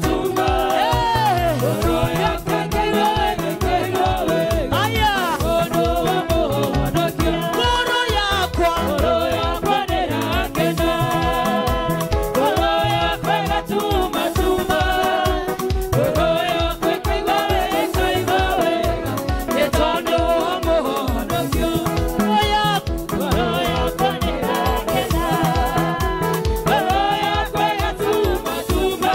tumba. Ngoro yakwa ĩkaigua wega, ĩkaigua wega. Aya. Ũndũ wa mũhonokio. Ngoro yakwa. Ngoro yakwa nĩrakena. Ngoro yakwa ĩgatuma tuma. Ngoro yakwa ĩkaigua wega, ĩkaigua wega. Nĩ tondũ wa mũhonokio. Ngoro yakwa. Ngoro yakwa nĩrakena. Ngoro yakwa ĩgatuma tuma.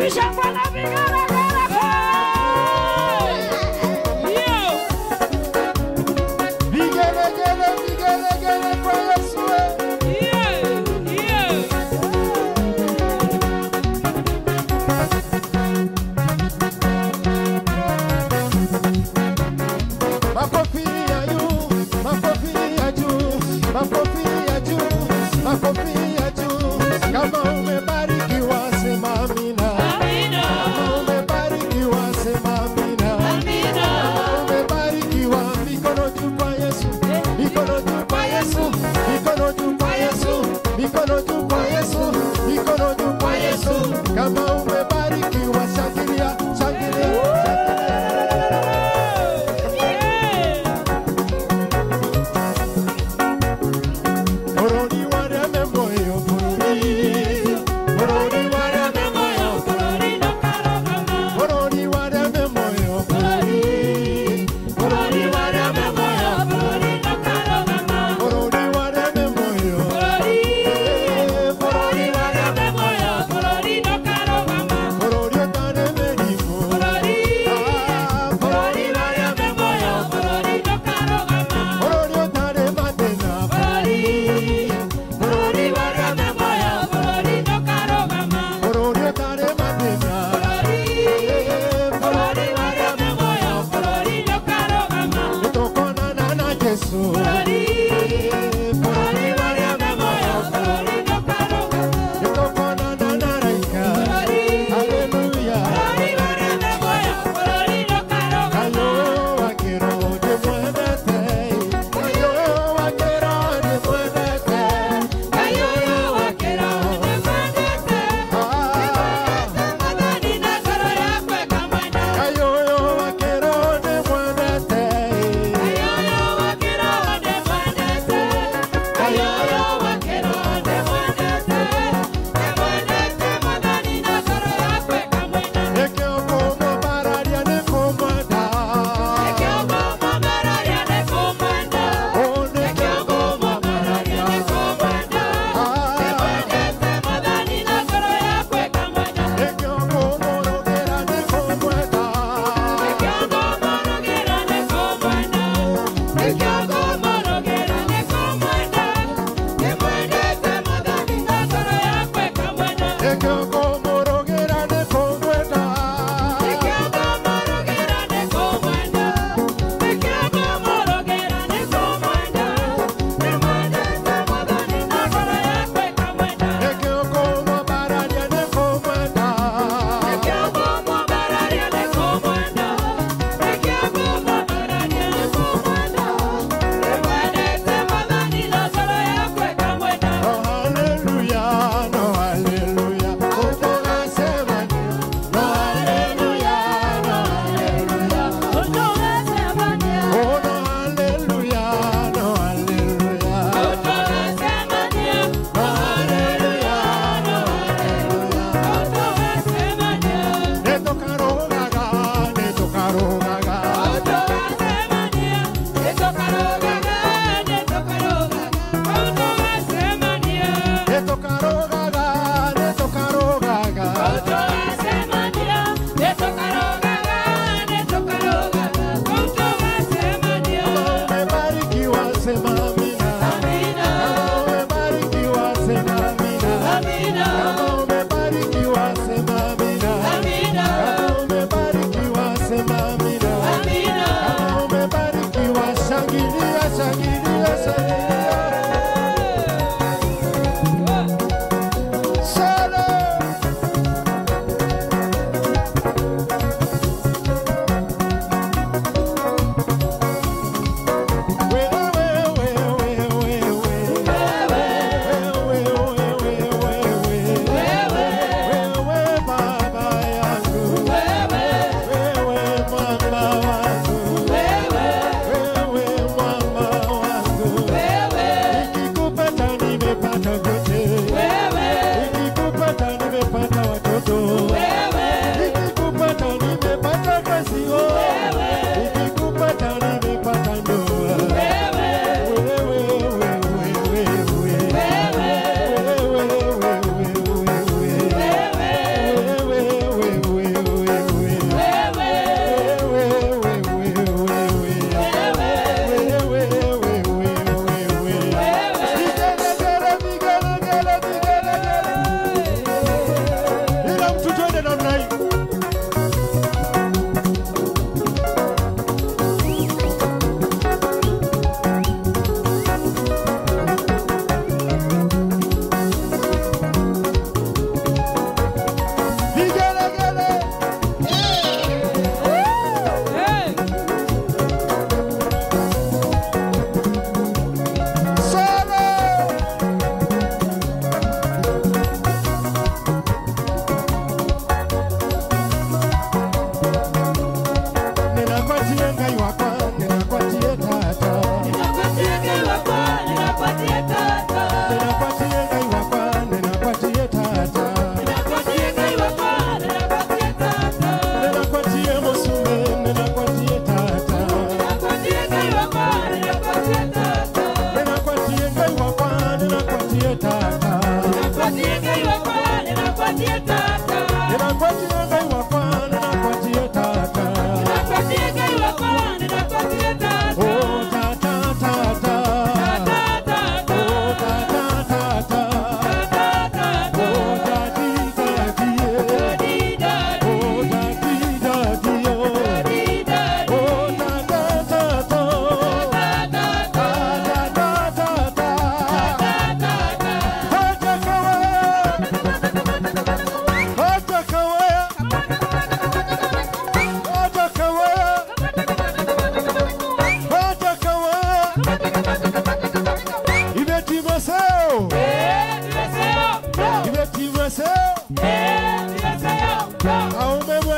Wapi shangwe na vigelegele? Vigelegele, vigelegele kwa Yesu. Makofi ya juu, makofi ya juu, makofi ya juu, makofi ya juu. Kama umebarikiwa sema amina.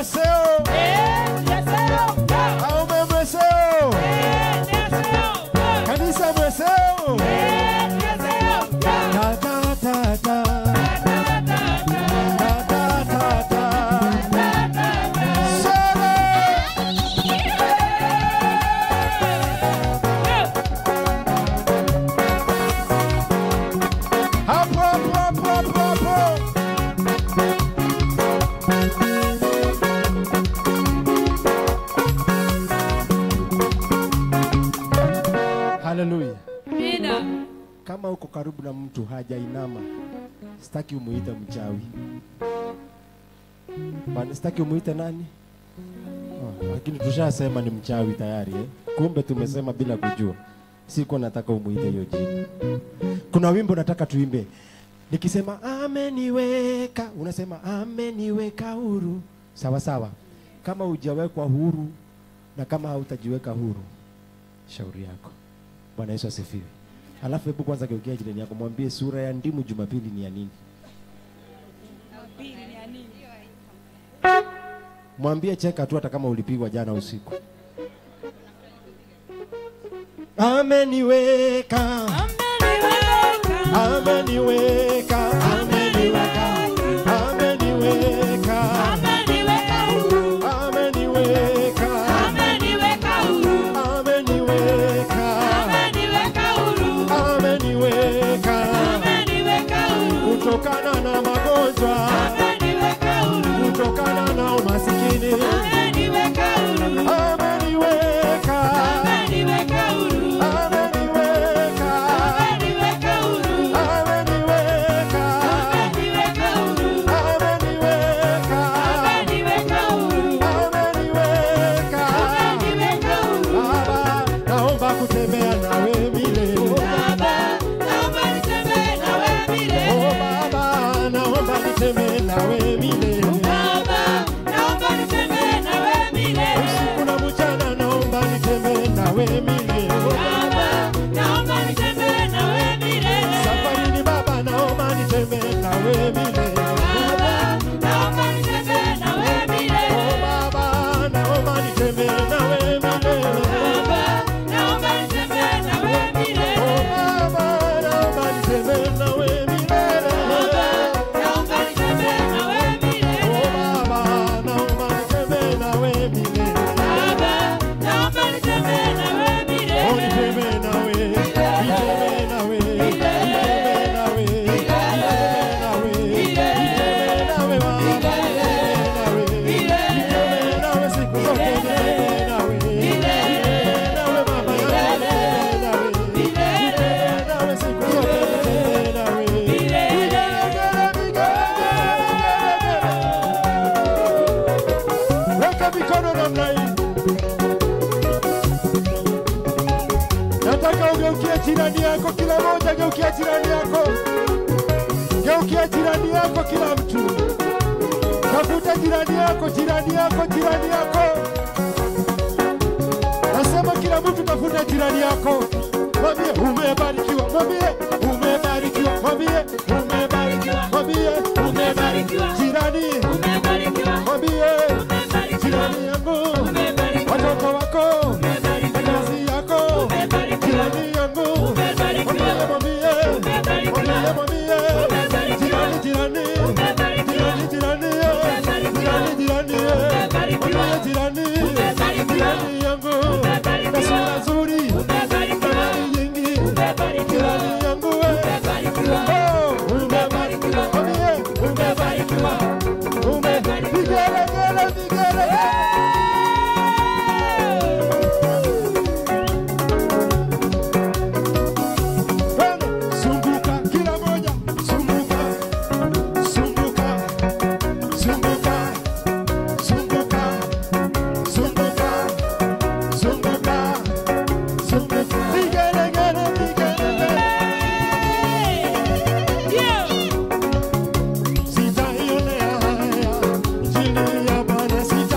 mweseo. Aume mweseo. Kanisa mweseo. Ta ta ta ta. Ta ta ta ta. Sere. Hapo hapo hapo hapo hapo. Hallelujah. Amina. Kama uko karibu na mtu hajainama, sitaki umuite mchawi. Bana, sitaki umuite nani? Oh, lakini tushasema ni mchawi tayari eh? Kumbe tumesema bila kujua. Sikuwa nataka umuite hiyo jina. Kuna wimbo nataka tuimbe. Nikisema ameniweka, unasema ameniweka huru. Sawa sawa. Kama hujawekwa huru na kama hautajiweka huru, shauri yako. Bwana Yesu asifiwe. Alafu hebu kwanza geukia jirani yako mwambie sura ya ndimu Jumapili ni ya nini? Mwambie cheka tu hata kama ulipigwa jana usiku. Ameniweka. Ameniweka. Ameniweka. Ameniweka. Ameniweka huru. Ameniweka. Ameniweka huru. Ameniweka. Ameniweka huru. Ameniweka. Ameniweka huru. Kutokana na magonjwa, Ameniweka huru. kutokana na umasikini. Ameniweka huru. Ameniweka. Ameniweka huru. Ameniweka. Ameniweka huru. Ameniweka. Ameniweka huru. Ameniweka. Ameniweka huru. Ameniweka. Ameniweka huru. Baba, naomba kutembea nawe milele. Baba, naomba nitembee nawe milele. Oh Baba, naomba nitembee nawe milele. Baba, naomba nitembee nawe milele. Usiku na mchana naomba nitembee nawe milele. Baba, naomba nitembee nawe milele. Safarini Baba, naomba nitembee nawe milele. Baba, naomba nitembee nawe milele. Oh Baba, naomba nitembee nawe milele. Baba, naomba nitembee nawe milele. Oh Baba, naomba nitembee nawe milele. Baba, naomba nitembee nawe milele. Oh Baba, naomba nitembee nawe milele. Baba, naomba nitembee nawe Oh, milele. nitembee nawe, nitembee nawe, nitembee nawe, nitembee nawe, nitembee nawe Baba, nitembee nawe, nitembee nawe siku zote, nitembee nawe, nitembee nawe Baba, nitembee nawe, nitembee nawe siku zote, nitembee nawe. Vigelegele, vigelegele, vigelegele. Weka mikono namna hii. Nataka ugeukie jirani yako, kila moja geukia jirani yako. Geukia jirani yako kila mtu. Tafuta jirani yako, jirani yako, jirani yako. Nasema kila mtu tafuta jirani yako. Mwambie umebarikiwa, mwambie umebarikiwa, mwambie umebarikiwa, mwambie Umebarikiwa. jirani, Umebarikiwa. mwambie Umebarikiwa. jirani yangu, Umebarikiwa. watoto wako, Umebarikiwa. kazi yako, Umebarikiwa. jirani yangu, Umebarikiwa. mwambie, Umebarikiwa. mwambie, mwambie, Umebarikiwa. jirani, jirani, Umebarikiwa. jirani, jirani, Umebarikiwa. jirani, jirani, Umebarikiwa. mwambie jirani, Umebarikiwa. jirani yangu, Umebarikiwa. na sura nzuri, Umebarikiwa. na mali nyingi, Umebarikiwa. jirani yangu we, Umebarikiwa. oh, umebarikiwa, mwambie, Umebarikiwa. umebarikiwa, vigelegele, vigelegele. Twende, zunguka kila moja, zunguka, zunguka, zunguka, zunguka, zunguka, zunguka, zunguka. Vigelegele, vigelegele. Sitaionea haya injili ya Bwana, sitaionea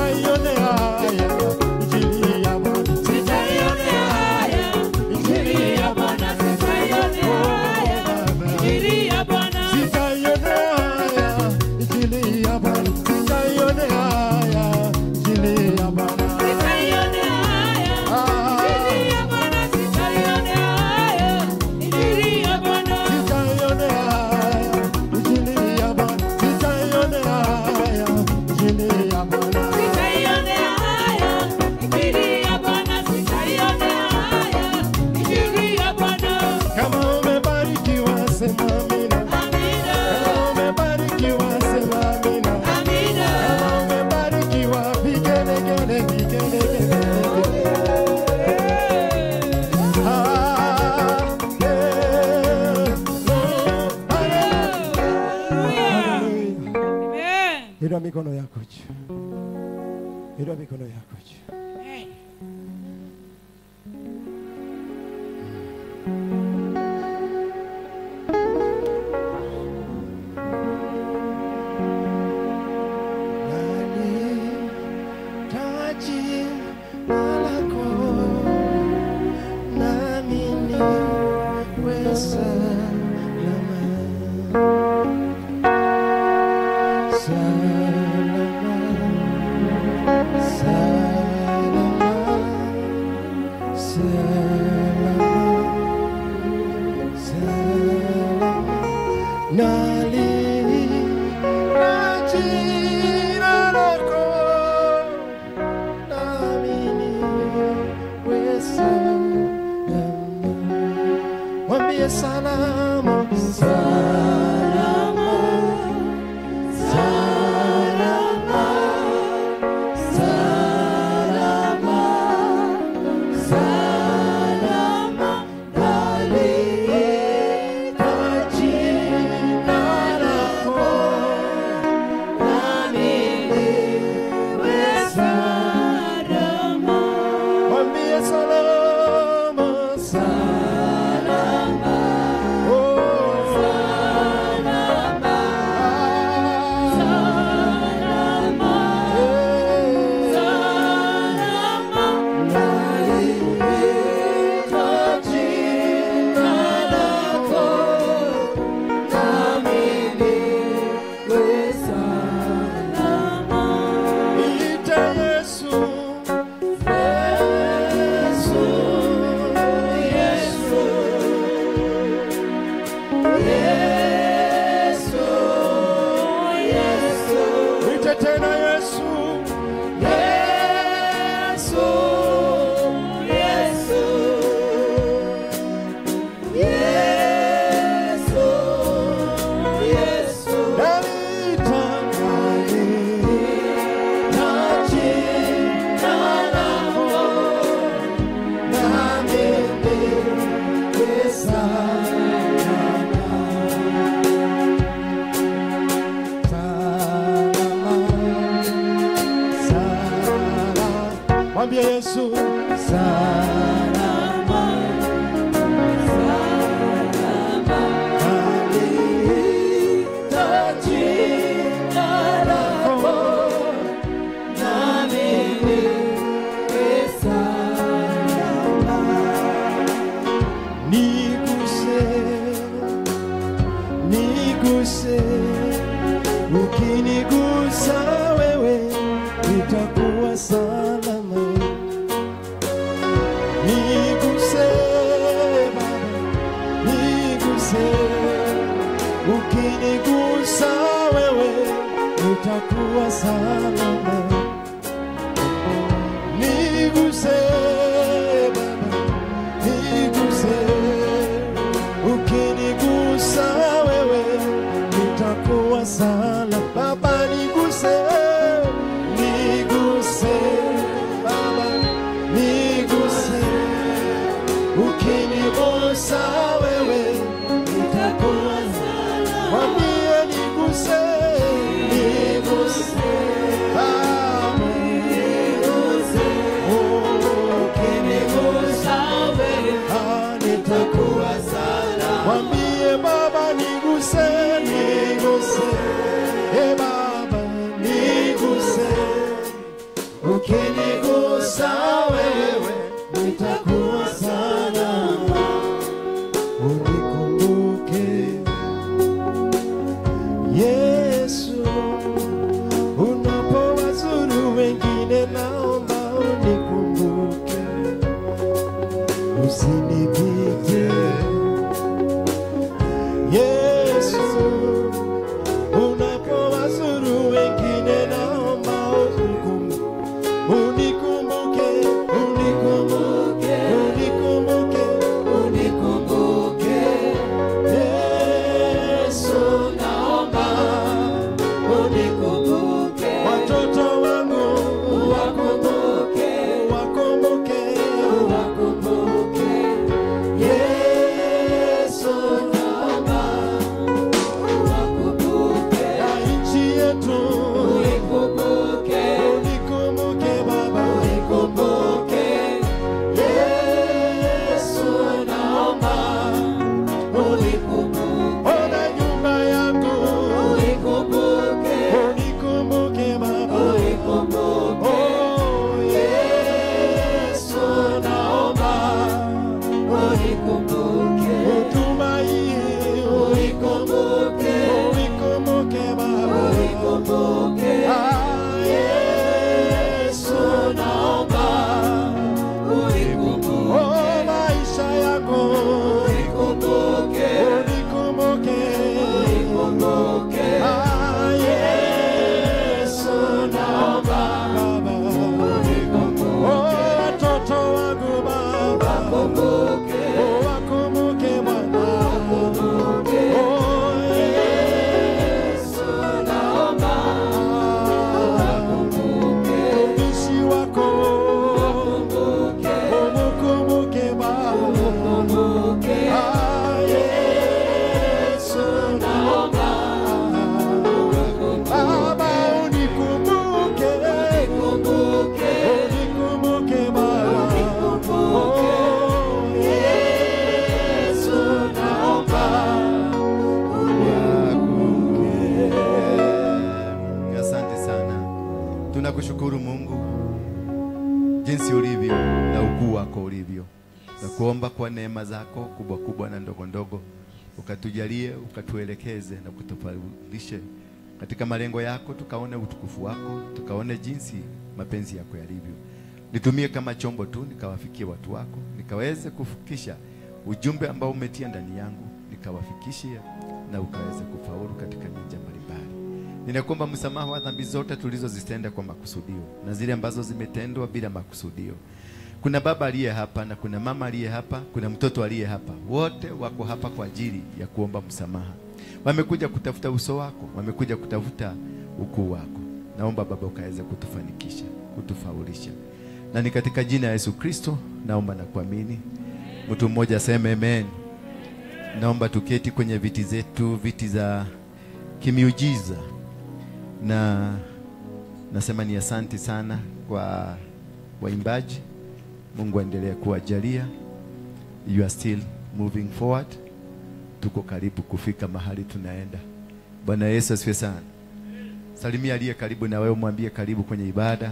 Bwana. Sitaionea haya, injili ya Bwana, sitaionea haya, injili ya Bwana. Kama umebarikiwa sema amina. Amina, Kama umebarikiwa sema amina. amina. Kama umebarikiwa vigelegele vigelegele. Haleluya. Amen. Inua mikono yako juu. Inua mikono yako juu. Amen. Nalihitaji jina lako, nami niwe salama. Salama, salama, salama, salama. Nalihitaji jina lako, nami niwe salama. Mwambie salama, salama, salama, salama, salama. Nalihitaji jina lako, nami niwe Salama, Mwambie salama, salama, oh, salama, salama, eh. salama. Nalihitaji jina lako, nami niwe Salama, Niite Yesu, Yesu, Yesu, Yesu, Yesu. Niite tena Yesu, Yesu, Yesu, Yesu, Yesu. Nalita, nalita jina lako, nami niwe salama. Salama, salama. Mwambie Yesu salama, nalihitaji jina lako, nami niwe salama. Niguse, niguse, ukinigusa wewe nitakuwa salama. Niguse Baba, niguse, ukinigusa wewe nitakuwa salama. Niguse Baba, niguse, ukinigusa wewe nitakuwa salama. Baba niguse, niguse, Baba niguse, ukinigusa wewe nitakuwa salama. Mwambie niguse, niguse, Baba niguse, oh, ukinigusa ah, nitakuwa salama. Mwambie Baba niguse, niguse, e Baba niguse, ukinigusa wewe nitakuwa salama. Unikumbuke Yesu, unapowazuru wengine, naomba unikumbuke, usinipite Yesu, unapowazuru wengine, naomba Tunakushukuru Mungu jinsi ulivyo na ukuu wako ulivyo. Na kuomba kwa neema zako kubwa kubwa na ndogo ndogo, ukatujalie, ukatuelekeze na kutufaulishe katika malengo yako, tukaone utukufu wako, tukaone jinsi mapenzi yako yalivyo. Nitumie kama chombo tu nikawafikie watu wako, nikaweze kufikisha ujumbe ambao umetia ndani yangu, nikawafikishie na ukaweze kufaulu katika nyanja mbalimbali. Ninakuomba msamaha wa dhambi zote tulizozitenda kwa makusudio na zile ambazo zimetendwa bila makusudio. Kuna baba aliye hapa na kuna mama aliye hapa, kuna mtoto aliye hapa. Wote wako hapa kwa ajili ya kuomba msamaha. Wamekuja kutafuta uso wako, wamekuja kutafuta ukuu wako. Naomba Baba ukaweze kutufanikisha, kutufaulisha. Na ni katika jina la Yesu Kristo naomba na kuamini. Mtu mmoja aseme amen. Naomba tuketi kwenye viti zetu, viti za kimiujiza. Na nasema ni asante sana kwa waimbaji. Mungu aendelee kuwajalia. You are still moving forward. Tuko karibu kufika mahali tunaenda. Bwana Yesu asifiwe sana. Salimia aliye karibu na wewe, mwambie karibu kwenye ibada.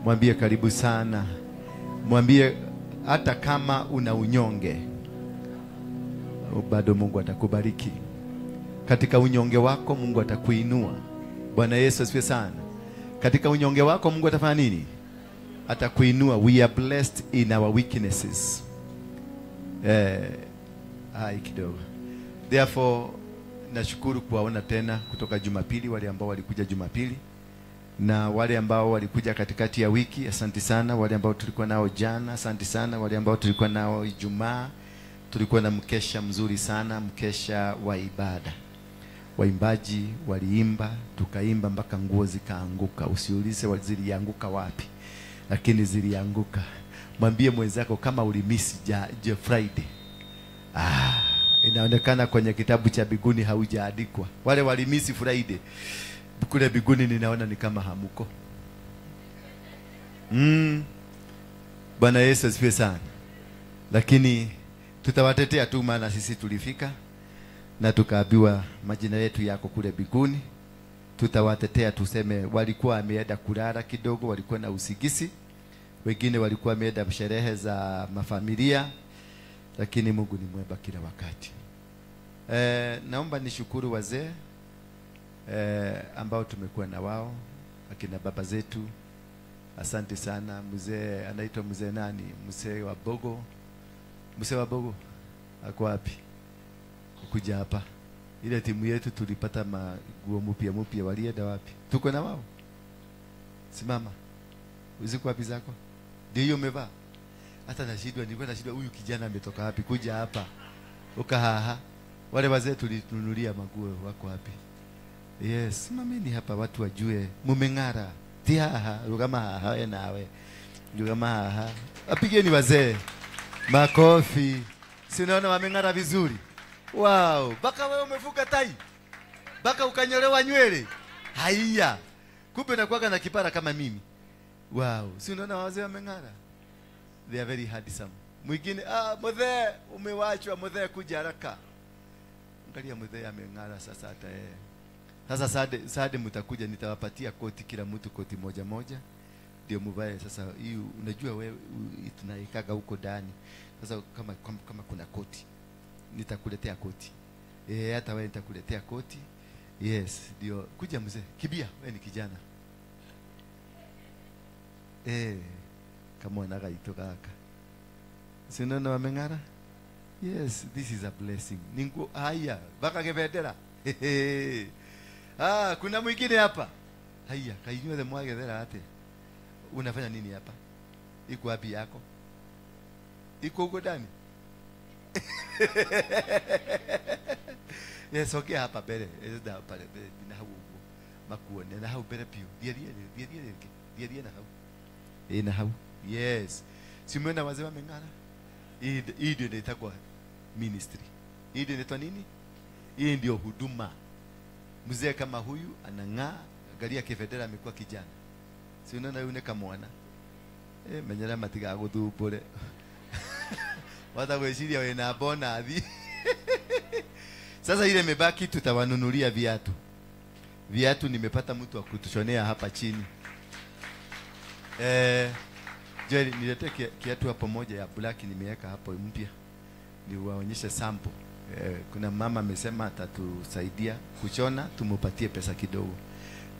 Mwambie karibu sana. Mwambie hata kama una unyonge, bado Mungu atakubariki. Katika unyonge wako Mungu atakuinua. Bwana Yesu asifiwe sana. Katika unyonge wako Mungu atafanya nini? Atakuinua. We are blessed in our weaknesses. Hai kidogo. Therefore, nashukuru kuwaona tena kutoka Jumapili, wale ambao walikuja Jumapili na wale ambao walikuja katikati ya wiki, asante sana. Wale ambao tulikuwa nao jana, asante sana. Wale ambao tulikuwa nao Ijumaa, tulikuwa na mkesha mzuri sana, mkesha wa ibada. Waimbaji waliimba, tukaimba mpaka nguo zikaanguka. Usiulize zilianguka wapi, lakini zilianguka. Mwambie mwenzako kama ulimisi Friday. Inaonekana kwenye kitabu cha biguni haujaandikwa. Wale walimisi Friday kule biguni ninaona ni kama hamuko. Bwana Yesu asifiwe sana. Lakini tutawatetea tu, maana sisi tulifika na tukaambiwa majina yetu yako kule biguni. Tutawatetea tuseme walikuwa wameenda kulala kidogo, walikuwa na usigisi, wengine walikuwa wameenda sherehe za mafamilia, lakini Mungu ni mwema kila wakati. Naomba nishukuru wazee ambao tumekuwa na wao, akina baba zetu. Asante sana. Mzee anaitwa mzee nani? Mzee wa Bogo. Mzee wa Bogo ako wapi? Kuja hapa. Ile timu yetu tulipata maguo mpya mpya, walienda wapi? Tuko na wao. Simama. Uziko wapi zako? Ndio hiyo umevaa. Hata nashindwa, nilikuwa nashindwa huyu kijana ametoka wapi kuja hapa. Ukahaha. Wale wazee tulitununulia maguo wako wapi? Yes, simameni hapa watu wajue mumeng'ara. Tihaha, rugama haha we nawe. Rugama haha. Apigeni wazee makofi. Si unaona wameng'ara vizuri? Wow, baka wewe umefuka tai. Baka ukanyolewa nywele. Haiya. Kumbe nakuaga na kipara kama mimi. Wow, si unaona wazee wameng'ara? They are very handsome. Mwingine, mzee umewachwa, mzee kuja haraka. Angalia mzee ameng'ara sasa hata yeye. Sasa sade mtakuja, nitawapatia koti, kila mtu koti moja moja. Ndio muvae. Sasa hii unajua wewe tunaikaga huko ndani. Sasa kama kuna koti, nitakuletea koti. Hata wewe nitakuletea koti. Yes, ndio kuja mzee. Kibia, wewe ni kijana. Kama wanaga itoka haka. Si unaona wameng'ara? Yes, this is a blessing. Ningu haya, baka kebendera. Kuna mwingine hapa. Haya, kainywe mwage thera ate. Unafanya nini hapa? Iko wapi yako? Iko huko ndani? Yes, okay hapa mbere. Eza pale mbere na hau huko. Makuone na hau mbere piu. Dierie na hau. Na hau. Yes. Si umeona wazee wameng'ara? Hii ndio inaitwa ministry. Hii ndio inaitwa nini? Hii ndio huduma. Mzee kama huyu anang'aa, angalia kifedera amekuwa kijana. Si unaona yule kama mwana. Menyera matiga guthumbure. Watagweciria wena bonathi. Sasa ile mebaki tutawanunulia viatu. Viatu nimepata mtu wa kutushonea hapa chini. Joel, niletee kiatu hapo moja ya black nimeweka hapo mpya. Niwaonyeshe sample. Kuna mama amesema atatusaidia kushona, tumupatie pesa kidogo.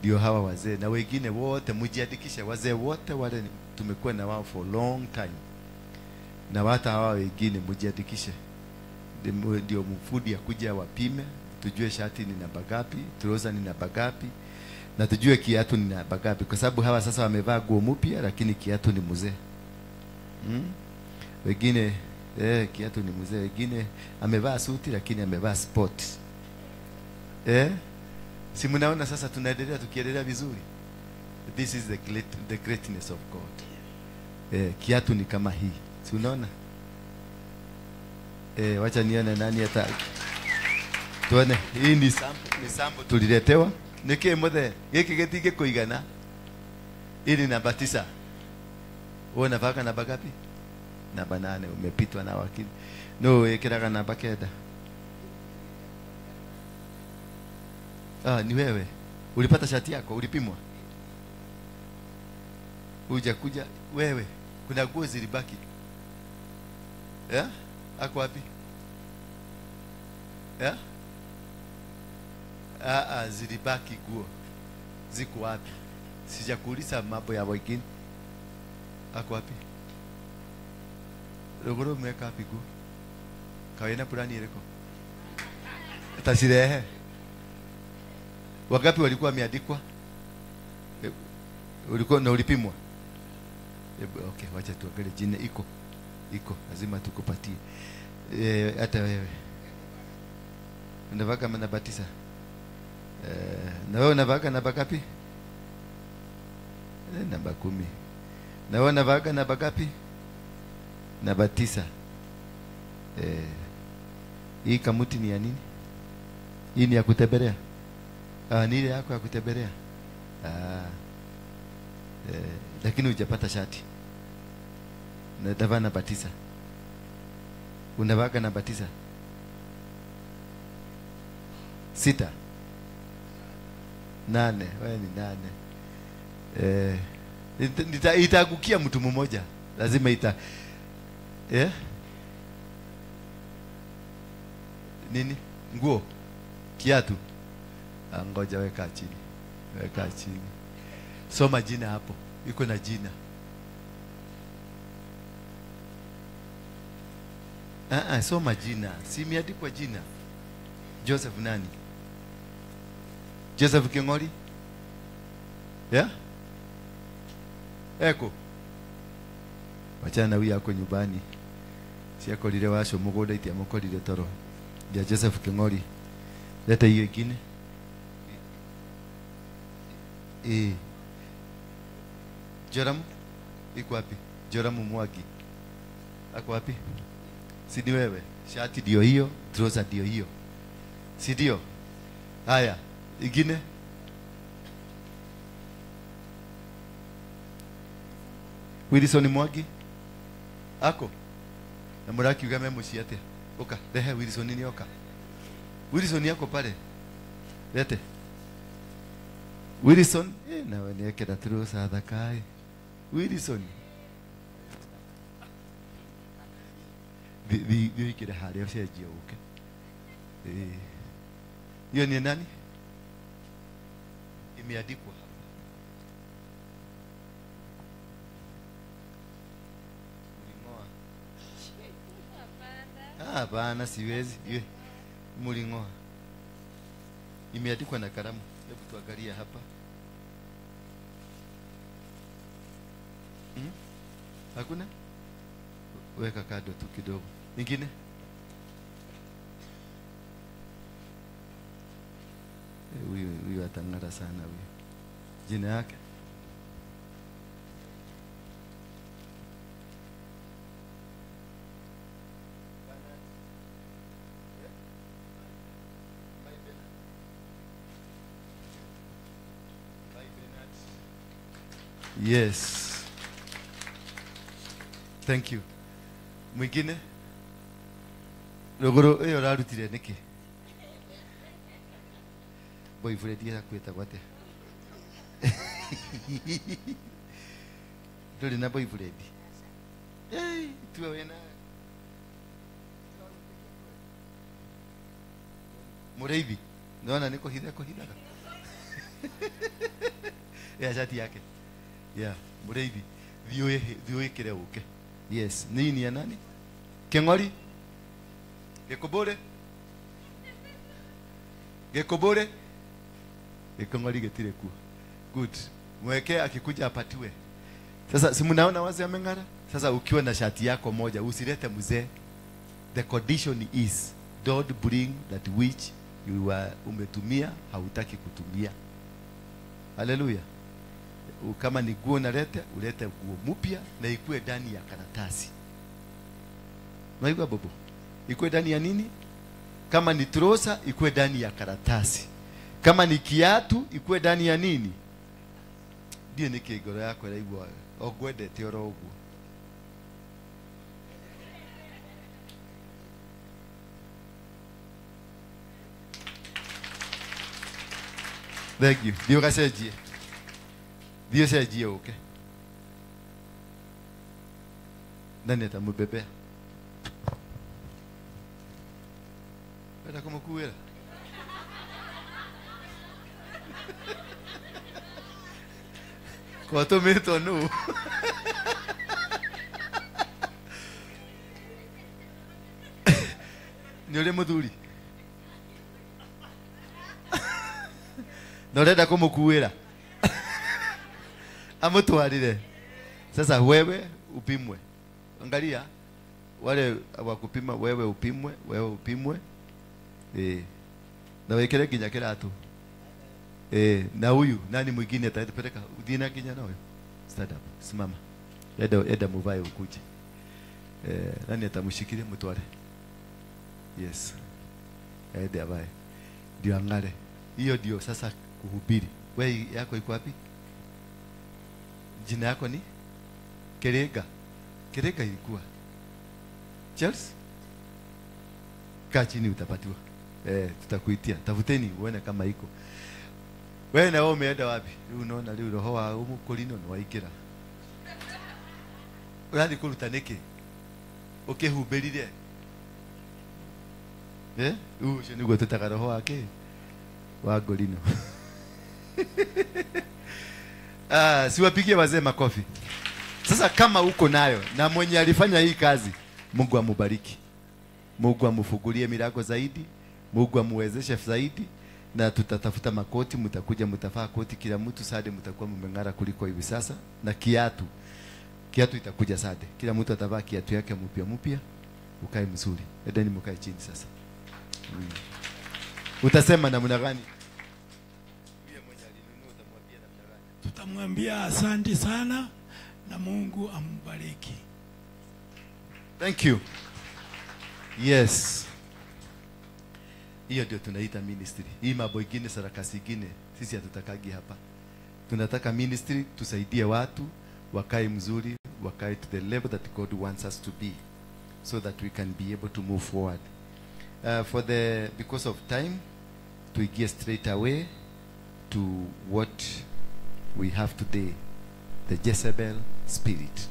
Ndio hawa wazee na wengine wote mjiandikishe, wazee wote wale tumekuwa na wao for long time. Na hata hawa wengine mjiandikishe. Ndio mfudi akuja wapime, tujue shati ni namba ngapi, trouser ni namba ngapi, na tujue kiatu ni namba ngapi, kwa sababu hawa sasa wamevaa nguo mpya lakini kiatu ni mzee. Wengine kiatu ni mzee, wengine amevaa suti lakini amevaa sport. Si mnaona sasa tunaendelea tukiendelea vizuri. This is the greatness of God. Kiatu ni kama hii. Si unaona? Wacha nione nani ata. Tuone hii ni sample, ni sample tuliletewa. Niki muthe giki gitingi kuigana. Hii ni namba 9. Wewe unavaa namba ngapi? Namba 8. Umepitwa na wakili. No, wekeraga namba 9. Ni wewe. Ulipata shati yako, ulipimwa? Hujakuja wewe. Kuna nguo zilibaki. Ako wapi? Zilibaki nguo. Ziko wapi? Sijakuuliza mambo ya wengine. Ako wapi? Rogoro umeweka wapi nguo? Kawena purani ireko. Tasirehe. Wangapi walikuwa wameandikwa? Ulikuwa na ulipimwa? Okay, wacha tuangalie jina iko. Iko, lazima tukupatie. Hata wewe. Unavaa kama namba 9. Na wewe unavaa namba ngapi? Namba 10. Na wewe unavaa namba ngapi? Namba 9. Hii kamuti ni ya nini? Hii ni ya kutembelea. Ni ile yako ya kutembelea. Lakini hujapata shati. Na namba 9. Unavaa namba 9. 6. 8. Wewe ni 8. Itaangukia mtu mmoja. Lazima ita. Nini? Nguo. Kiatu. Ngoja weka chini. Weka chini. Soma jina hapo. Iko na jina. Soma jina. Si imeandikwa jina. Joseph nani? Joseph Kingori? Yeah? Eko. Wachana huyu yako nyumbani. Si akorire wacio mugunda iti amukorire toro. Ya Joseph Kingori. Leta hiyo ingine. Joram iko wapi? Joram Mwagi. Ako wapi? Si ni wewe. Shati ndio hiyo, trouser ndio hiyo. Si ndio? Haya, ingine. Wilson Mwagi. Ako. Na muraki ugame muci atia. Oka, rehe Wilson ni oka. Wilson yako pale. Lete. Wilson, nawe niweke na trouser thakai. Wilson. Wikire haria ucenjie uke. Hiyo ni nani? Imeandikwa hapa. Mulingoa. Hapana, siwezi. Mulingoa. Imeandikwa na kalamu. Hebu tuangalie hapa. Hakuna? Weka kado tu kidogo. Ingine? Huyu atang'ara sana huyu. Jina yake? Yes. Thank you. Mwingine? Rogoro iyo rarutire niki? Boyfriend yakwetagwo atia? Nduri na boyfriend. Eh, tuwe wena. Mureithi. Naona niko hitha kuhithaga. Ya shati yake. Yeah, Mureithi. Thiũ ĩkĩre ũke. Yes, nini ya nani? Keng'ori? Gĩkũmbũre? Gĩkũmbũre? Gĩkũng'ori gĩtirĩ kuo. Good. Mweke akikuja apatiwe. Sasa si mnaona wazi ameng'ara? Sasa ukiwa na shati yako moja usilete mzee. The condition is don't bring that which you are umetumia hautaki kutumia. Hallelujah. Kama ni guo nalete, ulete guo mpya na ikue ndani ya karatasi. Unaigua bobo? Ikue ndani ya nini? Kama ni trosa ikue ndani ya karatasi. Kama ni kiatu ikue ndani ya nini? Ndiye niki ngoro yakwa iraigua ogwendete oro uguo. Thank you. Thiĩ ũgacenjie. Thiĩ ũcenjie ũke. Nani atamubebea? Wenda kũmũkuĩra? Kwatũmĩtwo nũ? Nĩ ũrĩ mũthuri? Na ũrenda kũmũkuĩra? Amutwarire. Sasa wewe upimwe. Angalia wale wa kupima, wewe upimwe, wewe upimwe. Na wekere nginya kiratu. Na huyu nani mwingine atatupeleka? Udina nginya na huyu. Stand up. Simama. Eda muvae ukuje. Nani atamshikilia mtware? Yes. Eda avae. Ndio angare. Hiyo ndio sasa kuhubiri. Wewe yako iko wapi? Jina yako ni Kerega. Kerega ilikuwa Charles. Kaa chini utapatiwa. Tutakuitia. Tafuteni uone kama iko. Wewe na wewe umeenda wapi? Unaona leo roho wa umukolino ni waikira. Urathi kuruta niki? Ukihubirire. Ucio niguo tutaga roho wake wa ngorino. Siwapigie wazee makofi. Sasa kama uko nayo na mwenye alifanya hii kazi, Mungu amubariki. Mungu amufungulie milango zaidi, Mungu amuwezeshe zaidi, na tutatafuta makoti, mtakuja mtafaa koti kila mtu sade, mtakuwa mmeng'ara kuliko hivi sasa, na kiatu. Kiatu itakuja sade. Kila mtu atavaa kiatu yake mpya mpya, ukae mzuri. Edeni mkae chini sasa. Utasema namna gani? Tutamwambia asante sana na Mungu ambariki. Thank you. Yes. Hiyo ndio tunaita ministry. Hii mambo ingine sarakasi ingine sisi hatutakagi hapa. Tunataka ministry tusaidie watu wakae mzuri, wakae to the level that God wants us to be, so that we can be able to move forward. Because of time, to get straight away to what we have today, the Jezebel spirit.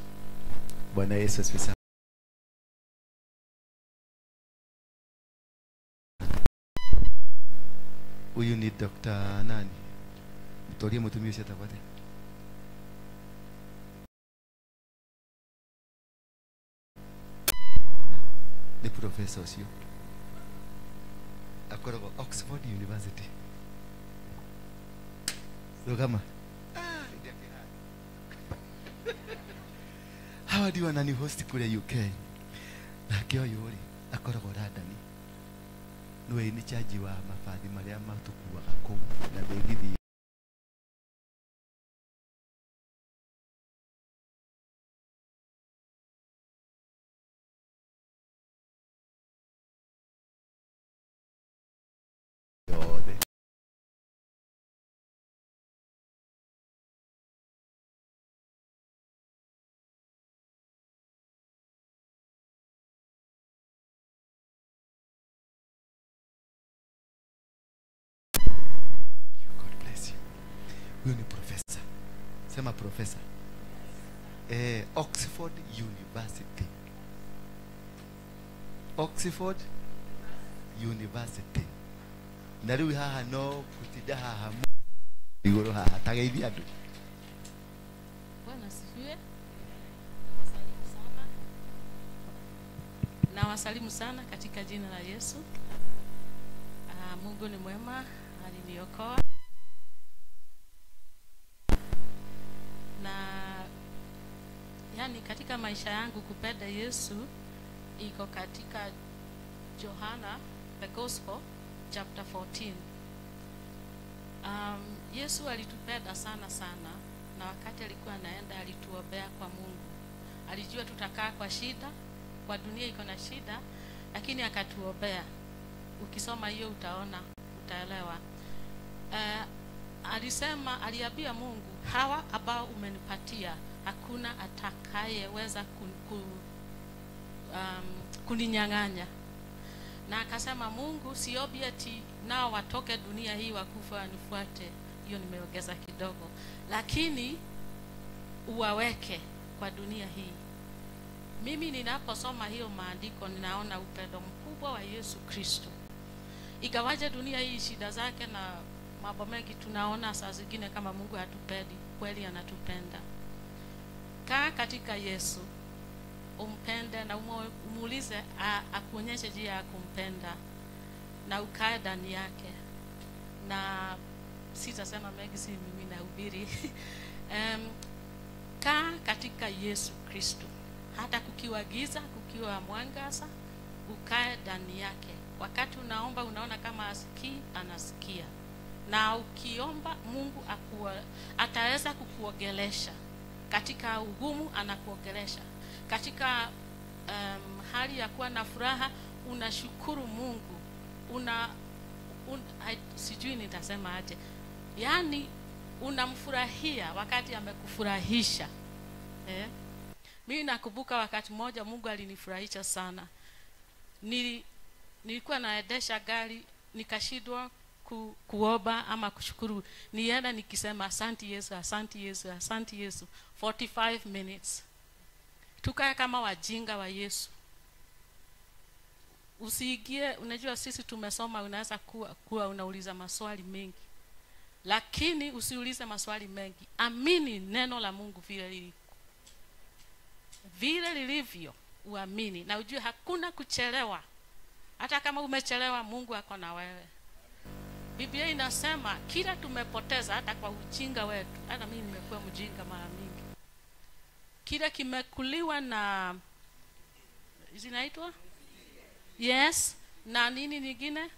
Bwana Yesu asifiwe. Huyu ni Dr. nani? Mtorie mtumie shetapate. Ni professor sio? Akoragwo Oxford University. So kama hawa ndio wanani host kule UK. Nake ũyũ rĩ akoragwo London. Niwe ni charge wa mabathi marĩa matukuaga kũu na mĩgithi yothe. Huyu ni profesa. Sema profesa. Oxford University. Oxford University. Na rĩu haha no kutinda haha igũrũ haha tageithia andũ. Bwana asifiwe. Na wasalimu sana katika jina la Yesu. Mungu ni mwema, aliniokoa. Na yani katika maisha yangu kupenda Yesu iko katika Yohana the Gospel chapter 14. Yesu alitupenda sana sana, na wakati alikuwa anaenda alituombea kwa Mungu. Alijua tutakaa kwa shida, kwa dunia iko na shida, lakini akatuombea. Ukisoma hiyo utaona, utaelewa. Alisema, aliambia Mungu, hawa ambao umenipatia hakuna atakayeweza kuninyang'anya. Na akasema Mungu, siombi ati nao watoke dunia hii wakufa wanifuate. Hiyo nimeongeza kidogo. Lakini uwaweke kwa dunia hii. Mimi ninaposoma hiyo maandiko ninaona upendo mkubwa wa Yesu Kristo. Igawaje dunia hii shida zake na mambo mengi tunaona saa zingine kama Mungu hatupendi, kweli anatupenda. Kaa katika Yesu, umpende na umuulize akuonyeshe njia ya kumpenda, na ukae ndani yake. Na sitasema mengi, si mimi nahubiri. Kaa katika Yesu Kristo. Hata kukiwa giza, kukiwa mwangaza, ukae ndani yake. Wakati unaomba unaona kama asikii, anasikia. Na ukiomba Mungu ataweza kukuogelesha. Katika ugumu anakuogelesha. Katika hali ya kuwa na furaha unashukuru Mungu. Sijui nitasema aje. Yaani unamfurahia wakati amekufurahisha. Mimi nakumbuka wakati mmoja Mungu alinifurahisha sana. Nilikuwa naendesha gari nikashindwa kuomba ama kushukuru. Nienda nikisema asante Yesu, asante Yesu, asante Yesu 45 minutes. Tukae kama wajinga wa Yesu. Usiingie, unajua sisi tumesoma, unaweza kuwa unauliza maswali mengi. Lakini usiulize maswali mengi. Amini neno la Mungu vile lilivyo. Vile lilivyo, uamini. Na ujue hakuna kuchelewa. Hata kama umechelewa, Mungu ako na wewe. Biblia inasema kila tumepoteza hata kwa ujinga wetu. Hata mimi nimekuwa mjinga mara mingi. Kila kimekuliwa na zinaitwa? Yes, na nini nyingine?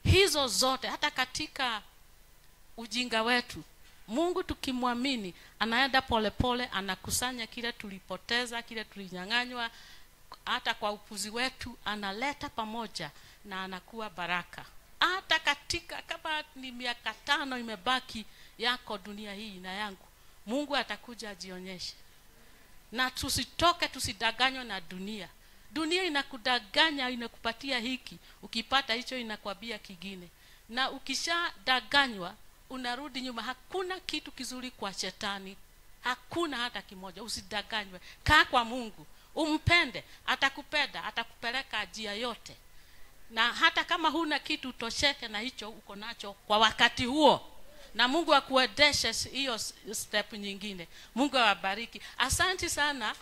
Hizo zote hata katika ujinga wetu, Mungu tukimwamini anaenda polepole, anakusanya kile tulipoteza, kile tulinyang'anywa, hata kwa upuzi wetu analeta pamoja na anakuwa baraka. Hata katika kama ni miaka 5 imebaki yako dunia hii na yangu, Mungu atakuja ajionyeshe. Na tusitoke, tusidanganywe na dunia. Dunia inakudanganya, inakupatia hiki, ukipata hicho inakwambia kingine. Na ukishadanganywa unarudi nyuma. Hakuna kitu kizuri kwa shetani, hakuna hata kimoja. Usidanganywe. Kaa kwa Mungu, umpende, atakupenda, atakupeleka njia yote. Na hata kama huna kitu utosheke na hicho uko nacho kwa wakati huo. Na Mungu akuendeshe hiyo step nyingine. Mungu awabariki. Asante sana.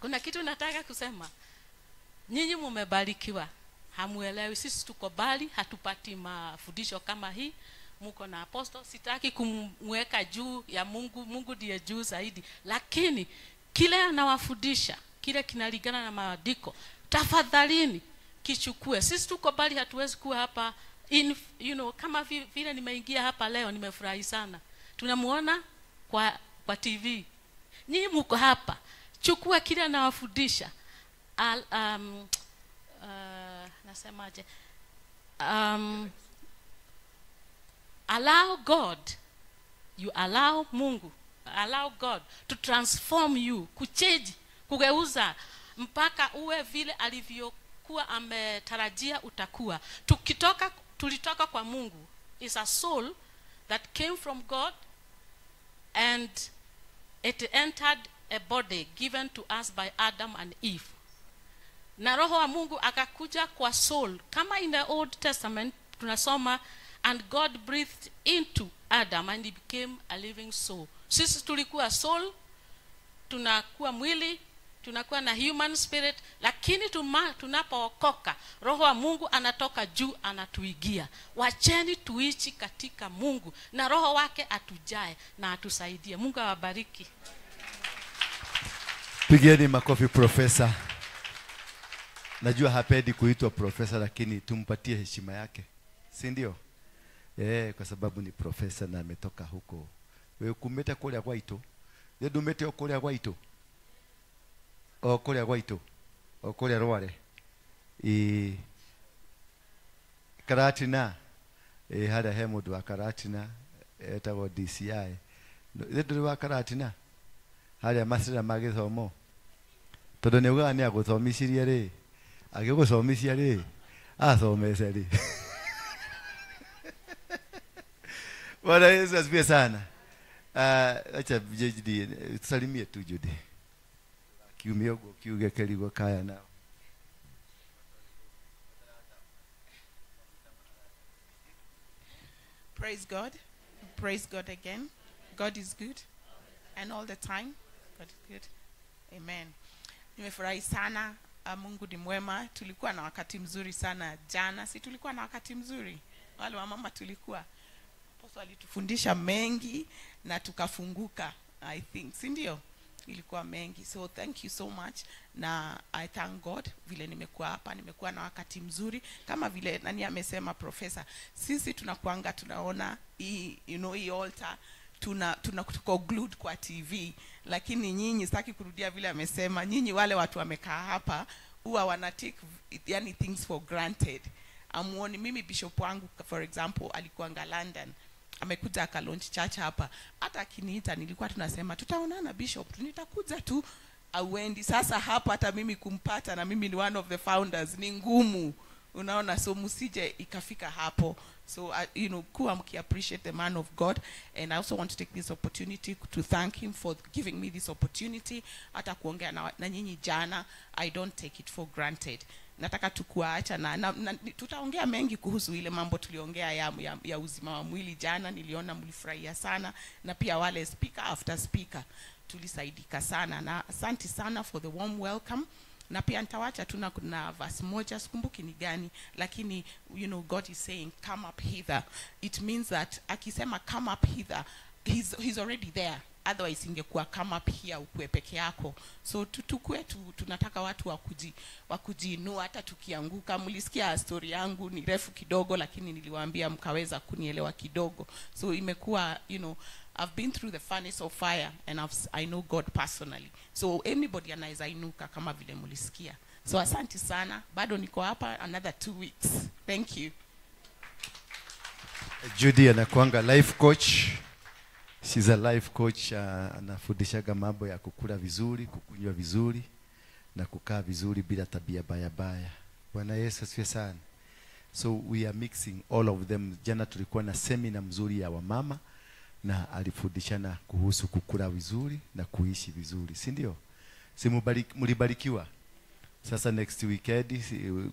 Kuna kitu nataka kusema. Nyinyi mumebarikiwa. Hamuelewi, sisi tuko bali, hatupati mafundisho kama hii. Muko na apostle, sitaki kumweka juu ya Mungu, Mungu ndiye juu zaidi. Lakini kile anawafundisha, kile kinalingana na maandiko, tafadhalini kichukue. Sisi tuko bali, hatuwezi kuwa hapa in, you know, kama vile nimeingia hapa leo nimefurahi sana. Tunamuona kwa TV. Nyinyi mko hapa. Chukua kile anawafundisha. Nasemaje? Allow God, you allow Mungu, allow God to transform you, kuchange, kugeuza mpaka uwe vile alivyokuwa ametarajia utakuwa. Tulitoka kwa Mungu. Is a soul that came from God and It entered a body given to us by Adam and Eve. Na roho wa Mungu akakuja kwa soul. Kama in the Old Testament tunasoma, and God breathed into Adam and he became a living soul. Sisi tulikuwa soul, tunakuwa mwili, tunakuwa na human spirit, lakini tunapookoka roho wa Mungu anatoka juu anatuigia. Wacheni tuishi katika Mungu na roho wake atujae na atusaidie. Mungu awabariki. Pigeni makofi profesa. Najua hapendi kuitwa profesa, lakini tumpatie heshima yake, si ndio? Kwa sababu ni profesa na ametoka huko. Wewe kumeta kule kwa ito. Ye dumete kule kwa ito. O kule kwa ito. O kule rware. Karatina. Hada he mundu wa Karatina etagwo DCI. Ye nduri wa Karatina. Haria macira ma githomo. Tondu ni ugaga ni aguthomicirie ri. Agiguthomithia ri. Athomece ri. Bwana Yesu asifiwe sana. Acha Judy, tusalimie tu Judy. Kiumia uguo kiuge kerigwo kaya nao. Praise God. Praise God again. God is good. And all the time. God is good. Amen. Nimefurahi sana. Mungu ni mwema. Tulikuwa na wakati mzuri sana jana. Si tulikuwa na wakati mzuri? Wale wa mama tulikuwa. Apostle alitufundisha mengi na tukafunguka, I think. Si ndio? Ilikuwa mengi. So thank you so much. Na I thank God vile nimekuwa hapa, nimekuwa na wakati mzuri. Kama vile nani amesema professor, sisi tunakuanga tunaona hii, you know, hii altar, tuna tuko glued kwa TV, lakini nyinyi, sitaki kurudia vile amesema, nyinyi wale watu wamekaa hapa huwa wana take yani things for granted. Amuoni mimi bishop wangu for example alikuanga London, amekuja aka launch church hapa. Hata akiniita nilikuwa tunasema tutaonana bishop, nitakuja tu, auendi. Sasa hapa hata mimi kumpata, na mimi ni one of the founders, ni ngumu. Unaona, so msije ikafika hapo. So you know, kuwa mki appreciate the man of God. And I also want to take this opportunity to thank him for giving me this opportunity. Hata kuongea na nyinyi jana, I don't take it for granted. Nataka tukuacha na tutaongea mengi kuhusu ile mambo tuliongea ya uzima wa mwili jana. Niliona mlifurahia sana, na pia wale speaker after speaker tulisaidika sana. Na asante sana for the warm welcome. Na pia nitawacha tuna kuna verse moja, sikumbuki ni gani, lakini you know, God is saying come up hither. It means that akisema come up hither, he's already there. Otherwise ingekuwa come up here ukue peke yako. So tukue tunataka watu wakujiinua hata tukianguka. Mlisikia story yangu ni refu kidogo, lakini niliwaambia mkaweza kunielewa kidogo. So imekuwa, you know, I've been through the furnace of fire and I know God personally. So anybody anaweza inuka kama vile mlisikia. So asante sana. Bado niko hapa another 2 weeks. Thank you. Judy anakuanga life coach. She's a life coach. Anafundishaga mambo ya kukula vizuri, kukunywa vizuri na kukaa vizuri bila tabia baya baya. Bwana Yesu asifiwe sana. So we are mixing all of them. Jana tulikuwa na semina mzuri ya wamama na alifundishana kuhusu kukula vizuri na kuishi vizuri, si ndio? Si mlibarikiwa? Sasa next weekend,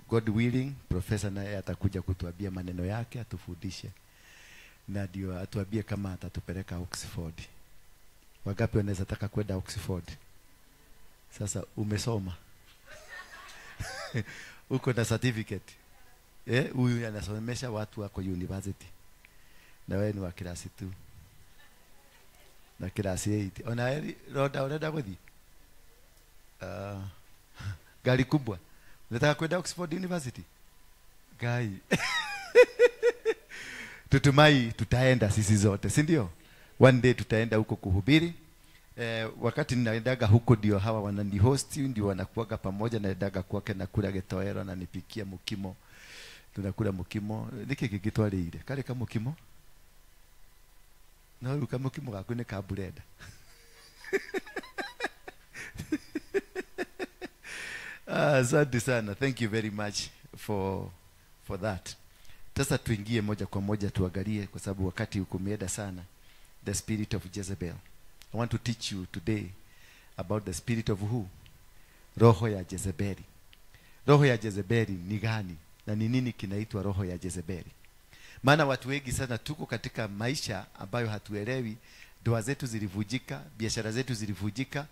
God willing, professor naye atakuja kutuambia maneno yake, atufundishe. Na ndio atuambie kama atatupeleka Oxford. Wangapi wanaweza taka kwenda Oxford? Sasa umesoma. Uko na certificate. Huyu anasomesha watu wako university. Na wewe ni wa class 2. Na class 8. Ona heri roda unaenda kuthi? Gari kubwa. Unataka kwenda Oxford University? Gai. Tutumai tutaenda sisi zote, si ndio? One day tutaenda huko kuhubiri. Wakati ninaendaga huko ndio hawa wanani host, ndio wanakuaga pamoja, naendaga kwake na kula getoero na nipikia mukimo. Tunakula mukimo. Niki kigitware ile. Kale ka mukimo. Na ruka mukimo gaku ni ka burenda. Asante sana. Thank you very much for that. Sasa tuingie moja kwa moja tuangalie, kwa sababu wakati uko umeenda sana. The spirit of Jezebel. I want to teach you today about the spirit of who? Roho ya Jezebeli. Roho ya Jezebeli ni gani? Na ni nini kinaitwa roho ya Jezebeli? Maana watu wengi sana tuko katika maisha ambayo hatuelewi. Ndoa zetu zilivujika, biashara zetu zilivujika,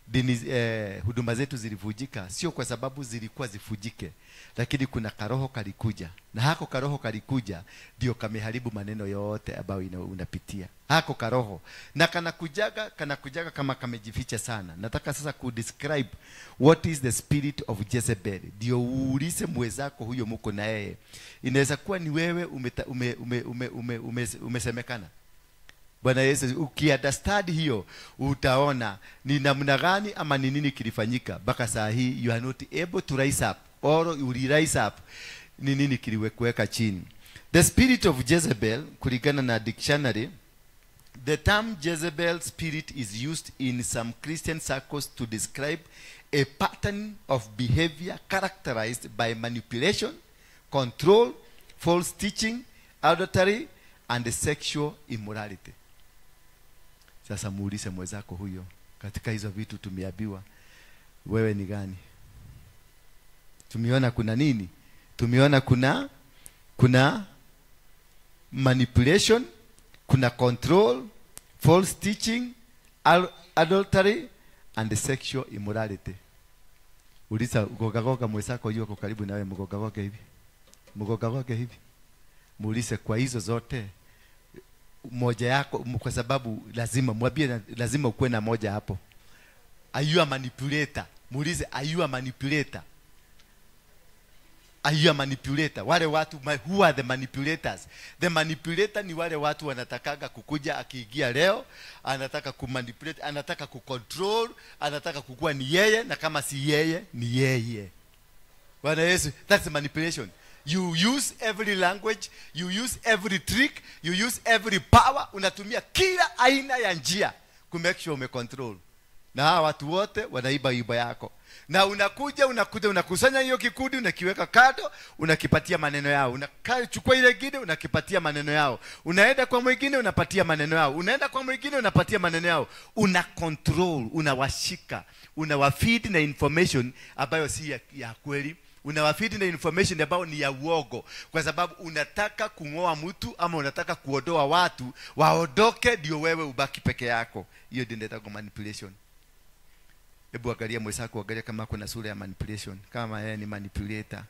dini, huduma zetu zilivujika. Sio kwa sababu zilikuwa zifujike, lakini kuna karoho kalikuja. Na hako karoho kalikuja ndio kameharibu maneno yote ambayo unapitia. Hako karoho. Na kanakujaga kama kamejificha sana. Nataka sasa kudescribe what is the spirit of Jezebel. Ndio uulize mwenzako huyo muko na yeye. Inaweza kuwa ni wewe umesemekana. Bwana Yesu, ukiunderstand hiyo utaona ni namna gani ama ni nini kilifanyika mpaka saa hii you are not able to rise up or you rise up. Ni nini kiliweka chini? The spirit of Jezebel, kulingana na dictionary, the term Jezebel spirit is used in some Christian circles to describe a pattern of behavior characterized by manipulation, control, false teaching, adultery, and sexual immorality. Sasa muulize mwenzako huyo, katika hizo vitu tumeambiwa, wewe ni gani? Tumeona kuna nini? Tumeona kuna manipulation, kuna control, false teaching, adultery, and sexual immorality. Uliza gogagoga mwenzako yuko karibu nawe, mgogagoga hivi. Mgogagoga hivi. Muulize kwa hizo zote moja yako, kwa sababu lazima mwambie, lazima ukuwe na moja hapo. Are you a manipulator? Muulize, are you a manipulator? Are you a manipulator? Wale watu, who are the manipulators? The manipulator ni wale watu wanatakaga kukuja, akiingia leo anataka kumanipulate, anataka kucontrol, anataka kukua ni yeye, na kama si yeye ni yeye. Bwana Yesu, that's manipulation. You use every language, you use every trick, you use every power. Unatumia kila aina ya njia ku make sure umecontrol. Na hawa watu wote wanaiba iba yako. Na unakuja unakusanya hiyo kikundi, unakiweka kando, unakipatia maneno yao. Unachukua ile kingine, unakipatia maneno yao. Unaenda kwa mwingine, unapatia maneno yao. Unaenda kwa mwingine, unapatia maneno yao. Una control, unawashika, unawafeed na information ambayo si ya kweli. Unawafeed na information ambayo ni ya uongo, kwa sababu unataka kungoa mtu ama unataka kuondoa watu waondoke ndio wewe ubaki peke yako. Hiyo ndio inaitwa manipulation. Hebu angalia mwenzako, angalia kama kuna sura ya manipulation, kama yeye ni manipulator.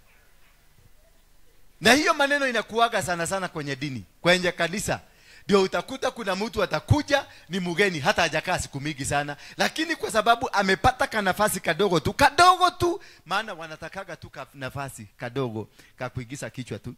Na hiyo maneno inakuaga sana sana kwenye dini, kwenye kanisa. Ndio utakuta kuna mtu atakuja ni mgeni, hata hajakaa siku mingi sana, lakini kwa sababu amepata kanafasi kadogo tu, maana wanatakaga tu nafasi kadogo ka kuingiza kichwa tu.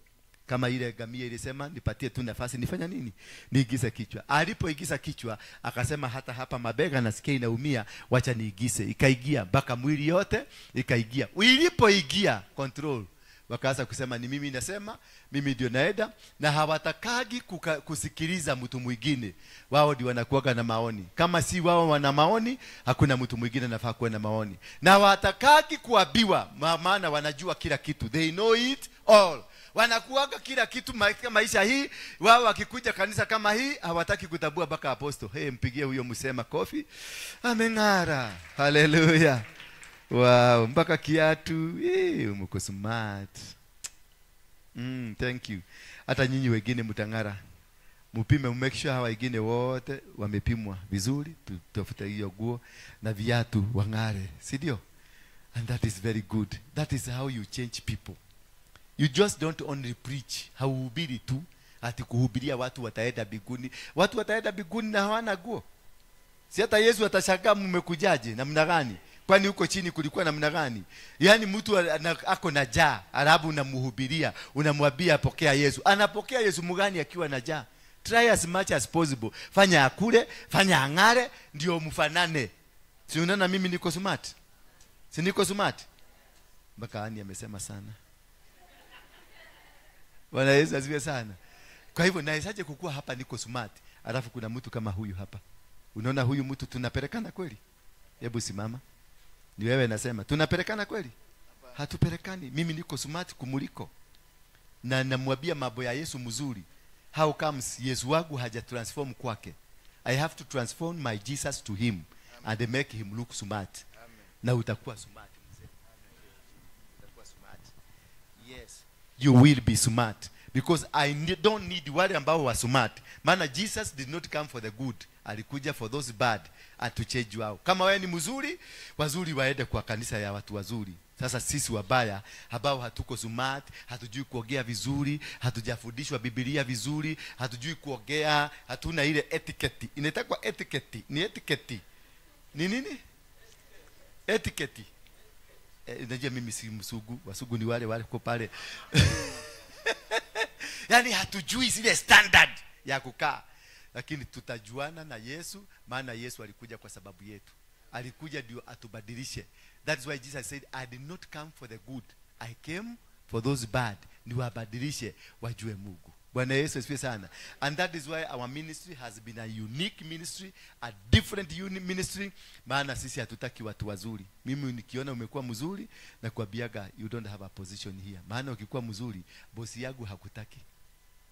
Kama ile gamia ilisema nipatie tu nafasi nifanya nini? Niingize kichwa. Alipoingiza kichwa akasema hata hapa mabega nasikia inaumia, wacha niingize. Ikaingia mpaka mwili yote ikaingia. Ilipoingia control, wakaanza kusema ni mimi nasema, mimi ndio naenda, na hawatakagi kusikiliza mtu mwingine. Wao ndio wanakuwa na maoni. Kama si wao wana maoni, hakuna mtu mwingine anafaa kuwa na maoni. Na hawatakagi kuambiwa, maana wanajua kila kitu. They know it all. Wanakuaga kila kitu maisha hii. Wao wakikuja kanisa kama hii hawataki kutabua mpaka apostle. Hey, mpigie huyo msema kofi. Ameng'ara. Hallelujah. Wow, mpaka kiatu. Mko smart. Thank you. Hata nyinyi wengine mtang'ara. Mupime, make sure hawa wengine wote wamepimwa vizuri, tutafute hiyo nguo na viatu wang'are, si ndio? And that is very good. That is how you change people. You just don't only preach. Hauhubiri tu ati kuhubiria watu wataenda mbinguni. Watu wataenda mbinguni na hawana nguo. Si hata Yesu atashangaa mmekujaje namna gani? Kwani huko chini kulikuwa namna gani? Yaani mtu ako na njaa, alafu unamhubiria, unamwambia pokea Yesu. Anapokea Yesu mgani akiwa na njaa? Try as much as possible. Fanya akule, fanya ang'are, ndio mfanane. Si unaona mimi niko smart? Si niko smart? Mpaka Ani amesema sana. Bwana Yesu asifiwe sana. Kwa hivyo nawezaje kukua hapa niko smart, alafu kuna mtu kama huyu hapa? Unaona huyu mtu tunapelekana kweli? Hebu simama. Ni wewe nasema, tunapelekana kweli? Hatupelekani. Mimi niko smart kumuliko. Na namwambia mambo ya Yesu mzuri. How comes Yesu wangu haja transform kwake? I have to transform my Jesus to him. Amen. And make him look smart. Amen. Na utakuwa smart mzee. Utakuwa smart. Yes. You will be smart. Because I don't need wale ambao wa smart. Maana Jesus did not come for the good. Alikuja for those bad and to change wao. Kama wewe ni mzuri, wazuri waende kwa kanisa ya watu wazuri. Sasa sisi wabaya, ambao hatuko smart, hatujui kuongea vizuri, hatujafundishwa Biblia vizuri, hatujui kuongea, hatuna ile etiquette. Inaitwa etiquette. Ni etiquette. Ni nini? Etiquette. Unajua mimi si msugu, wasugu ni wale wale kwa pale. Yaani hatujui zile standard ya kukaa. Lakini tutajuana na Yesu, maana Yesu alikuja kwa sababu yetu. Alikuja ndio atubadilishe. That's why Jesus said, I did not come for the good. I came for those bad. Niwabadilishe wajue Mungu. Bwana Yesu asifiwe sana. And that is why our ministry has been a unique ministry, a different ministry. Maana sisi hatutaki watu wazuri. Mimi nikiona umekuwa mzuri na kuambiaga you don't have a position here. Maana ukikuwa mzuri, bosi yangu hakutaki.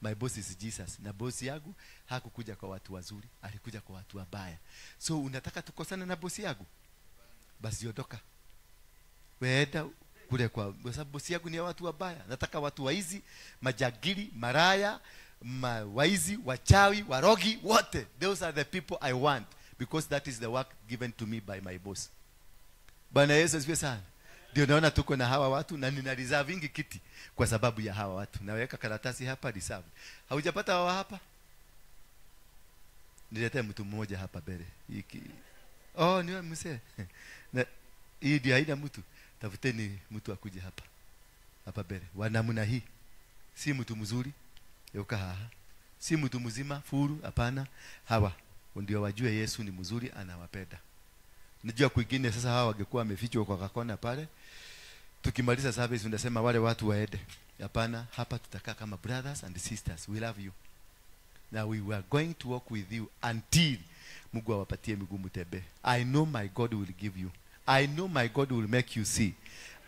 My boss is Jesus. Na bosi yangu hakukuja kwa watu wazuri, alikuja kwa watu wabaya. So unataka tukosane na bosi yangu? Basi ondoka. Weenda kule kwa sababu bosi yangu ni watu wabaya. Nataka watu waizi, majagili, maraya, waizi, wachawi, warogi, wote. Those are the people I want because that is the work given to me by my boss. Bwana Yesu asifiwe sana. Ndio naona tuko na hawa watu na nina reserve vingi kiti kwa sababu ya hawa watu. Naweka karatasi hapa reserve. Haujapata hawa hapa? Niletee mtu mmoja hapa mbele. Oh, ni mzee. Na hii ndio haina mtu. Tafuteni mtu akuje hapa. Hapa mbele. Wa namna hii. Si mtu mzuri. Yoka haha. Si mtu mzima furu, hapana. Hawa ndio wajue Yesu ni mzuri, anawapenda. Najua kwingine sasa hawa wangekuwa wamefichwa kwa kakona pale. Tukimaliza service unasema wale watu waende. Hapana, hapa tutakaa kama brothers and sisters. We love you. Now we were going to walk with you until Mungu awapatie miguu mtembee. I know my God will give you. I know my God will make you see.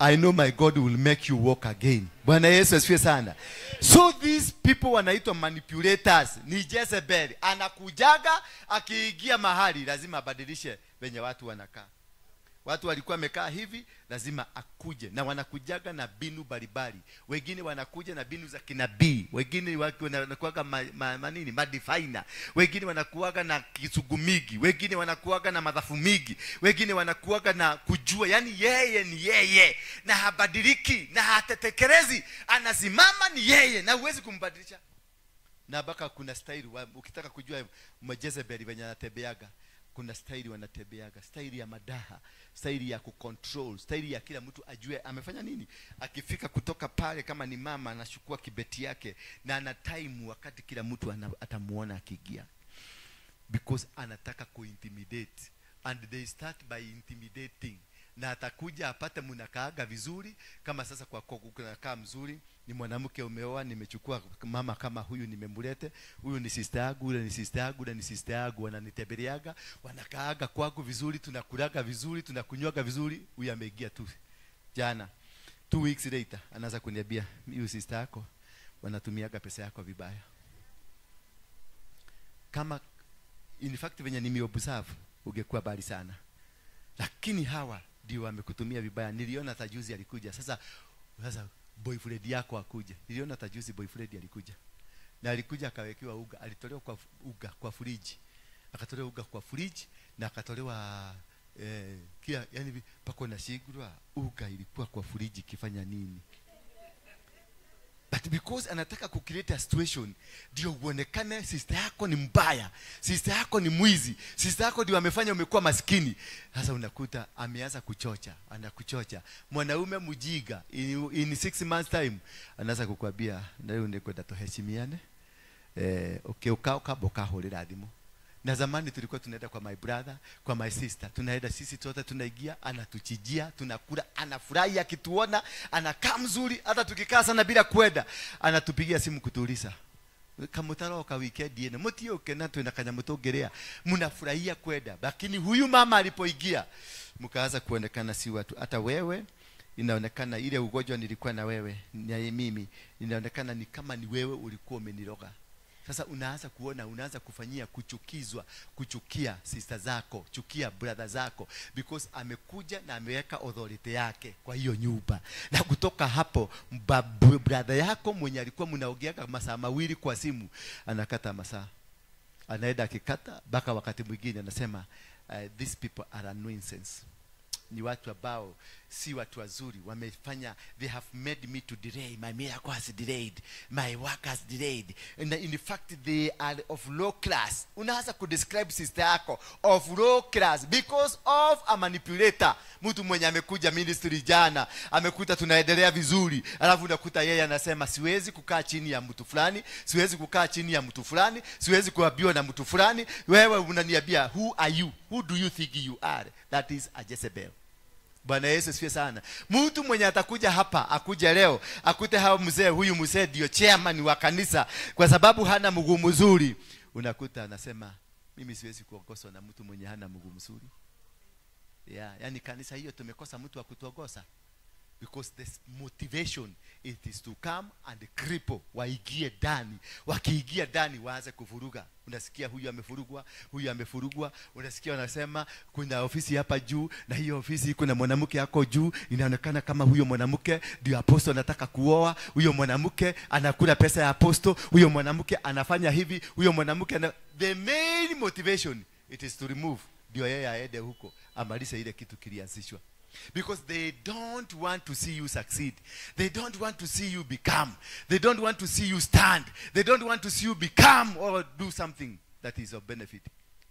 I know my God will make you walk again. Bwana Yesu asifiwe sana. So these people wanaitwa manipulators. Ni Jezebel. Anakujaga akiingia mahali lazima abadilishe venye watu wanakaa. Watu walikuwa wamekaa hivi, lazima akuje. Na wanakujaga na binu mbalimbali. Wengine wanakuja na binu za kinabii. Wengine wanakuaga manini, madifina. Wengine wanakuaga na kisugumigi. Wengine wanakuaga na madhafu migi. Wengine wanakuaga na kujua. Yaani yeye ni yeye. Na habadiliki, na hatetekerezi. Anasimama ni yeye. Na huwezi kumbadilisha. Na baka kuna style, ukitaka kujua Jezebel venye anatembeaga. Kuna staili wanatembeaga, staili ya madaha, staili ya kucontrol, staili ya kila mtu ajue amefanya nini. Akifika kutoka pale kama ni mama anachukua kibeti yake na ana time wakati kila mtu atamuona akiingia. Because anataka kuintimidate, and they start by intimidating. Na atakuja apate mnakaaga vizuri. Kama sasa kwa kunakaa mzuri, ni mwanamke umeoa, nimechukua mama kama huyu nimemlete, huyu ni sister yangu, yule ni sister yangu, na ni sister yangu, wananitembeleaga, wanakaaga kwangu vizuri, tunakulaga vizuri, tunakunywaga vizuri. Huyu ameingia tu jana, 2 weeks later anaanza kuniambia huyu sister yako wanatumiaga pesa yako vibaya. Kama in fact venye nimeobserve ungekuwa bali sana, lakini hawa ndio wamekutumia vibaya. Niliona tajuzi alikuja. Sasa boyfriend yako akuje. Niliona tajuzi boyfriend alikuja. Na alikuja akawekewa uga, alitolewa kwa uga kwa friji. Akatolewa uga kwa friji na akatolewa kila yani pako na shigura uga ilikuwa kwa friji kifanya nini? But because anataka kucreate a situation ndio uonekane sister yako ni mbaya, sister yako ni mwizi, sister yako ndio amefanya umekuwa maskini. Sasa unakuta ameanza kuchocha, anakuchocha. Mwanaume mjiga in 6 months time anaanza kukuambia na leo ndio tuheshimiane. Okay, ukao boka holera thimu. Na zamani tulikuwa tunaenda kwa my brother, kwa my sister. Tunaenda sisi sote tunaingia, anatuchijia, tunakula, anafurahi akituona, anakaa mzuri, hata tukikaa sana bila kwenda, anatupigia simu kutuuliza. Kamutaroka weekend yene, mutioke na twina kanyamutongerea. Mnafurahia kwenda. Lakini huyu mama alipoingia, mkaanza kuonekana si watu. Hata wewe inaonekana ile ugonjwa nilikuwa na wewe, na mimi, inaonekana ni kama ni wewe ulikuwa umeniroga. Sasa unaanza kuona, unaanza kufanyia kuchukizwa, kuchukia sister zako, chukia brother zako, because amekuja na ameweka authority yake kwa hiyo nyumba. Na kutoka hapo brother yako mwenye alikuwa mnaongeaga masaa mawili kwa simu, anakata masaa. Anaenda akikata mpaka wakati mwingine anasema these people are a nuisance. Ni watu ambao si watu wazuri, wamefanya, they have made me to delay, my miracle has delayed, my work has delayed, and in fact they are of low class. Unaanza kudescribe sister yako of low class because of a manipulator. Mtu mwenye amekuja ministry jana, amekuta tunaendelea vizuri, alafu unakuta yeye anasema siwezi kukaa chini ya mtu fulani, siwezi kukaa chini ya mtu fulani, siwezi kuambiwa na mtu fulani. Wewe unaniambia, who are you? Who do you think you are? That is a Jezebel. Bwana Yesu asifiwe sana. Mtu mwenye atakuja hapa, akuja leo, akute hao mzee, huyu mzee ndio chairman wa kanisa, kwa sababu hana mguu mzuri. Unakuta anasema mimi siwezi kuongozwa na mtu mwenye hana mguu mzuri. Yeah, yani kanisa hiyo tumekosa mtu wa kutuongoza. Because this motivation, it is to come and cripple, waingie ndani. Wakiingia ndani waanze kuvuruga. Unasikia huyu amevurugwa, huyu amevurugwa. Unasikia wanasema kuna ofisi hapa juu, na hiyo ofisi kuna mwanamke yako juu, inaonekana kama huyo mwanamke ndio apostle anataka kuoa, huyo mwanamke anakula pesa ya apostle, huyo mwanamke anafanya hivi, huyo mwanamke the main motivation it is to remove, ndio yeye aende huko amalize ile kitu kilianzishwa. Because they don't want to see you succeed. They don't want to see you become. They don't want to see you stand. They don't want to see you become or do something that is of benefit.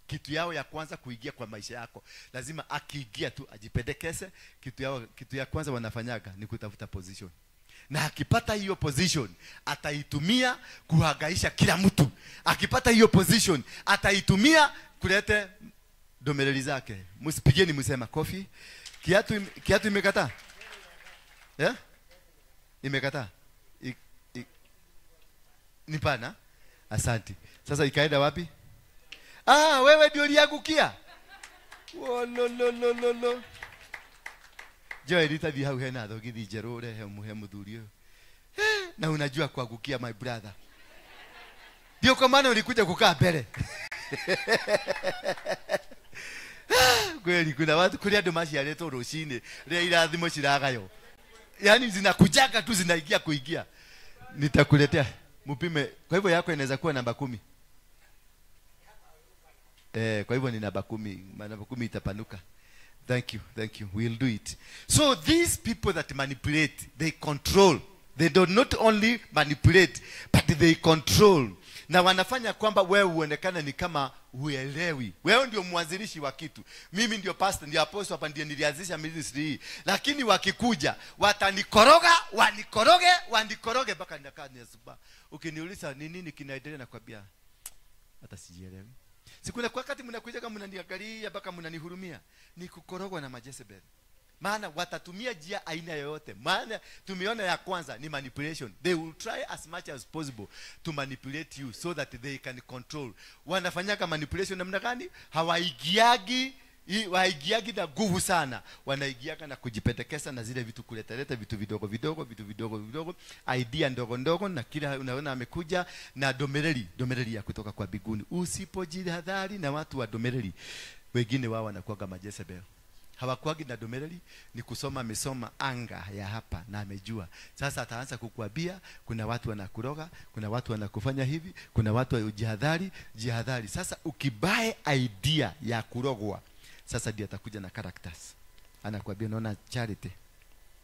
Kitu yao ya kwanza kuingia kwa maisha yako, lazima akiingia tu ajipendekeze. Kitu ya kwanza wanafanyaga ni kutafuta position. Na akipata hiyo position, ataitumia kuhangaisha kila mtu. Akipata hiyo position, ataitumia kulete domeleli zake. Msipigeni msema kofi. Kiatu imekataa? Yeah? Imekataa? Ni pana? Asante. Sasa ikaenda wapi? Ah, wewe ndio uliangukia. Lo lo lo lo lo. Joe ritathi hau hena thogithi njerũ urehe muhe muthuri ũyũ. Na unajua kuangukia my brother. Ndio kwa maana ulikuja kukaa mbele. Kweli kuna watu kuri andu maciarĩtwo rũcinĩ rĩrĩa irathimo ciragayo, yani zinakujaga tu zinaingia kuingia. Nitakuletea mupime. Kwa hivyo yako inaweza kuwa namba 10. Kwa hivyo ni namba 10, namba 10 itapanuka. Thank you, thank you. We'll do it. So these people that manipulate, they control. They do not only manipulate, but they control. Na wanafanya kwamba wewe uonekane ni kama huelewi. Wewe ndio mwanzilishi wa kitu. Mimi ndio pastor, ndio apostle hapa, ndiye nilianzisha ministry hii. Lakini wakikuja, watanikoroga, wanikoroge, wanikoroge mpaka ninakaa nasuba. Ukiniuliza ni nini kinaendelea, nakwambia hata sijielewi. Siku na kwa wakati mnakuja kama mnaniangalia mpaka mnanihurumia, ni kukorogwa na Majezebel. Maana watatumia njia aina yoyote. Maana tumeona ya kwanza ni manipulation. They will try as much as possible to manipulate you so that they can control. Wanafanyaka manipulation namna gani? Hawaigiagi, waigiagi na nguvu sana. Wanaigiaga na kujipendekeza na zile vitu, kuletaleta vitu vidogo vidogo, vitu vidogo vidogo, idea ndogo ndogo, na kila unaona amekuja na domereli, domereli ya kutoka kwa biguni. Usipojihadhari na watu wa domereli, wengine wao wanakuwa Majezebel. Hawakuagi na domereli, ni kusoma, amesoma anga ya hapa na amejua. Sasa ataanza kukuambia kuna watu wanakuroga, kuna watu wanakufanya hivi, kuna watu wa jihadhari, jihadhari. Sasa ukibae idea ya kurogwa, sasa ndiye atakuja na characters. Anakuambia unaona Charity,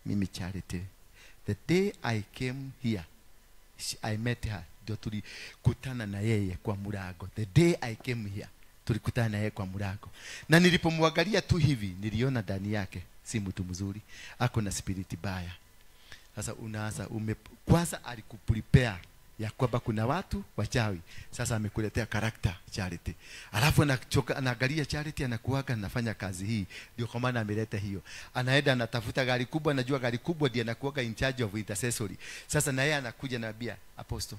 mimi Charity, the day I came here, I met her, ndio tulikutana na yeye kwa mlango. The day I came here, tulikutana na yeye kwa mlango. Na nilipomwangalia tu hivi, niliona ndani yake si mtu mzuri, ako na spirit baya. Sasa unaanza kwanza alikuprepare ya kwamba kuna watu wachawi. Sasa amekuletea character Charity. Alafu anachoka, anaangalia Charity, anakuaga anafanya kazi hii. Ndio kwa maana ameleta hiyo. Anaenda anatafuta gari kubwa, anajua gari kubwa ndiye anakuaga in charge of intercessory. Sasa na yeye anakuja na anambia apostle,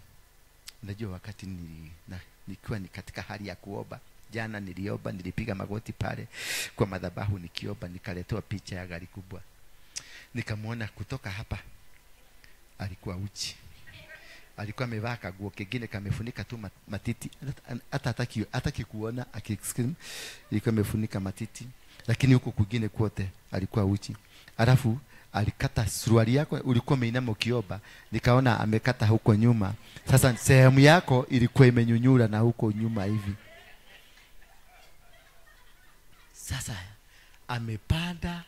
unajua wakati nikiwa ni katika hali ya kuomba, jana niliomba, nilipiga magoti pale kwa madhabahu nikiomba, nikaletewa picha ya gari kubwa. Nikamwona kutoka hapa alikuwa uchi. Alikuwa amevaa kaguo kingine kamefunika tu matiti, hata hataki kuona akiscream, ilikuwa imefunika matiti, lakini huko kwingine kote alikuwa uchi. Alafu alikata suruali yako, ulikuwa umeinama ukiomba, nikaona amekata huko nyuma. Sasa sehemu yako ilikuwa imenyunyura na huko nyuma hivi. Sasa amepanda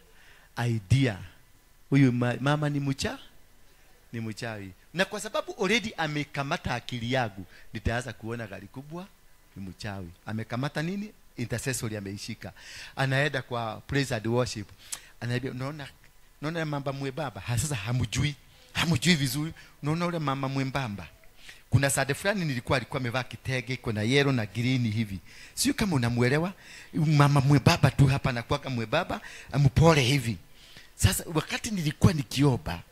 idea, huyu mama ni ni mchawi. Na kwa sababu already amekamata akili yangu, nitaanza kuona gari kubwa ni mchawi. Amekamata nini? Intercessory ameishika. Anaenda kwa praise and worship. Anaambia unaona mama mwembamba. Sasa hamjui vizuri. Unaona yule mama mwembamba. Kuna sade fulani alikuwa amevaa kitege iko na yellow na green hivi. Sio kama unamuelewa. Mama mwembamba tu hapa na kwa mwembamba, mpole hivi. Sasa wakati nilikuwa nikiomba,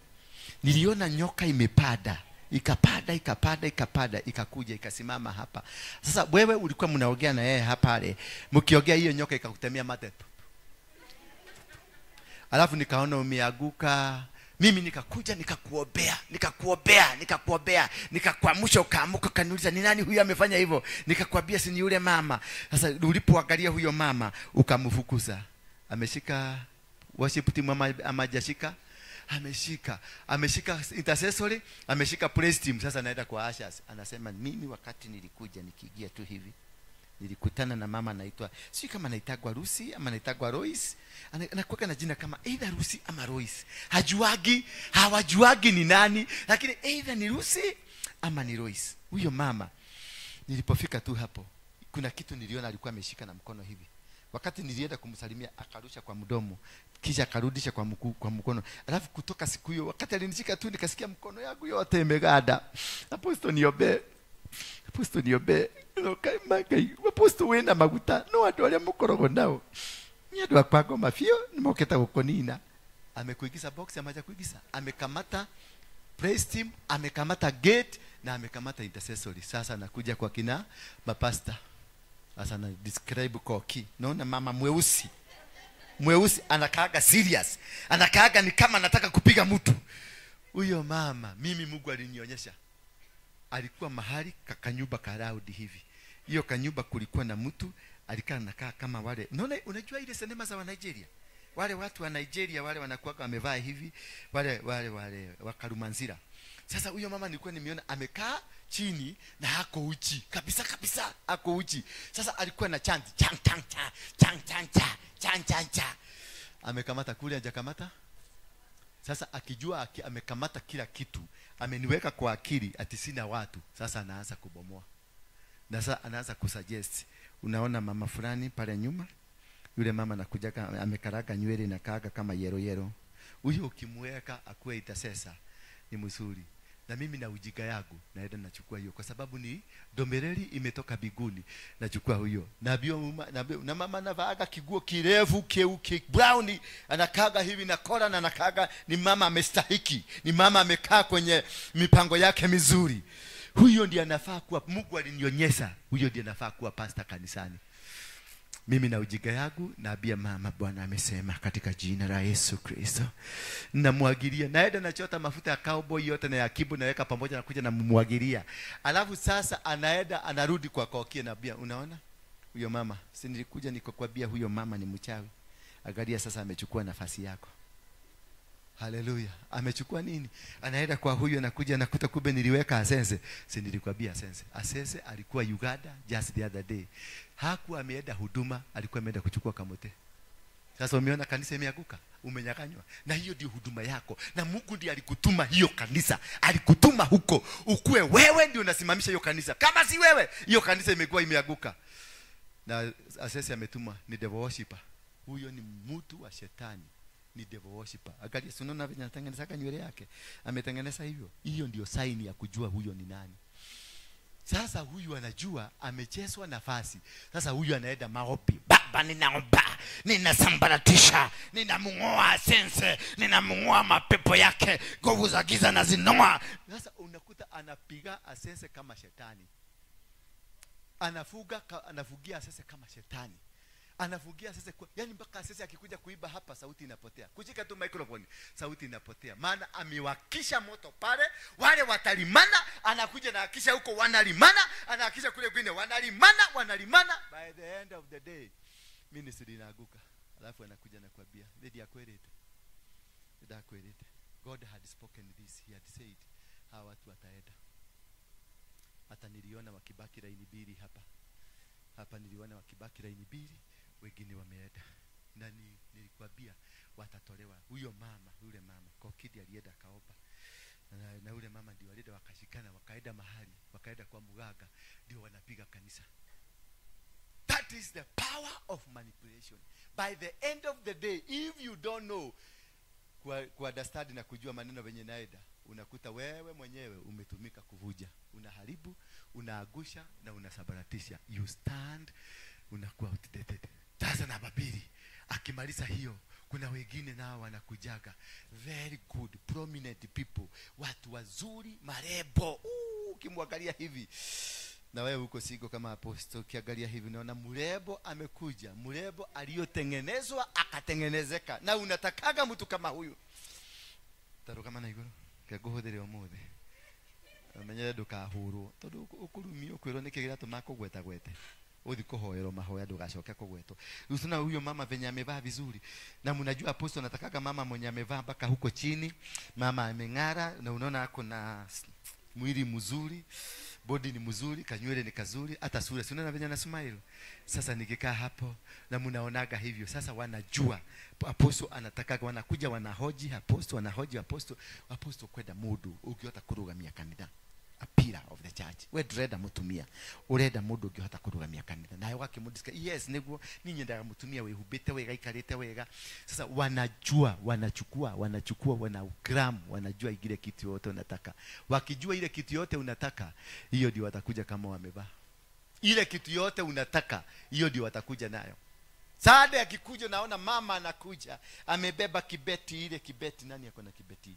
niliona nyoka imepada, ikapanda ikapanda ikapanda, ikakuja ikasimama hapa. Sasa wewe ulikuwa mnaongea na yeye hapa pale, mkiongea hiyo nyoka ikakutemea mate. Alafu nikaona umeanguka. Mimi nikakuja nikakuombea, nikakuombea, nikakuombea, nikakuamsha ukaamuka, kaniuliza ni nani huyu amefanya hivyo? Nikakwambia si ni yule mama. Sasa ulipoangalia huyo mama ukamfukuza. Ameshika worship team ama hajashika? Ameshika intercessory, ameshika praise team. Sasa naenda kwa ushers, anasema mimi wakati nilikuja nikiingia tu hivi nilikutana na mama anaitwa, sio kama anaitagwa Lucy ama anaitagwa Royce, anakuwa na jina kama either Lucy ama Royce. Hajuagi, hawajuagi ni nani, lakini either ni Lucy ama ni Royce. Huyo mama nilipofika tu hapo, kuna kitu niliona alikuwa ameshika na mkono hivi. Wakati nilienda kumsalimia akarusha kwa mdomo, kisha akarudisha kwa mkono. Alafu kutoka siku hiyo wakati alinishika tu nikasikia mkono yangu yote imeganda. Apostle niombe. Apostle niombe. Apostle wena maguta no andu aria mukoragwo nao. Ni andu akwa ngoma biũ nimokete gukunina. Amekuingiza box ama hajakuingiza? Amekamata praise team, amekamata gate na amekamata intercessory. Sasa nakuja kwa kina mapasta. Sasa na describe koki. Naona mama mweusi. Mweusi anakaaga serious. Anakaaga ni kama anataka kupiga mtu. Huyo mama mimi Mungu alinionyesha. Alikuwa mahali kakanyumba karaudi hivi. Hiyo kanyumba kulikuwa na mtu alikaa anakaa kama wale. Unaona, unajua ile sinema za wa Nigeria? Wale watu wa Nigeria wale wanakuwa wamevaa hivi, wale wakarumanzira. Sasa huyo mama nilikuwa nimeona amekaa chini na hako uchi. Kabisa kabisa hako uchi. Sasa alikuwa na chant chang chang cha chang chang cha chang chang cha. Amekamata kule hajakamata? Sasa akijua amekamata kila kitu, ameniweka kwa akili ati sina watu. Sasa anaanza kubomoa. Na sasa anaanza kusuggest. Unaona mama fulani pale nyuma? Yule mama anakuja amekaraga nywele na kaga kama yero yero. Huyo ukimweka akuwe itasesa ni mzuri. Na mimi na ujika yangu naenda nachukua hiyo kwa sababu ni domereli imetoka biguni. Nachukua huyo. Na bio na mama anavaaga kiguo kirefu keuke brown, anakaga hivi na kola na anakaga ni mama amestahiki. Ni mama amekaa kwenye mipango yake mizuri. Huyo ndiye anafaa kuwa, Mungu alinionyesha, huyo ndiye anafaa kuwa pastor kanisani. Mimi na ujika yangu naambia mama, Bwana amesema katika jina la Yesu Kristo. Namwagilia, naenda nachota mafuta ya cowboy yote na ya kibu naweka pamoja na kuja na mumwagilia. Alafu sasa anaenda anarudi kwa kokie naambia, unaona? Huyo mama, si nilikuja nikakwambia huyo mama ni mchawi. Angalia sasa amechukua nafasi yako. Haleluya. Amechukua nini? Anaenda kwa huyo nakuja nakuta kumbe niliweka Asense. Si nilikwambia Asense. Asense alikuwa Uganda just the other day. Hakuwa ameenda huduma, alikuwa ameenda kuchukua kamote. Sasa umeona kanisa imeanguka, umenyang'anywa. Na hiyo ndio huduma yako. Na Mungu ndiye alikutuma hiyo kanisa. Alikutuma huko. Ukue wewe ndio unasimamisha hiyo kanisa. Kama si wewe, hiyo kanisa imekuwa imeanguka. Na Asense ametuma ni devil worshiper. Huyo ni mtu wa shetani. Ni devil worshiper. Angalia, si unaona vile anatengeneza nywele yake? Ametengeneza hivyo. Hiyo ndio sign ya kujua huyo ni nani. Sasa huyu anajua amechezwa nafasi. Sasa huyu anaenda maombi. Baba ninaomba, ninasambaratisha, ninamngoa Asense, ninamngoa mapepo yake, nguvu za giza nazinoa. Sasa unakuta anapiga Asense kama shetani. Anafugia Asense kama shetani. Anafungia sasa kwa, yani mpaka sasa akikuja kuiba hapa sauti inapotea. Kushika tu microphone sauti inapotea. Maana amewakisha moto pale, wale watalimana, anakuja na akisha huko wanalimana, anahakisha kule kwingine wanalimana, wanalimana. By the end of the day ministry inaaguka. Alafu anakuja na kuambia, "Lady akwelete. Lady akwelete. God had spoken this, he had said, hawa watu wataenda. Hata niliona wakibaki laini mbili hapa. Hapa niliona wakibaki laini mbili, wengine wameenda. Na nilikwambia watatolewa. Huyo mama, yule mama, Kokidi alienda akaomba. Na yule mama ndio alienda wakashikana, wakaenda mahali, wakaenda kwa muganga, ndio wanapiga kanisa. That is the power of manipulation. By the end of the day, if you don't know ku understand na kujua maneno venye naenda, unakuta wewe mwenyewe umetumika kuvuja. Unaharibu, unaagusha na unasabaratisha. You stand, unakuwa outdated. Sasa namba 2, akimaliza hiyo, kuna wengine nao wanakujaga. Very good, prominent people, watu wazuri, marebo. Ukimwangalia hivi, na wewe uko siko kama apostle, ukiangalia hivi unaona mrebo amekuja, mrebo aliyotengenezwa akatengenezeka. Na unatakaga mtu kama huyu. Taruka na iguru, keguhuthere umuthi. Amenyere ndukahurwo tondu ukurumio kwirwo niki giratuma kugweta gwete. Uthi kuhoerwo mahoya ndugacoke kugwetwo. Usina huyo mama venye amevaa vizuri. Na mnajua apostle anatakaga mama mwenye amevaa mpaka huko chini, mama ameng'ara na unaona ako na mwili mzuri, body ni mzuri, kanywele ni kazuri, hata sura si unaona venye ana smile. Sasa nikikaa hapo na mnaonaga hivyo. Sasa wanajua apostle anataka, wanakuja wanahoji apostle, wanahoji apostle, apostle kwenda mudu ukiota kurugamia kanitha. A pillar of the church. We ndurenda mutumia, urenda mundu ũngĩhota kũrũgamia kanitha. Nawe wakĩmũdiscuss, yes nĩguo niĩ nyendaga mutumia wĩhumbĩte wega, aikarĩte wega. Sasa wanajua, wanachukua, wanachukua, wana gram, wanajua ile kitu yote unataka. Wakijua ile kitu yote unataka, hiyo ndio watakuja kama wamevaa. Ile kitu yote unataka, hiyo ndio watakuja nayo. Saada akikuja naona mama anakuja, amebeba kibeti, ile kibeti. Nani ako na kibeti?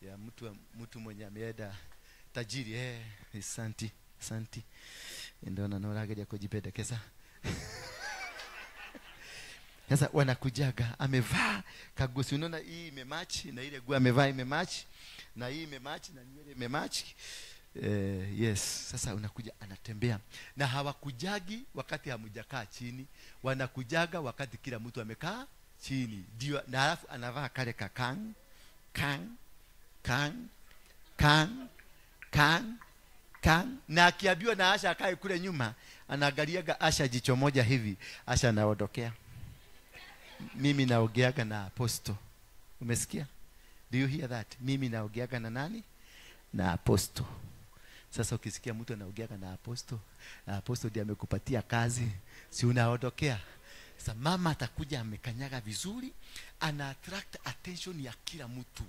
Ya mtu mwenye ameenda tajiri, santi, santi. Ndio naona kujipendekeza. Sasa wanakujaga amevaa kagosi, unaona hii imematch na ile nguo amevaa imematch na hii imematch na nywele imematch. Yes, sasa unakuja anatembea. Na hawakujagi wakati hamujakaa chini, wanakujaga wakati kila mtu amekaa chini. Ndio, na alafu anavaa kale kakang kang kang kang kang kang, na akiambiwa na Asha akae kule nyuma, anaangaliaga Asha jicho moja hivi, Asha anaondokea. Mimi naogeaga na apostle. Umesikia? Do you hear that? Mimi naogeaga na nani? Na apostle. Sasa ukisikia mtu anaogeaga na apostle, na apostle ndiye amekupatia kazi, si unaondokea? Sasa mama atakuja amekanyaga vizuri, ana attract attention ya kila mtu.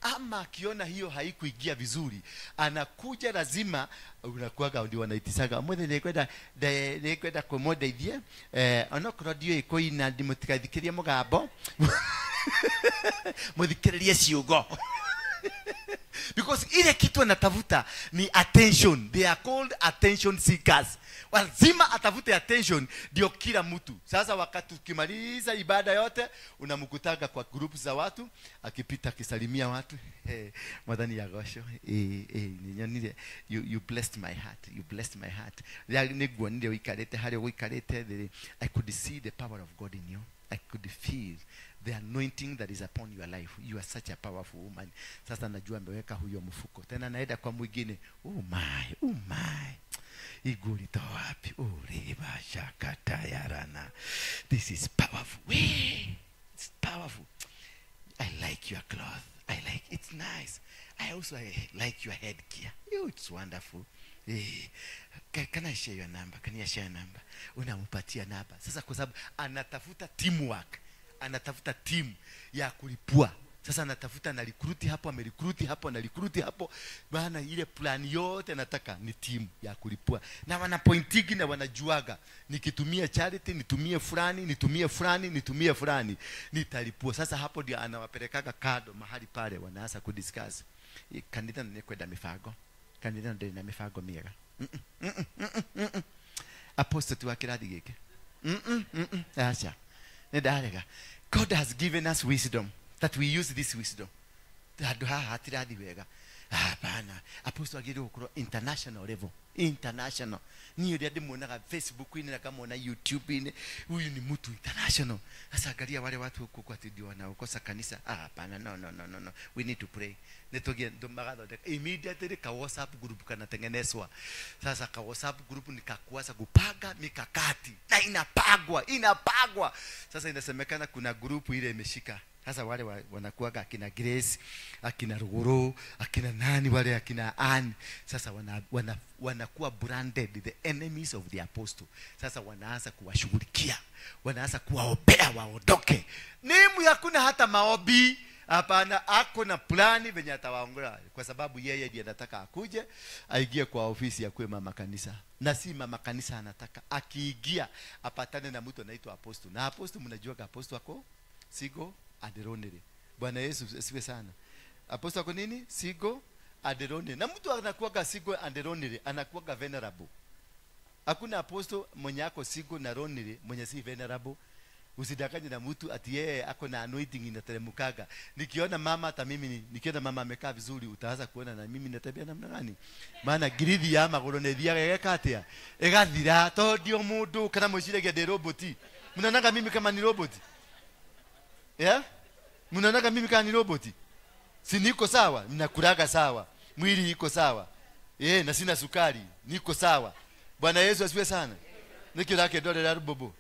Ama akiona hiyo haikuingia vizuri, anakuja lazima unakuaga ndio wanaitisaga. Mwe nikwenda nikwenda kumodeithie, onokorwo ndiũĩ kũina ndimũtigathikĩrie mũgambo. Mũthikĩrĩrie ciugo. Because ile kitu anatafuta ni attention. They are called attention seekers. Lazima atafute attention ndio kila mtu. Sasa wakati ukimaliza ibada yote unamkutaga kwa group za watu akipita akisalimia watu. Hey, Mwathani agocwo. Ninyonire you blessed my heart. You blessed my heart. Niguonire uikarite haria uikarite. I could see the power of God in you. I could feel the anointing that is upon your life. You are such a powerful woman. Sasa najua ameweka huyo mfuko. Tena naenda kwa mwingine. Oh my, oh my. Iguri to wapi? Oh riba shakata yarana. This is powerful. Wee! It's powerful. I like your cloth. I like it's nice. I also like your headgear. Oh, it's wonderful. Hey, can I share your number? Can I share your number? Unampatia namba. Sasa kwa sababu anatafuta teamwork. Anatafuta team ya kulipua. Sasa anatafuta na recruit hapo, amerecruit hapo, na recruit hapo. Maana ile plan yote anataka ni team ya kulipua. Na wanapointigi na wanajuaga. Nikitumia charity, nitumie fulani, nitumie fulani, nitumie fulani, nitalipua. Sasa hapo ndio anawapelekaga kado mahali pale wanaanza kudiscuss. Kanitha ni kwenda mifango. Kanitha ndiri na mifango miega. Apostle tu wa kirathi giki. Acha. Nĩ ndarega. God has given us wisdom that we use this wisdom. Handũ haha hatirathi wega. Hapana. Apostle agĩrĩirwo gũkorwo international level. International. Niĩ ũrĩa ndĩmuonaga Facebook-inĩ na ngamwona YouTube-inĩ, huyu ni mtu international. Sasa angalia wale watu huku kwa ndio wanaokosa kanisa. Ah, hapana, no, no, no, no, no. We need to pray. Nĩtũgĩe magathondeka immediately ka WhatsApp group kanatengenezwa. Sasa ka WhatsApp group ni kakuanza kupanga mikakati na inapagwa, inapagwa. Sasa inasemekana kuna group ile imeshika. Sasa wale wanakuwaga akina Grace, akina Ruguru, akina nani wale akina Ann. Sasa wanakuwa branded the enemies of the apostle. Sasa wanaanza kuwashughulikia, wanaanza kuwaombea waondoke. Nimu hakuna hata maombi. Hapana, ako na plani venye atawaongoa kwa sababu yeye ndiye anataka akuje aingie kwa ofisi ya kuwe mama kanisa. Na si mama kanisa anataka akiingia apatane na mtu anaitwa apostle. Na apostle mnajua apostle ako single and lonely. Bwana Yesu asifiwe sana. Apostle ako nini? Single and lonely. Na mtu anakuwaga single and lonely, anakuwaga vulnerable. Hakuna apostle mwenye ako single na lonely mwenye si vulnerable. Usidanganye na mtu ati yeye ako na anointing inateremukaga. Nikiona mama hata mimi nikiona mama amekaa vizuri utaanza kuona na mimi natembea namna gani. Maana girithi ya maguru ne thiaga igeka atia? Igathira to ndio mundu kana mwiciragia ndi roboti. Mnaonaga mimi kama ni roboti? Yeah? Mnaonaga mimi kama ni roboti? Si niko sawa, ninakulaga sawa, mwili iko sawa. Na sina sukari, niko sawa. Bwana Yesu asifiwe sana. Nikio lake ndore la rubobo.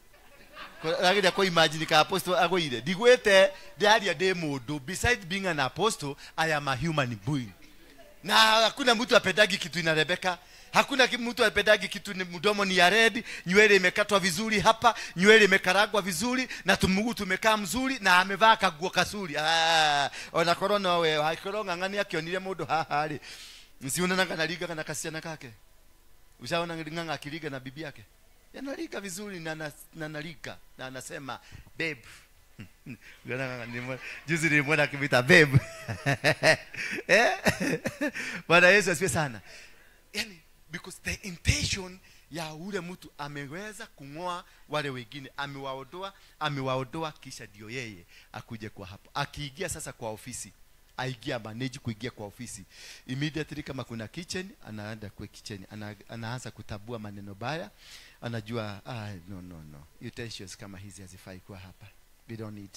Rageria ko imagine ka apostle agoire. Ndigwete ndiaria ndi mundu. Besides being an apostle, I am a human being. Na hakuna mtu apendagi kitu inarebeka. Hakuna mtu apendagi kitu ni mdomo ni ya red, nywele imekatwa vizuri hapa, nywele imekaragwa vizuri na tumugu tumekaa mzuri na amevaa kaguo kasuri. Ah, ona korona we, hakorwo ng'ang'ani akionire mundu haha ri. Msiona kana liga kana kasichana kake. Ushaona ng'ang'a akiliga na bibi yake? Yanalika vizuri na analika na anasema babe. Juzi nilimwona akimwita babe. Bwana Yesu asifiwe sana. Yani because the intention ya ule mtu ameweza kungoa wale wengine, amewaondoa, amewaondoa kisha ndio yeye akuje kwa hapo. Akiingia sasa kwa ofisi, aingia manage kuingia kwa ofisi. Immediately kama kuna kitchen, anaenda kwa kitchen, anaanza kutabua maneno baya. Anajua no no no. Utensils kama hizi hazifai kuwa hapa. We don't need.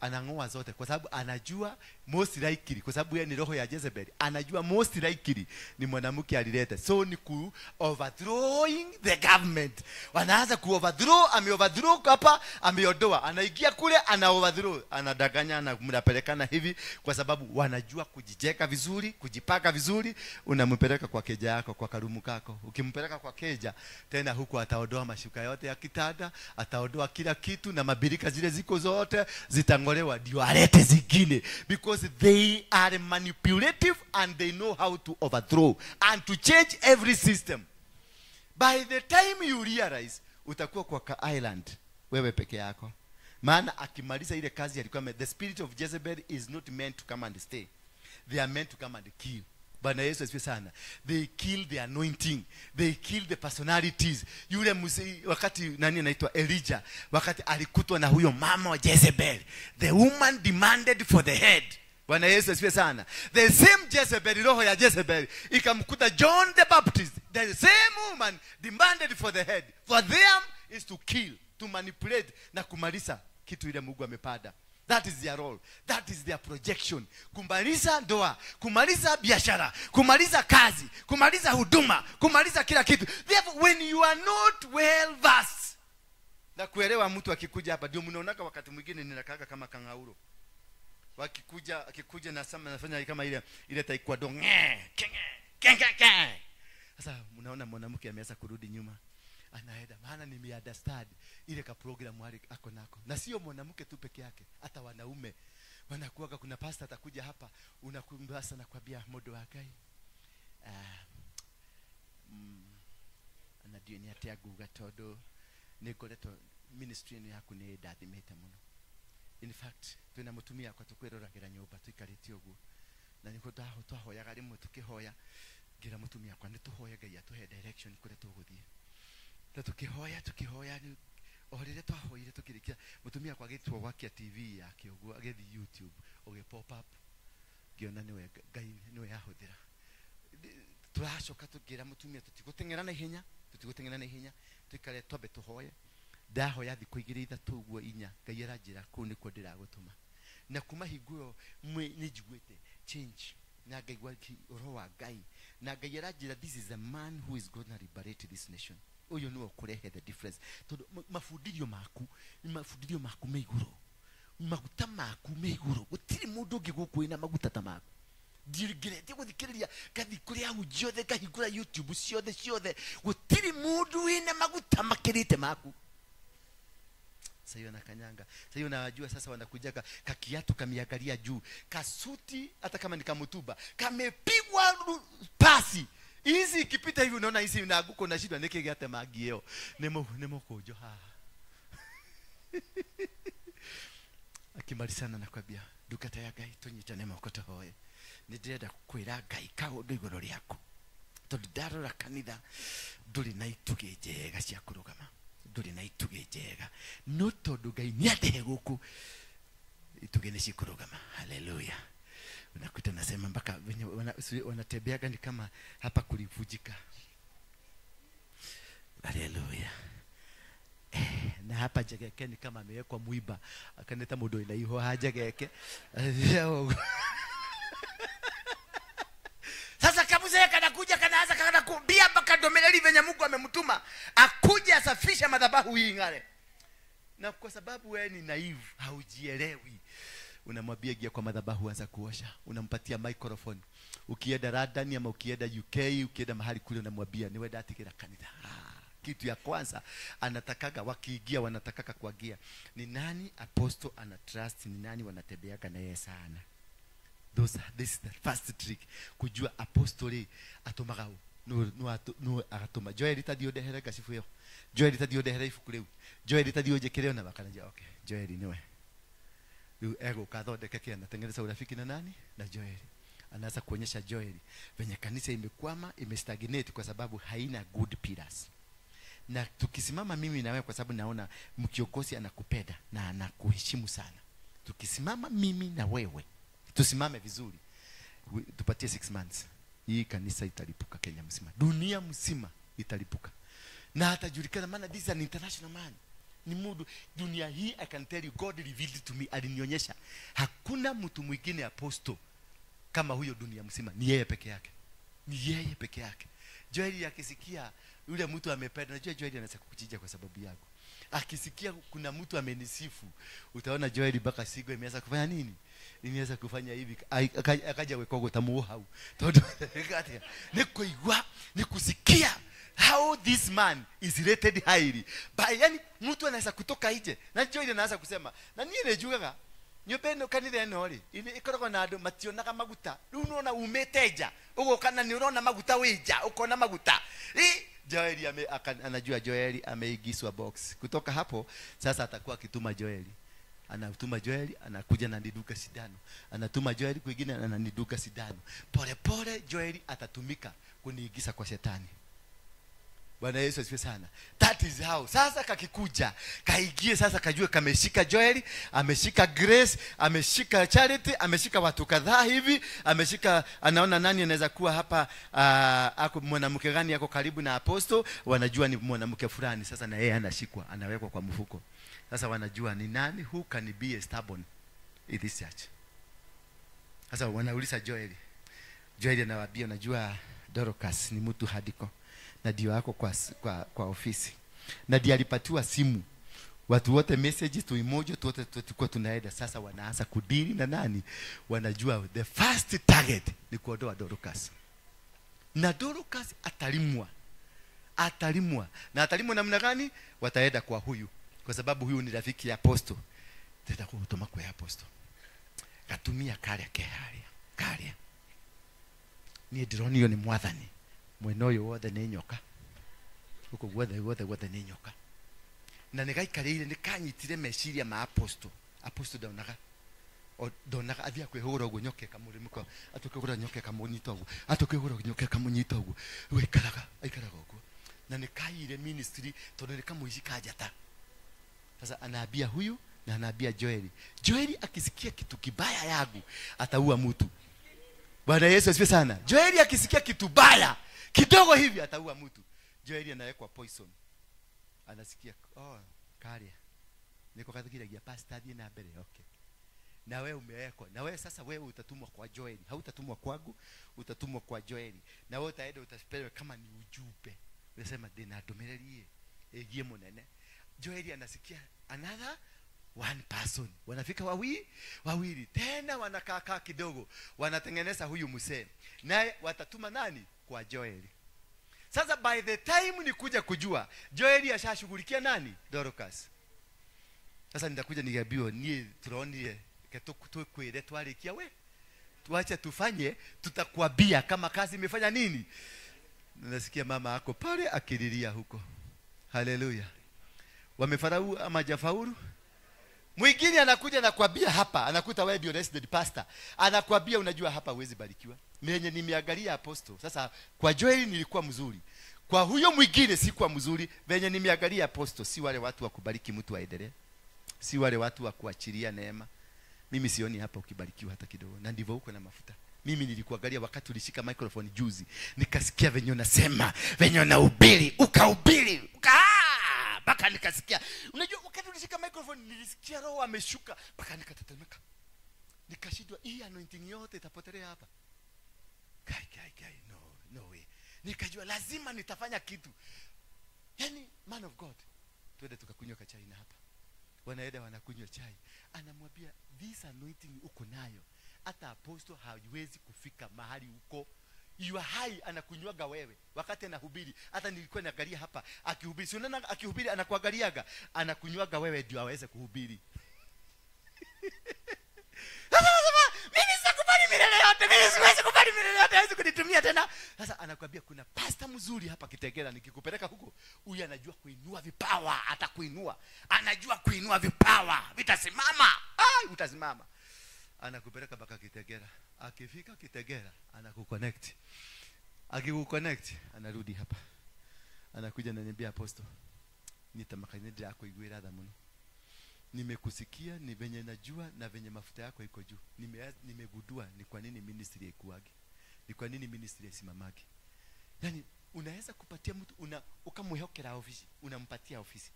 Anangoa zote kwa sababu anajua most likely, kwa sababu yeye ni roho ya Jezebel. Anajua most likely ni mwanamke alileta. So ni ku overthrowing the government. Wanaanza ku overthrow, ame overthrow hapa, ameondoa. Anaingia kule ana overthrow, anadanganya na mnapelekana hivi kwa sababu wanajua kujijeka vizuri, kujipaka vizuri. Unampeleka kwa keja yako, kwa karumu kako. Ukimpeleka kwa keja tena huko ataondoa mashuka yote ya kitanda, ataondoa kila kitu na mabirika zile ziko zote zitangolewa ndio alete zingine, because they are manipulative and they know how to overthrow and to change every system. By the time you realize utakuwa kwa ka island wewe peke yako. Maana akimaliza ile kazi alikuwa, the spirit of Jezebel is not meant to come and stay. They are meant to come and kill. Bwana Yesu asifiwe sana. They kill the anointing. They kill the personalities. Yule mzee wakati nani anaitwa Elijah, wakati alikutwa na huyo mama wa Jezebel, the woman demanded for the head. Bwana Yesu asifiwe sana. The same Jezebel, roho ya Jezebel ikamkuta John the Baptist. The same woman demanded for the head. For them is to kill, to manipulate na kumaliza kitu ile Mungu amepanda. That is their role. That is their projection. Kumaliza ndoa, kumaliza biashara, kumaliza kazi, kumaliza huduma, kumaliza kila kitu. Therefore, when you are not well versed, na kuelewa mtu akikuja hapa, ndio mnaonaka wakati mwingine ninakaka kama kangauro. Wakikuja, akikuja na sama nafanya kama ile taekwondo. Sasa mnaona mwanamke ameanza kurudi nyuma. Anaenda maana nimeunderstand ile ka program wale ako nako. Na sio mwanamke tu peke yake, hata wanaume wanakuwa. Kuna pastor atakuja hapa, unakumbasa sana nakwambia modo wa Ngai. Ana ndio ni atia guga todo nikoleto ministry ni yaku ni ndathimite muno. In fact twina mutumia kwa tukwiroragira nyumba tuikarite uguo. Na niko twahoyaga rimwe tukihoya ngira mutumia kwa ni tuhoye Ngai atuhe direction kule tuguthie. Na tukihoya O rĩrĩa twahoire tũkĩrĩkia mũtumia akwa agĩtua gwakia TV yake ũguo agĩthiĩ YouTube ũgĩ pop up ngĩona nĩwe Ngai nĩwe yahũthĩra. Tũracoka tũkĩra mũtumia tũtigũteng'era na ihenya, tũtigũteng'era na ihenya, tũikare twambe tũhoye. Ndahoya thikũ igĩrĩ ithatũ ũguo inya, Ngai aranjĩra kũu nĩkuo ndĩragũtũma. Na kuma hingo ĩyo nĩ njiguĩte change na ngaigua ũhoro wa Ngai, na Ngai aranjĩra this is a man who is gonna liberate this nation. Ũyũ nĩwe ũkũrehe the difference, tondũ mabundithio maku nĩ mabundithio maku me igũrũ, maguta maku me igũrũ, gũtirĩ mũndũ ũngĩ gũkũ wĩna maguta ta maku. Ndirigirete gũthikĩrĩria ngathi kũrĩa ahunjia othe, ngahingũra YouTube ciothe ciothe, gũtirĩ mũndũ wĩna maguta makĩrĩte maku. Sasa hiyo nakanyanga. Sasa hiyo nawajua sasa wanakujaga kakiatu kamiangalia juu, kasuti hata kama ni kamutuba, kamepigwa pasi. Hizi ikipita hivi unaona hizi inaanguka unashindwa niki gate magieo. Nemo kojo ha. Akimalizana nakwambia ndungata ya Ngai tunyitane moko tuhoe. Nĩ ndĩrenda kwĩra Ngai kaũndũ igũrũ rĩaku. Tondũ ndarora kanitha ndũrĩ na itugĩ njega cia kũrũgama. Ndũrĩ na itugĩ njega. No tondũ Ngai nĩandehe gũkũ itugĩ nĩ cikũrũgama. Haleluya. Unakuta nasema mpaka wenye wanatembeaga ni kama hapa kulivujika. Haleluya. Na hapa Njegeke ni kama amewekwa mwiba akaneta mũndũ ina iho ha Njegeke. Sasa kabuzee kanakuja kanaanza kanakumbia mpaka domeleli venye Mungu amemtuma akuje asafishe madhabahu hii ngare. Na kwa sababu wewe ni naive, haujielewi, unamwambia gia kwa madhabahu anza kuosha, unampatia microphone. Ukienda London ama ukienda UK, ukienda mahali kule unamwambia niwe ndatigĩra kanitha. Kitu ya kwanza anatakaga wakiingia wanatakaka kuagia ni nani apostle ana trust, ni nani wanatembeaga na yeye sana. This is the first trick kujua apostle atumaga no agatuma Joel tathio ndehere ngacibu ĩyo, Joel tathio ndehere ibuku rĩu, Joel tathio njĩkĩre ona bakanaja okay Joel niwe rĩu egũka athondeke kĩ, anatengeneza urafiki na nani? Na Joel. Anaanza kuonyesha Joel venye kanisa imekwama, imestagnate kwa sababu haina good pillars. Na tukisimama mimi na wewe, kwa sababu naona mkiongozi anakupenda na anakuheshimu sana, tukisimama mimi na wewe tusimame vizuri, tupatie 6 months, hii kanisa italipuka Kenya mzima, dunia mzima italipuka. Na hatajulikana, maana this is an international man. Ni mudu dunia hii, I can tell you God revealed to me, alinionyesha hakuna mtu mwingine apostle kama huyo dunia mzima, ni yeye peke yake. Ni yeye peke yake. Joel akisikia yule mtu amependa, najua Joel anaweza kukuchinja kwa sababu yako. Akisikia kuna mtu amenisifu, utaona Joel mpaka sigo imeanza kufanya nini? Imeanza kufanya hivi, akaja wekogo tamuo hau. Tondu ni kuigua, ni kusikia how this man is rated highly. By yani mtu anaweza kutoka nje. Na Joel anaanza kusema, na niĩ nĩnjugaga nyũmba ĩno kanitha ĩno rĩ, ĩkoragwo na andũ mationaga maguta. Rĩu nĩwona umĩte nja, ũgoka na nĩũrona maguta wĩ nja, ũkona maguta. Joeli anajua Joeli ameingizwa box. Kutoka hapo sasa atakuwa akituma Joeli. Anatuma Joeli, anakuja na niduka sindano. Anatuma Joeli kwingine ananiduka sindano. Pole pole Joeli atatumika kuniingiza kwa shetani. Bwana Yesu asifiwe sana. That is how. Sasa kakikuja, kaingie sasa kajue kameshika Joeli, ameshika Grace, ameshika Charity, ameshika watu kadhaa hivi, ameshika, anaona nani anaweza kuwa hapa, ako mwanamke gani yako karibu na apostle, wanajua ni mwanamke fulani. Sasa na yeye anashikwa, anawekwa kwa mfuko. Sasa wanajua ni nani who can be a stubborn in this church. Sasa wanauliza Joeli. Joeli anawaambia unajua Dorcas ni mtu hadiko. Na ndio yako kwa ofisi. Na ndio alipatiwa simu. Watu wote messages tu emoji tu wote tulikuwa tunaenda. Sasa wanaanza kudili na nani? Wanajua the first target ni kuondoa Dorcas. Na Dorcas atalimwa. Atalimwa. Na atalimwa namna gani? Wataenda kwa huyu. Kwa sababu huyu ni rafiki ya apostle. Tenda kutuma kwa apostle. Gatumia karia keharia. Karia. Ni ndironio ni mwathani. Mwena ũyũ wothe nĩ nyoka. Huko guothe guothe guothe nĩ nyoka. Na nĩ gaikarĩire nĩ kanyitire meciria ma apostle. Apostle ndonaga. O ndonaga athia kwĩhũgũra ũguo nyoka ĩkamũrĩmũka. Atũkĩgũra nyoka ĩkamũnyita ũguo. Atũkĩgũra nyoka ĩkamũnyita ũguo. Rĩu aikaraga ũguo. Na nĩ kaiyire ministry tondũ nĩ kamũici ka njata. Sasa anaambia huyu na anaambia Joeli. Joeli akisikia kitu kibaya yangu ataua mtu. Bwana Yesu asifiwe sana. Joeli akisikia kitu baya kidogo hivi ataua mtu. Joeli anawekwa poison. Anasikia oh karia. Niko katika pastor na mbele, okay. Na wewe umewekwa. Na wewe sasa wewe utatumwa kwa Joeli. Hautatumwa kwangu, utatumwa kwa Joeli. Na wewe utaenda utapewa kama ni ujumbe. Unasema ndina ndumirerie egie munene. Joeli anasikia another one person. Wanafika wawili. Tena wanakaa kidogo. Wanatengeneza huyu msee. Naye watatuma nani? Kwa Joeli. Sasa by the time nikuja kujua, Joeli ashashughulikia nani? Dorcas. Sasa nitakuja niambiwe nie turonie tukwire twarikia we. Tuache tufanye, tutakwambia kama kazi imefanya nini. Nasikia mama yako pale akililia huko. Haleluya. Wamefaulu ama hajafaulu? Mwingine anakuja na kuambia hapa, anakuta wewe ndio resident pastor. Anakuambia unajua hapa huwezi barikiwa. Mimi nimeangalia apostle. Sasa kwa Joel nilikuwa mzuri. Kwa huyo mwingine sikuwa mzuri. Venye nimeangalia apostle, si wale watu wa kubariki mtu aendelee. Si wale watu wa kuachilia neema. Mimi sioni hapa ukibarikiwa hata kidogo. Na ndivyo uko na mafuta. Mimi nilikuangalia wakati ulishika microphone juzi. Nikasikia venye unasema, venye unahubiri, ukahubiri, mpaka nikasikia. Unajua wakati ulishika microphone nilisikia roho ameshuka mpaka nikatetemeka. Nikashindwa, hii anointing yote itapotelea hapa. Kai no way. Nikajua lazima nitafanya kitu. Yaani man of God, twende tukakunywa kachai na hapa. Wanaenda wanakunywa chai. Anamwambia this anointing uko nayo, hata apostle haiwezi kufika mahali uko. You are high, anakunywaga wewe wakati anahubiri. Hata nilikuwa naangalia hapa akihubiri, si unaona akihubiri anakuangaliaga, anakunywaga wewe ndio aweze kuhubiri. Sasa nasema mimi sikubali milele yote, mimi siwezi kubali milele yote, hawezi kunitumia tena. Sasa anakuambia kuna pastor mzuri hapa Kitegera, nikikupeleka huko, huyu anajua kuinua vipawa, atakuinua. Anajua kuinua vipawa, vitasimama. Ah, utasimama. Anakupeleka mpaka Kitegera. Akifika Kitegera anakuconnect. Akikuconnect anarudi hapa. Anakuja ananiambia apostle, nitamakanyedi yako igwira tha muno. Nimekusikia, ni venye najua na venye mafuta yako iko juu. Nimegundua ni kwa nini ministry ikuage. Ni kwa nini ministry isimamage. Yaani unaweza kupatia mtu ukamwekea ofisi, unampatia ofisi.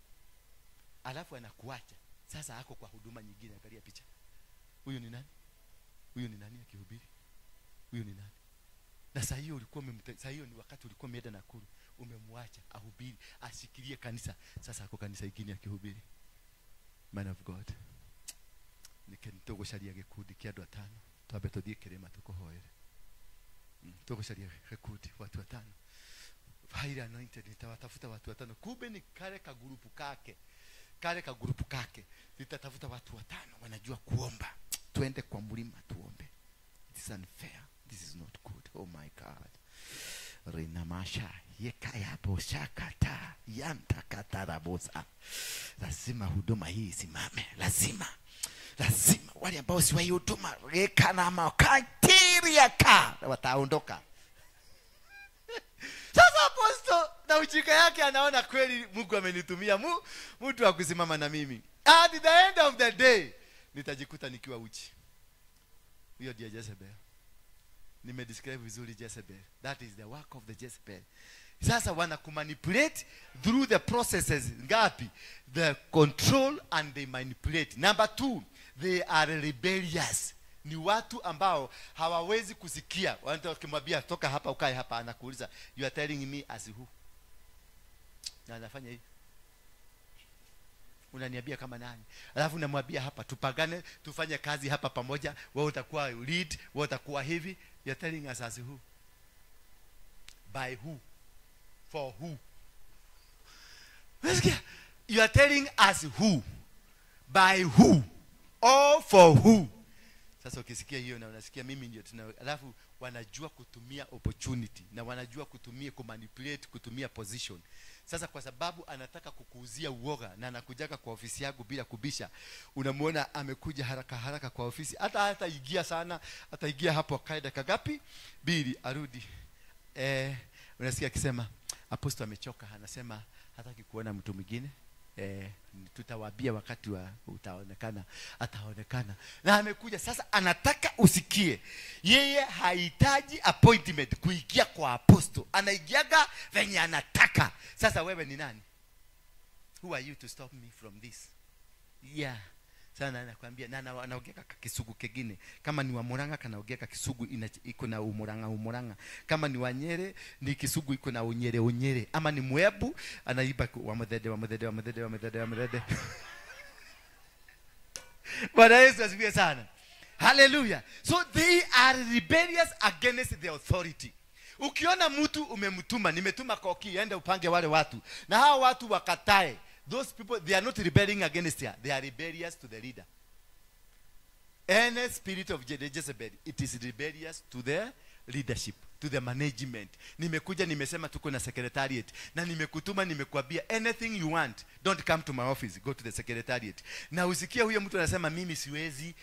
Alafu anakuacha. Sasa ako kwa huduma nyingine, angalia picha. Huyu ni nani? Huyu ni nani akihubiri? Huyu ni nani? Na saa hiyo ulikuwa saa hiyo ni wakati ulikuwa umeenda Nakuru, umemwacha ahubiri, ashikilie kanisa. Sasa ako kanisa ingine akihubiri. Man of God. Nikentogocaria gikundi kia andu atano. Twambe tuthie kirima tukuhoere. Tugucaria gikundi watu watano. Highly anointed, nitawatafuta watu watano. Kumbe ni kale kagurupu kake. Kale kagurupu kake. Nitatafuta watu watano wanajua kuomba. Tuende kwa mlima tuombe. It is unfair. This is not good. Oh my God. Rinamasha yekaya boshakata yantakatarabosa. Lazima huduma hii isimame. Lazima. Lazima wale ambao si wa huduma rekana makatiria ka wataondoka. Sasa apostle na ujika yake anaona kweli Mungu amenitumia mtu wa kusimama na mimi. At the end of the day nitajikuta nikiwa uchi. Huyo ndiye Jezebel. Nimedescribe vizuri Jezebel. That is the work of the Jezebel. Sasa wana kumanipulate through the processes ngapi? The control and they manipulate. Number 2, they are rebellious. Ni watu ambao hawawezi kusikia. Wanataka kumwambia toka hapa ukae hapa, anakuuliza you are telling me as who? Na anafanya hivi. Unaniambia kama nani? Alafu unamwambia hapa tupagane, tufanye kazi hapa pamoja, wewe utakuwa lead, wewe utakuwa hivi. You are telling us as who? By who? For who? You are telling us who? By who? Or for who? Sasa ukisikia hiyo na unasikia mimi ndio tuna, alafu wanajua kutumia opportunity na wanajua kutumia kumanipulate, kutumia position. Sasa kwa sababu anataka kukuuzia uoga na anakujaga kwa ofisi yangu bila kubisha. Unamuona amekuja haraka haraka kwa ofisi. Hata ingia sana, ataingia hapo akae dakika ngapi? 2 arudi. Unasikia akisema apostle amechoka, anasema hataki kuona mtu mwingine. Tutawaambia wakati wa utaonekana, ataonekana. Na amekuja sasa, anataka usikie. Yeye hahitaji appointment kuingia kwa apostle. Anaingiaga venye anataka. Sasa wewe ni nani? Who are you to stop me from this? Yeah. Sana anakuambia na anaongea kisugu kingine. Kama ni wa Murang'a kanaongea kisugu iko na umurang'a. Kama ni wa Nyeri ni kisugu iko na unyere. Ama ni Mwebu anaiba wa muthede wa muthede wa muthede wa muthede wa muthede. Bwana Yesu asifiwe sana. Hallelujah. So they are rebellious against the authority. Ukiona mtu umemtuma, nimetuma koki, enda upange wale watu. Na hao watu wakatae. Those people, they are not rebelling against her. They are rebellious to the leader. Any spirit of Jezebel, it is rebellious to the leadership, to the management. Nimekuja, nimesema tuko na secretariat. Na nimekutuma, nimekuambia, anything you want, don't come to my office, go to the secretariat. Na usikie huyo mtu anasema, mimi siwezi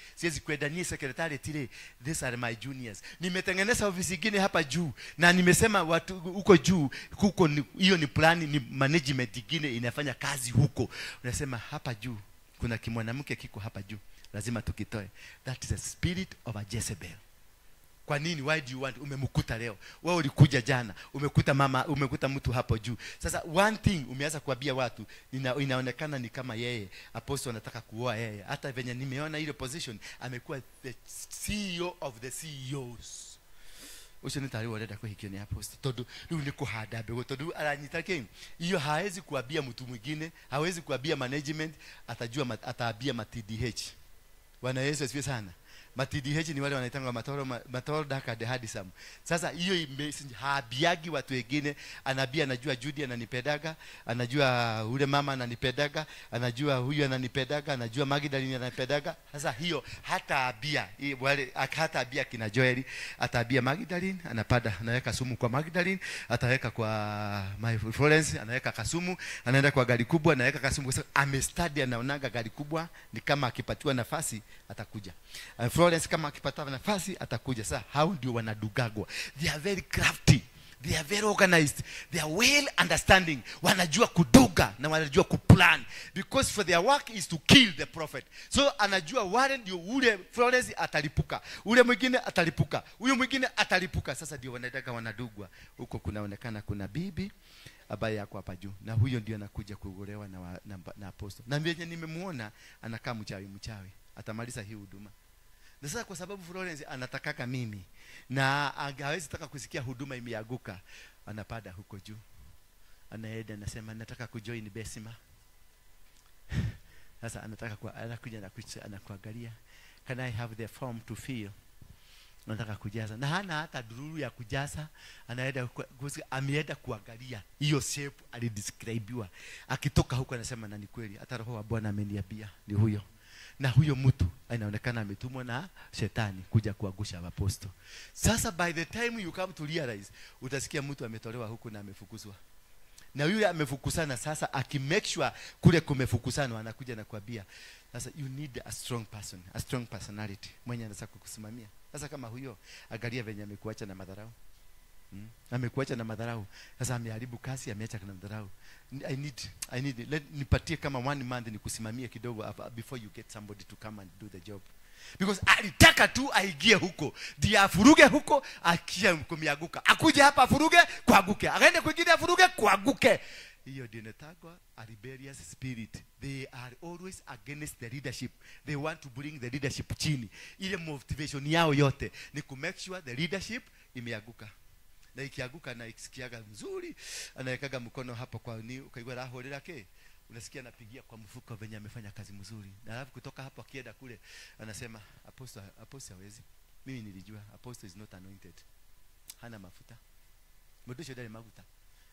kwenda ni secretariat ile, these are my juniors. Nimetengeneza ofisi nyingine hapa juu, na nimesema watu huko juu, huko hiyo ni plan, ni management nyingine inafanya kazi huko. Unasema hapa juu, kuna kimwanamke kiko hapa juu, lazima tukitoe. That is a spirit of a Jezebel. Kwa nini? Why do you want? Umemkuta leo. Wewe ulikuja jana. Umekuta mama, umekuta mtu hapo juu. Sasa one thing umeanza kuambia watu, inaonekana ni kama yeye apostle anataka kuoa yeye. Hata venye nimeona ile position, amekuwa the CEO of the CEOs. Ucio ni tari urenda kuhikio ni apostle. Tondu riu ni kuhanda mbegu, tondu aranyita ki iyo haezi kuambia mtu mwingine, hawezi kuambia management, atajua ataambia ma TDH. Bwana Yesu asifiwe sana. Ma TDH ni wale wanaitanga matoro dark and handsome. Sasa hiyo habiagi watu wengine, anabia anajua Judy ananipedaga, anajua ule mama ananipedaga, anajua huyu ananipedaga, anajua Magdalene ananipedaga. Sasa hiyo hata abia wale, hata abia kina Joel, ataabia Magdalene, anapada anaweka sumu kwa Magdalene, ataweka kwa my Florence, anaweka kasumu, anaenda kwa gari kubwa anaweka kasumu. Sasa amestudy, anaonaga gari kubwa ni kama akipatiwa nafasi atakuja. Florence kama akipata nafasi atakuja. Sasa hao ndio wanadugagwa. They are very crafty. They are very organized. They are well understanding. Wanajua kuduga na wanajua kuplan. Because for their work is to kill the prophet. So anajua wale ndio ule Florence atalipuka, ule mwingine atalipuka, huyu mwingine atalipuka. Sasa ndio wanadaga wanadugwa. Huko kunaonekana kuna bibi ambaye yako hapa juu, na huyo ndio anakuja kuolewa na apostle. Na mimi nimemuona anakaa mchawi. Atamaliza hii huduma. Na sasa kwa sababu Florence anatakaka mimi na hawezi taka kusikia huduma imeanguka, anapada huko juu. Anaenda anasema nataka kujoin Besima. Sasa anataka anakuja na anakuangalia, can I have the form to fill? Anataka kujaza. Na hana hata dururu ya kujaza, anaenda ameenda kuangalia hiyo shape alidescribewa. Akitoka huko anasema na ni kweli, hata roho wa Bwana ameniambia ni huyo. Na huyo mtu inaonekana ametumwa na shetani kuja kuangusha apostle. Sasa by the time you come to realize, utasikia mtu ametolewa huku na amefukuzwa. Na yule amefukusana sasa, akimake sure kule kumefukusana, anakuja na kuambia sasa you need a strong person, a strong personality, mwenye anaweza kukusimamia. Sasa kama huyo, angalia venye amekuacha na madharau. Amekuacha na madharau. Sasa ameharibu kasi, ameacha na madharau. I need let nipatie kama 1 month nikusimamie kidogo before you get somebody to come and do the job. Because alitaka tu aingie huko, ndiye afuruge huko, akia kumiaguka. Akuje hapa afuruge, kuanguke. Akaende kwingine afuruge, kuanguke. Hiyo ndio inaitwa a rebellious spirit. They are always against the leadership. They want to bring the leadership chini. Ile motivation yao yote ni ku make sure the leadership imeanguka. Na ikianguka na ikisikiaga mzuri, anawekaga mkono hapo kwa ni ukaigwa raho lake, unasikia anapigia kwa mfuko venye amefanya kazi mzuri. Na alafu kutoka hapo akienda kule anasema apostle hawezi. Mimi nilijua apostle is not anointed. Hana mafuta. Mudusho dale maguta.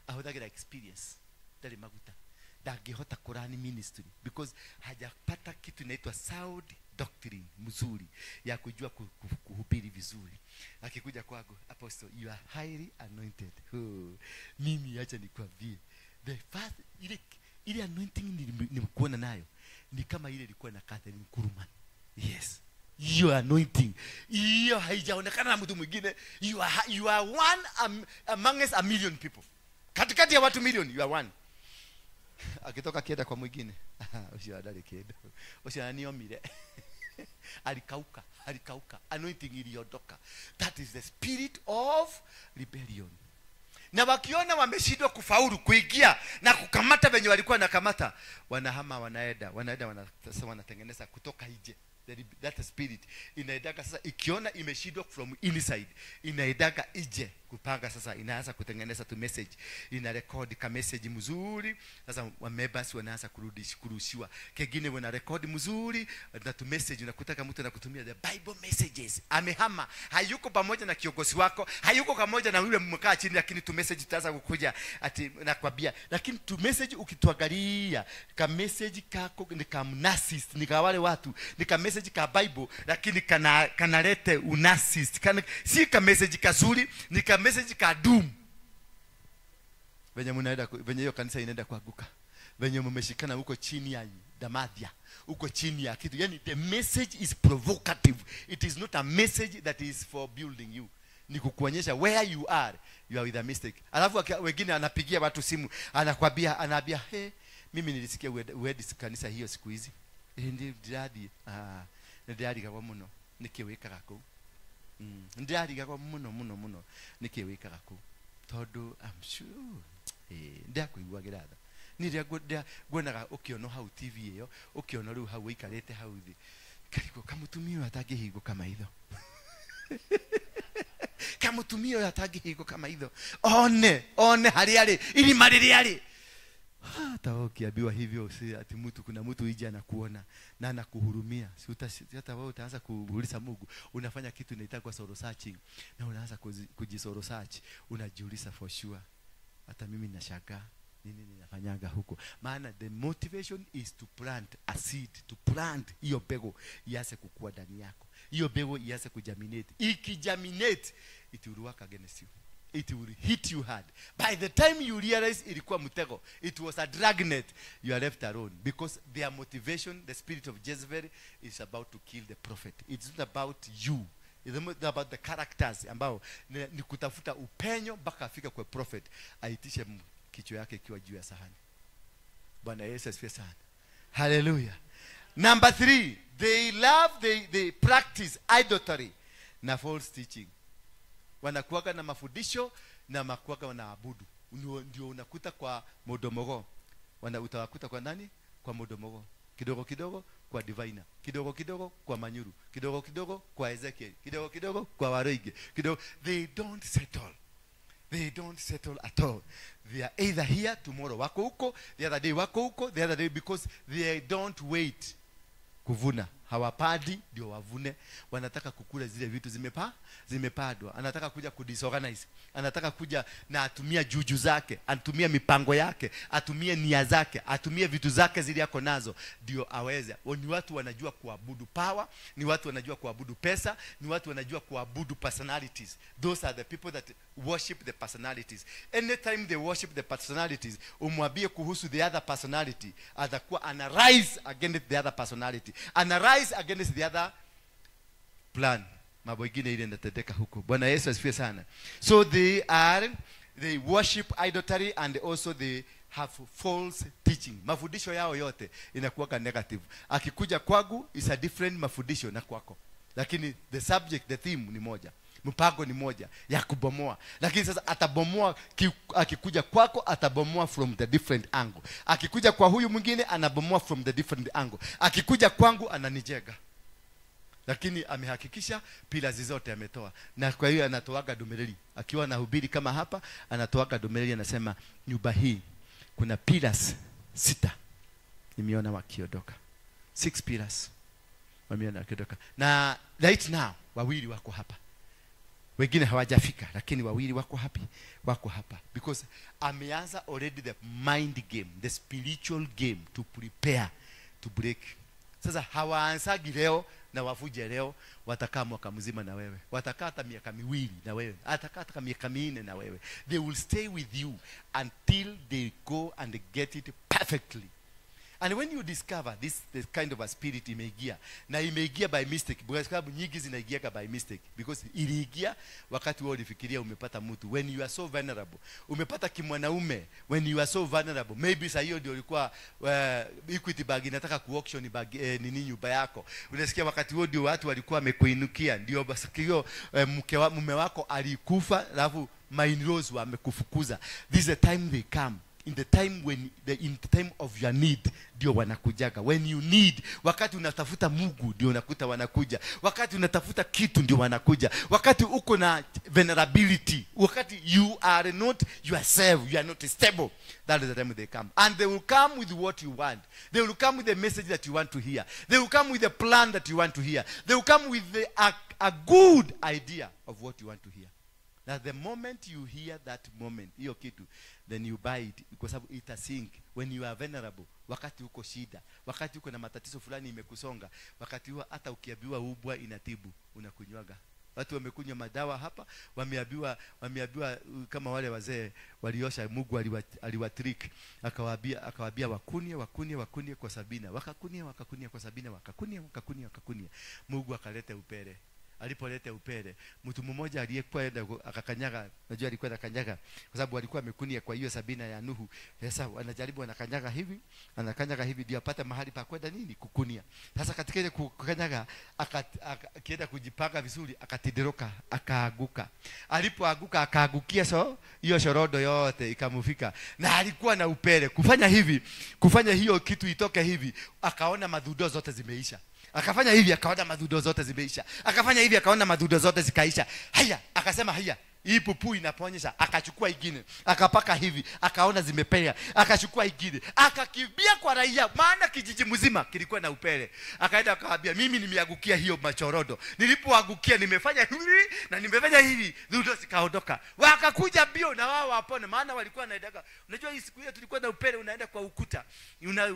Ahothagira experience. Dale maguta. Ndangihota kurani ministry because hajapata kitu inaitwa sound doctrine mzuri ya kujua kuhubiri vizuri. Akikuja kwako, apostle, you are highly anointed. Oh, mimi acha nikwambie, the first ile anointing nilikuona nayo ni kama ile ilikuwa na Catherine Kuhlman. Yes. Hiyo anointing hiyo haijaonekana na mtu mwingine. You are one amongst a million people. Katikati ya watu million, you are one. Akitoka kienda kwa mwingine, ucio ndarĩ kĩndũ, ucio niomire. Alikauka, alikauka, anointing iliondoka. That is the spirit of rebellion. Na wakiona wameshindwa kufaulu kuingia na kukamata venye walikuwa nakamata, wanahama, wanaenda, sasa wanatengeneza kutoka nje. That spirit inaendaga sasa, ikiona imeshindwa from inside, inaendaga nje kupanga sasa, inaanza kutengeneza tu message, ina record ka message mzuri. Sasa wa members wanaanza kurushiwa, kengine wana record mzuri na tu message, unakuta mtu anakutumia the Bible messages. Amehama, hayuko pamoja na kiongozi wako, hayuko pamoja na yule mmekaa chini, lakini tu message itaanza kukuja ati nakwambia. Lakini tu message ukituangalia ka message kako ni ka narcissist, ni ka wale watu, ni ka message ka Bible, lakini kanalete unarcissist, si ka message kazuri, ni ka message ka doom. Venye mnaenda, venye hiyo kanisa inaenda kuanguka, venye mmeshikana huko chini ya damadia, huko chini ya kitu. Yani the message is provocative. It is not a message that is for building you. Ni kukuonyesha where you are, you are with a mistake. Alafu wengine anapigia watu simu, anakwambia, anaambia, hey, mimi nilisikia uende kanisa hiyo siku hizi. Ndi ndadi, ndirarigagwo muno niki wikaga kuu. Ndirarigagwo muno muno muno niki wikaga kuu, tondu I'm sure ndiakuiguagira tha. Ni rĩrĩa nguonaga ũkĩonwo hau TV ĩyo, ũkĩonwo rĩu hau ũikarĩte hau thĩ, karigwo kamũtumia ũyũ atangĩhingũka maitho. Kamũtumia ũyũ atangĩhingũka maitho, one harĩa arĩ, irima rĩrĩa arĩ. Hata ukiambiwa hivyo, si ati mtu, kuna mtu ije anakuona na anakuhurumia, si hata wewe utaanza kuuliza Mungu. Unafanya kitu inaitwa soul searching, na unaanza kujisoro search, unajiuliza for sure, hata mimi nashangaa nini ninafanyaga huko. Maana the motivation is to plant a seed, to plant hiyo mbegu ianze kukua ndani yako, hiyo mbegu ianze kugerminate. Ikigerminate, it will work against you. It will hit you hard. By the time you realize ilikuwa mtego, it was a dragnet, you are left alone. Because their motivation, the spirit of Jezebel, is about to kill the prophet. It's not about you. It's not about the characters ambao ni kutafuta upenyo mpaka afika kwa prophet, aitishe kichwa yake ikiwa juu ya sahani. Bwana Yesu asifiwe sana. Hallelujah. Number 3, they love, they practice idolatry na false teaching. Wanakuwaga na mafundisho na makuwaga wanaabudu. Ndio unakuta kwa modomogo. Utawakuta kwa nani? Kwa modomogo. Kidogo kidogo kwa divina, kidogo kidogo kwa manyuru, kidogo kidogo kwa Ezekiel, kidogo kidogo kwa Waroige, kidogo. They don't settle. They don't settle at all. They are either here tomorrow wako huko, the other day wako huko, the other day, because they don't wait kuvuna. Hawapadi ndio wavune. Wanataka kukula zile vitu zimepadwa. Anataka kuja kudisorganize. Anataka kuja na atumia juju zake, atumia mipango yake, atumie nia zake, atumie vitu zake zile yako nazo ndio aweze. Ni watu wanajua kuabudu power, ni watu wanajua kuabudu pesa, ni watu wanajua kuabudu personalities. Those are the people that worship the personalities. Anytime they worship the personalities, umwambie kuhusu the other personality, atakuwa ana rise against the other personality. Ana rise against the other plan. Mambo ingine ile inatendeka huko. Bwana Yesu asifiwe sana. So they worship idolatry and also they have false teaching. Mafundisho yao yote inakuwa negative. Akikuja kwangu is a different mafundisho na kwako. Lakini the subject, the theme ni moja. Mpango ni moja ya kubomoa. Lakini sasa atabomoa, akikuja kwako atabomoa from the different angle. Akikuja kwa huyu mwingine anabomoa from the different angle. Akikuja kwangu ananijega. Lakini amehakikisha pillars zote ametoa. Na kwa hiyo anatoaga domeleli. Akiwa anahubiri kama hapa, anatoaga domeleli, anasema nyumba hii kuna pillars 6. Nimeona wakiondoka. 6 pillars. Wameona wakiondoka. Na right now wawili wako hapa. Wengine hawajafika, lakini wawili wako hapi, wako hapa. Because ameanza already the mind game, the spiritual game to prepare to break. Sasa hawaanzagi leo na wavuje leo, watakaa mwaka mzima na wewe. Watakaa hata miaka miwili na wewe. Watakaa hata miaka minne na wewe. They will stay with you until they go and get it perfectly. And when you discover this kind of a spirit imeingia, na imeingia by mistake, kwa sababu nyingi zinaingia by mistake, because iliingia wakati wewe ulifikiria umepata mtu. When you are so vulnerable, umepata kimwanaume, when you are so vulnerable, maybe saa hiyo ndio ulikuwa Equity bag inataka ku auction bag nini nyumba yako. Unasikia wakati huo ndio watu walikuwa wamekuinukia, ndio basi hiyo mume wako alikufa, alafu my-in-laws wamekufukuza. This is the time they come. In the time when in the time of your need ndio wanakujaga. When you need, wakati unatafuta Mungu ndio unakuta wanakuja. Wakati unatafuta kitu ndio wanakuja. Wakati uko na vulnerability, wakati you are not yourself, you are not stable, that is the time they come. And they will come with what you want. They will come with the message that you want to hear. They will come with the plan that you want to hear. They will come with a good idea of what you want to hear. Now the moment you hear that moment, hiyo kitu, then you buy it, kwa sababu ita sink. When you are vulnerable, wakati uko shida, wakati uko na matatizo fulani imekusonga, wakati huo hata ukiambiwa ubwa inatibu, unakunywaga. Watu wamekunywa madawa hapa, wameambiwa kama wale wazee waliosha, Mungu aliwatrick, akawaambia wakunie kwa Sabina, wakakunia kwa Sabina, wakakunia. Mungu akaleta upele. Alipoleta upele, mtu mmoja aliyekuwa enda akakanyaga, najua alikuwa anakanyaga kwa sababu alikuwa amekunia kwa hiyo Sabina ya Nuhu. Sasa anajaribu anakanyaga hivi ndio apate mahali pa kwenda nini kukunia. Sasa katika ile kukanyaga akaenda kujipanga vizuri, akatidiroka, akaaguka. Alipoanguka akaagukia so hiyo shorodo yote ikamufika, na alikuwa na upele. Kufanya hivi, kufanya hiyo kitu itoke hivi, akaona madhudo zote zimeisha. Akafanya hivi akaona madhudo zote zimeisha. Akafanya hivi akaona madhudo zote zikaisha. Haya, akasema haya, hii pupu inaponyesha. Akachukua ingine, akapaka hivi, akaona zimepea. Akachukua ingine, akakimbia kwa raia, maana kijiji mzima kilikuwa na upele. Akaenda akawaambia, mimi nimeangukia hiyo machorodo. Nilipoangukia nimefanya hivi na nimefanya hivi, dhudo zikaondoka. Wakakuja bio na wao wapone, maana walikuwa wanaendaga. Unajua hii siku ile tulikuwa na upele, unaenda kwa ukuta.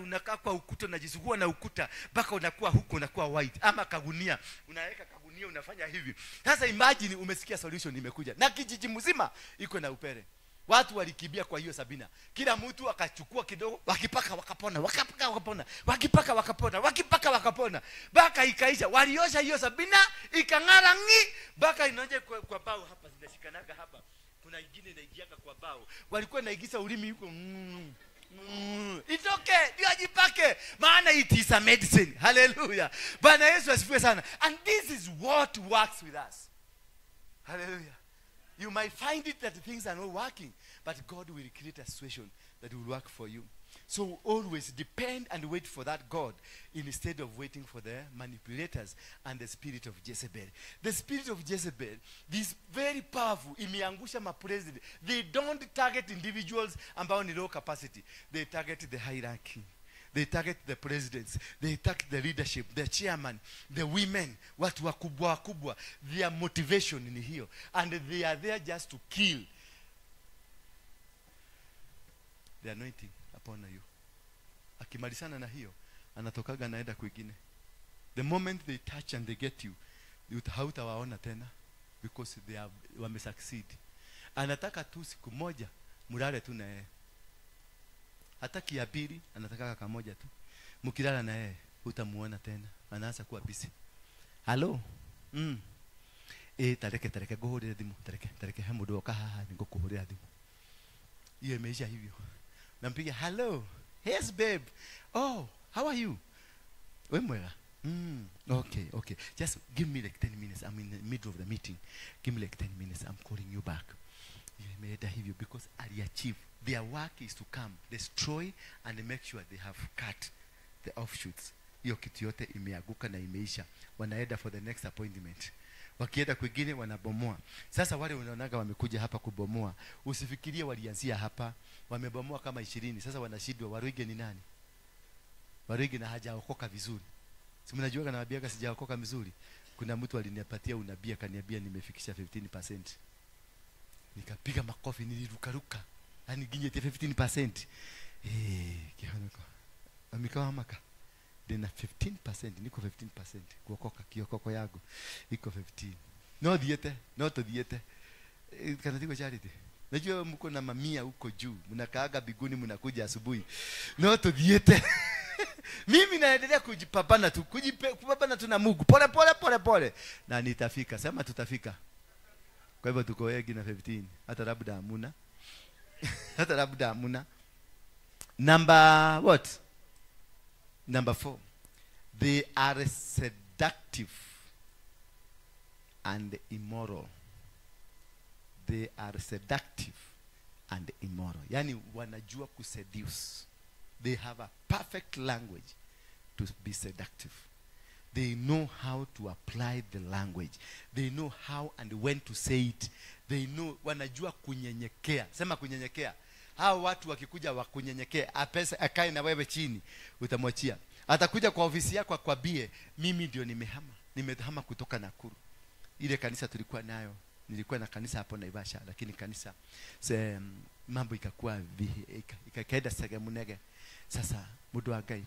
Unakaa kwa ukuta, unajisugua na ukuta mpaka unakuwa huko unakuwa white, ama kagunia. Unaweka kagunia unafanya hivi. Sasa imagine umesikia solution imekuja. Na kijiji mzima iko na upele. Watu walikimbia kwa hiyo Sabina. Kila mtu akachukua kidogo, wakipaka wakapona, wakipaka wakapona, wakipaka wakapona, wakipaka wakapona. Baka ikaisha. Waliosha hiyo Sabina ikang'ara ngi, baka inaonja kwa bao hapa zinashikanaga hapa. Kuna ingine inaigiaka kwa bao. Walikuwa naigisa ulimi huko. It's okay, ndio ajipake, maana it is a medicine. Hallelujah. Bwana Yesu asifiwe sana. And this is what works with us. Hallelujah. You might find it that things are not working, but God will create a situation that will work for you. So always depend and wait for that God instead of waiting for the manipulators and the spirit of Jezebel. The spirit of Jezebel, this very powerful, imeangusha ma-president. They don't target individuals ambao ni low capacity. They target the hierarchy. They target the presidents. They target the leadership, the chairman, the women, watu wakubwa wakubwa. Their motivation ni hiyo. And they are there just to kill the anointing upon you. Akimalizana na hiyo, anatokaga naenda kwingine. The moment they touch and they get you, hautawaona tena because they are wamesucceed. Anataka tu siku moja mulale tu na yeye. Hataki ya pili, anataka kamoja tu. Mkilala na yeye, hutamuona tena. Anaanza kuwa busy. Hello. Tareke nguhurire thimu, tareke he mundu oka haha ningukuhurira thimu. Hiyo imeisha hivyo. Nampiga hello. Yes babe. Oh, how are you? We mwega. Okay. Just give me like 10 minutes. I'm in the middle of the meeting. Give me like 10 minutes. I'm calling you back. Hiyo imeenda hivyo because ali achieve. Their work is to come, destroy and make sure they have cut the offshoots. Hiyo kitu yote imeanguka na imeisha. Wanaenda for the next appointment. Wakienda kwingine wanabomoa. Sasa wale unaonaga wamekuja hapa kubomoa, usifikirie walianzia hapa. Wamebomoa kama 20. Sasa wanashindwa Waruige ni nani? Waruige na hajaokoka vizuri. Si mnajua nawaambiaga sijaokoka vizuri. Kuna mtu alinipatia unabii akaniambia nimefikisha 15%. Nikapiga makofi, nilirukaruka. Yaani ginye 15%. Kihonoko. Amikawa maka. Dena 15%, niko 15% kuokoka, kiokoko yago iko 15. No diete, no to diete. Kana tiko charity. Najua mko na mamia huko juu, mnakaaga biguni mnakuja asubuhi. No to diete. Mimi naendelea kujipambana tu, kupambana tu na Mungu. Pole pole pole pole. Na nitafika. Sema tutafika. Kwa hivyo tuko wengi na 15. Hata labda hamuna. Hata labda hamuna. Number what? Number 4. They are seductive and immoral. They are seductive and immoral. Yani wanajua kuseduce. They have a perfect language to be seductive. They know how to apply the language. They know how and when to say it. They know, wanajua kunyenyekea. Sema kunyenyekea. Hao watu wakikuja wakunyenyekea, apesa akae na wewe chini, utamwachia. Atakuja kwa ofisi yako akwambie, mimi ndio nimehama. Nimehama kutoka Nakuru. Ile kanisa tulikuwa nayo, nilikuwa na kanisa hapo Naivasha, lakini kanisa mambo ikakuwa ikaenda segemunege. Sasa mundu wa Ngai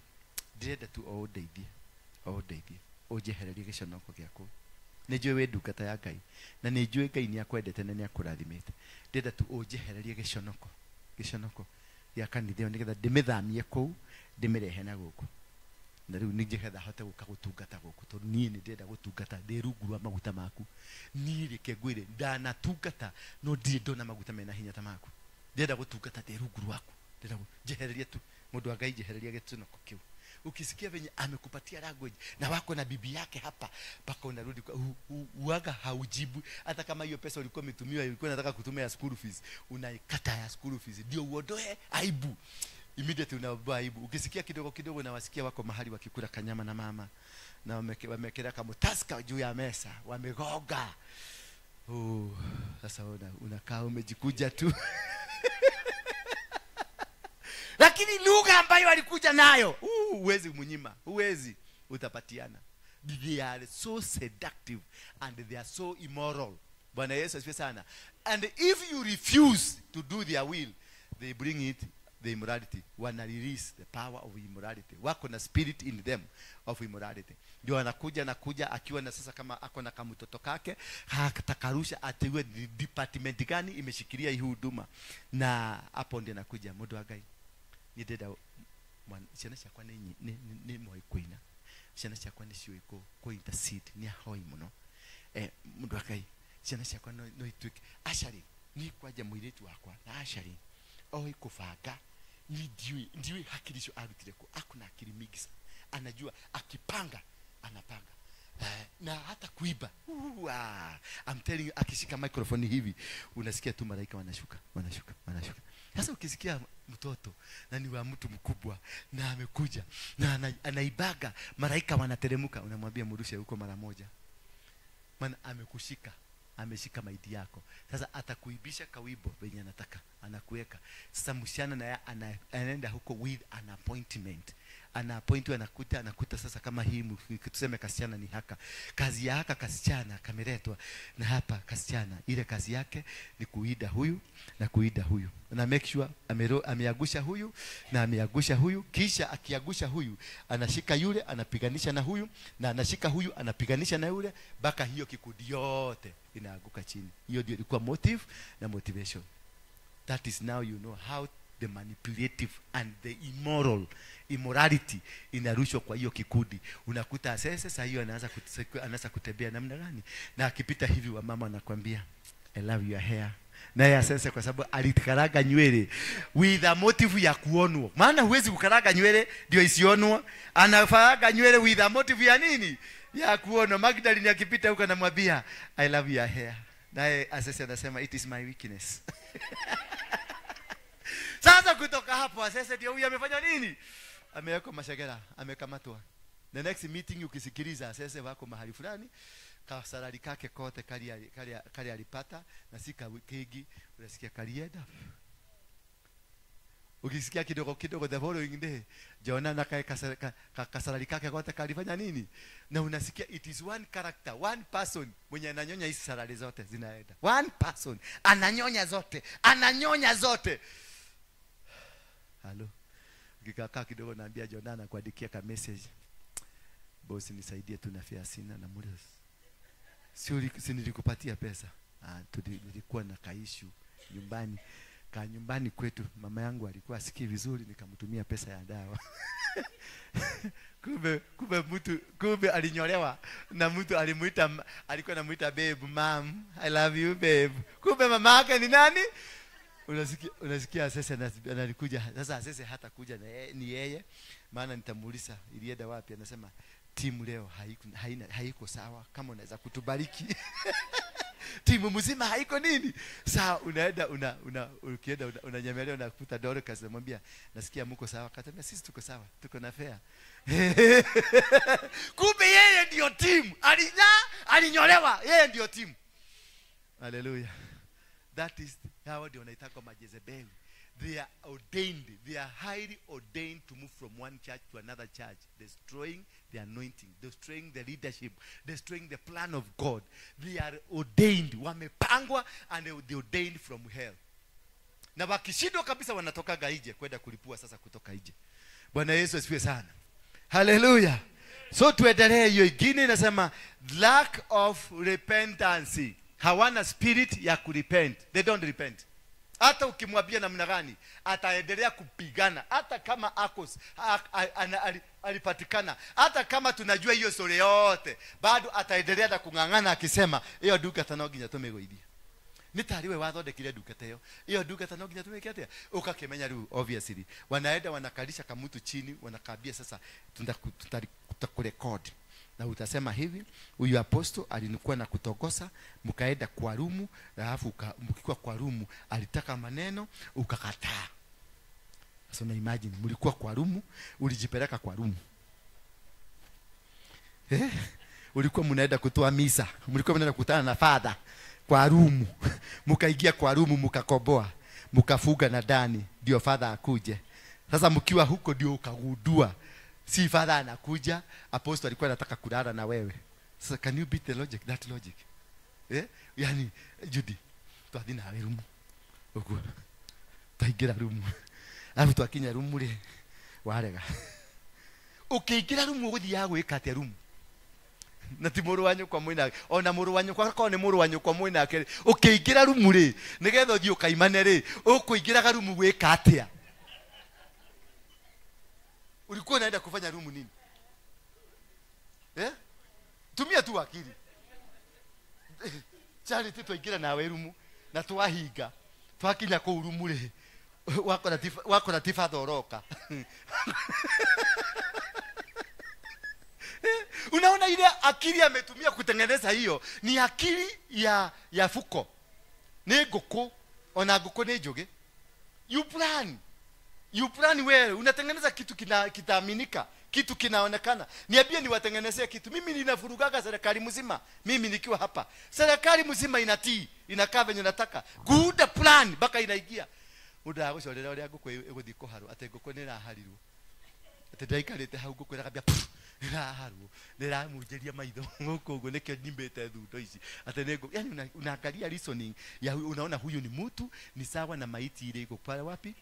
ndirenda tu o ndeithie, o ndeithie, unjehererie giconoko giaku. Nĩ njũĩ wĩ ndungata ya Ngai na nĩ njũĩ Ngai nĩ akwendete na nĩ akũrathimĩte. Ndĩrenda tu ũnjehererie gĩconoko, gĩconoko gĩa kanitha ĩyo nĩgetha ndĩmĩthamie kũu ndĩmĩrehe na gũkũ. Na rĩu nĩgetha hote gũka gũtungata gũkũ tondũ niĩ nĩ ndĩrenda gũtungata ndĩ rungu rwa maguta maku. Niĩ reke ngwĩre ndanatungata no ndirĩ ndona maguta mena hinya ta maku. Ndĩrenda gũtungata ndĩ rungu rwaku. Ndĩrenda njehererie tu mundu wa Ngai, njehererie gĩconoko kĩu. Ukisikia venye amekupatia language na wako na bibi yake hapa mpaka unarudi kwa uaga haujibu. Hata kama hiyo pesa ulikuwa umetumiwa, ulikuwa unataka kutumia ya school fees, unaikata ya school fees ndio uondoe aibu. Immediately unaondoa aibu. Ukisikia kidogo kidogo na wasikia wako mahali wakikula kanyama na mama na wamekelea kama taska juu ya mesa, wamegoga. Oh, sasa unakaa umejikuja tu. Lakini lugha ambayo alikuja nayo, huwezi mnyima, huwezi, utapatiana. They are so seductive and they are so immoral. Bwana Yesu asifiwe sana. And if you refuse to do their will, they bring it the immorality. Wana release the power of immorality. Wako na spirit in them of immorality. Ndio anakuja nakuja akiwa na sasa kama ako na kamtoto kake, hatakarusha atiwe department gani imeshikilia hii huduma. Na hapo ndio anakuja mundu wa Ngai. Nindenda ciana ciakwa nĩ moĩ kũina, ciana ciakwa nĩ ciũĩ kũ intercede, nĩ ahoi mũno. Mũndũ wa Ngai, ciana ciakwa no ituĩke ashari, niĩ kwanja mũirĩtu wakwa na ashari oĩ kũbanga. Ni ndiũĩ hakiri icio arutire kũ. Ako na akili mingi sana, anajua akipanga anapanga. Na hata kuiba. I'm telling you, akishika microphone hivi unasikia tu malaika wanashuka, wanashuka, wanashuka. Sasa ukisikia mtoto na ni wa mtu mkubwa na amekuja na anaibaga, malaika wanateremka, unamwambia mrushe huko mara moja. Maana amekushika, ameshika maidi yako. Sasa atakuibisha kawibo venye anataka, anakuweka. Sasa msichana naye anaenda huko with an appointment. Ana appoint anakuta, anakuta sasa kama hii tuseme kasichana ni haka. Kazi ya haka kasichana kameletwa na hapa kasichana. Ile kazi yake ni kuida huyu na kuida huyu. Na make sure ameagusha huyu na ameagusha huyu. Kisha akiagusha huyu anashika yule anapiganisha na huyu, na anashika huyu anapiganisha na yule, mpaka hiyo kikundi yote inaaguka chini. Hiyo ndio ilikuwa motive na motivation. That is now you know how the manipulative and the immoral immorality inarushwa kwa hiyo kikundi. Unakuta sasa hiyo anaanza kutembea namna gani, na akipita hivi wa mama anakuambia I love your hair. Na yeye sasa kwa sababu alikaraga nywele with a motive ya kuonwa. Maana huwezi kukaraga nywele ndio isionwa. Anafaraga nywele with a motive ya nini? Ya kuonwa. Magdalene akipita huko anamwambia I love your hair. Naye asese anasema it is my weakness. Sasa kutoka hapo asese ndio huyu amefanya nini? Amewekwa mashagera, amekamatwa. The next meeting ukisikiliza asese wako mahali fulani, kasalari kake kote kali alipata na sika kigi, unasikia kalienda. Ukisikia kidogo kidogo the following day, Jona na kasalari kake kote kalifanya nini? Na unasikia it is one character, one person mwenye ananyonya hizi salari zote zinaenda. One person ananyonya zote, ananyonya zote. Halo. Ukikaa kidogo naambia Jona na kuandikia ka message. Boss nisaidie tu na fare sina na muda. Si nilikupatia pesa. Nilikuwa na kaishu nyumbani. Ka nyumbani kwetu mama yangu alikuwa asikii vizuri, nikamtumia pesa ya dawa. Kumbe alinyolewa na mtu alimuita, alikuwa anamuita babe, mom, I love you babe. Kumbe mama yake ni nani? Unasikia sasa analikuja. Sasa sasa hatakuja na ni yeye, maana nitamuuliza ilienda wapi. Anasema timu leo haiko sawa, kama unaweza kutubariki. Timu mzima haiko nini? Sawa, unaenda ukienda unanyemelea unakuta Dorcas, namwambia nasikia mko sawa. Akatambia sisi tuko sawa, tuko na fair. Kumbe yeye ndio timu. Alinyolewa, yeye ndio timu. Hallelujah. That is how they wanaitwa Majezebeli. They are ordained. They are highly ordained to move from one church to another church, destroying the anointing, destroying the leadership, destroying the plan of God. They are ordained. Wamepangwa and they ordained from hell. Na wakishindwa kabisa wanatokaga nje kwenda kulipua sasa kutoka nje. Bwana Yesu asifiwe sana. Hallelujah. So tuendelee hiyo ingine inasema lack of repentance. Hawana spirit ya kurepent. They don't repent. Hata ukimwambia namna gani ataendelea kupigana, hata kama akos alipatikana, hata kama tunajua hiyo story yote, bado ataendelea na kung'ang'ana akisema hiyo duka tano nginya tumegoithia. Ni tariwe wathondekire duka teyo, hiyo duka tano nginya tumeke atia. Ukakimenya riu obviously wanaenda wanakalisha kamutu chini, wanakabia sasa tutakurekodi na utasema hivi, huyu apostle alinikuwa na kutogosa, mkaenda kwa rumu, alafu mkikuwa kwa rumu alitaka maneno ukakataa. Sasa na imagine mlikuwa kwa rumu, ulijipeleka kwa rumu. Ulikuwa mnaenda kutoa misa, mlikuwa mnaenda kukutana na father kwa rumu. Mkaingia kwa rumu mkakoboa, mkafuga na ndani ndio father akuje. Sasa mkiwa huko ndio ukagundua si father anakuja, apostle alikuwa anataka kulala na wewe. So can you beat the logic, that logic? Yani Judy, twathi nawe rumu. Uguo. Twaingira rumu. Alafu twakinya rumu ri warega. Ukiingira rumu uguthiaga gwika atia rumu? Na ti mũrũ wa nyũkwa mwĩnake, ona mũrũ wa nyũkwa akorwo nĩ mũrũ wa nyũkwa mwĩnake, ũkĩingĩra rumu rĩ, nĩgetha ũthiĩ ũkaimane rĩ, ũkũingĩraga rumu gwĩka atĩa? Ulikuwa unaenda kufanya rumu nini? Tumia tu akili. Charity twaingira nawe rumu na twahinga. Twakinya kũu rumu rĩ, wakora ti father ũroka. Unaona ile akili ametumia kutengeneza hiyo ni akili ya fuko. Ni ngũkũ, ona ngũkũ nĩ njũgĩ. You plan. You plan well. Unatengeneza kitu kitaaminika, kitu kinaonekana. Niambie niwatengenezee kitu. Mimi ninavurugaga serikali mzima. Mimi nikiwa hapa. Serikali mzima inatii, inakaa venye nataka. Good plan mpaka inaingia. Muda agucorera uria ngũkũ ĩgũthiĩ kũharwo, atĩ ngũkũ nĩ ĩraharirwo. Atĩ ndaikarĩte hau ngũkũ ĩrakambia ĩraharwo, nĩ ĩramunjĩria maitho ngũkũ ũguo nĩkĩo nyimbĩte thundo ici. Atĩ nĩ ngũkũ, yani unaangalia reasoning ya unaona huyu ni mtu ni sawa na maiti ile iko pale wapi?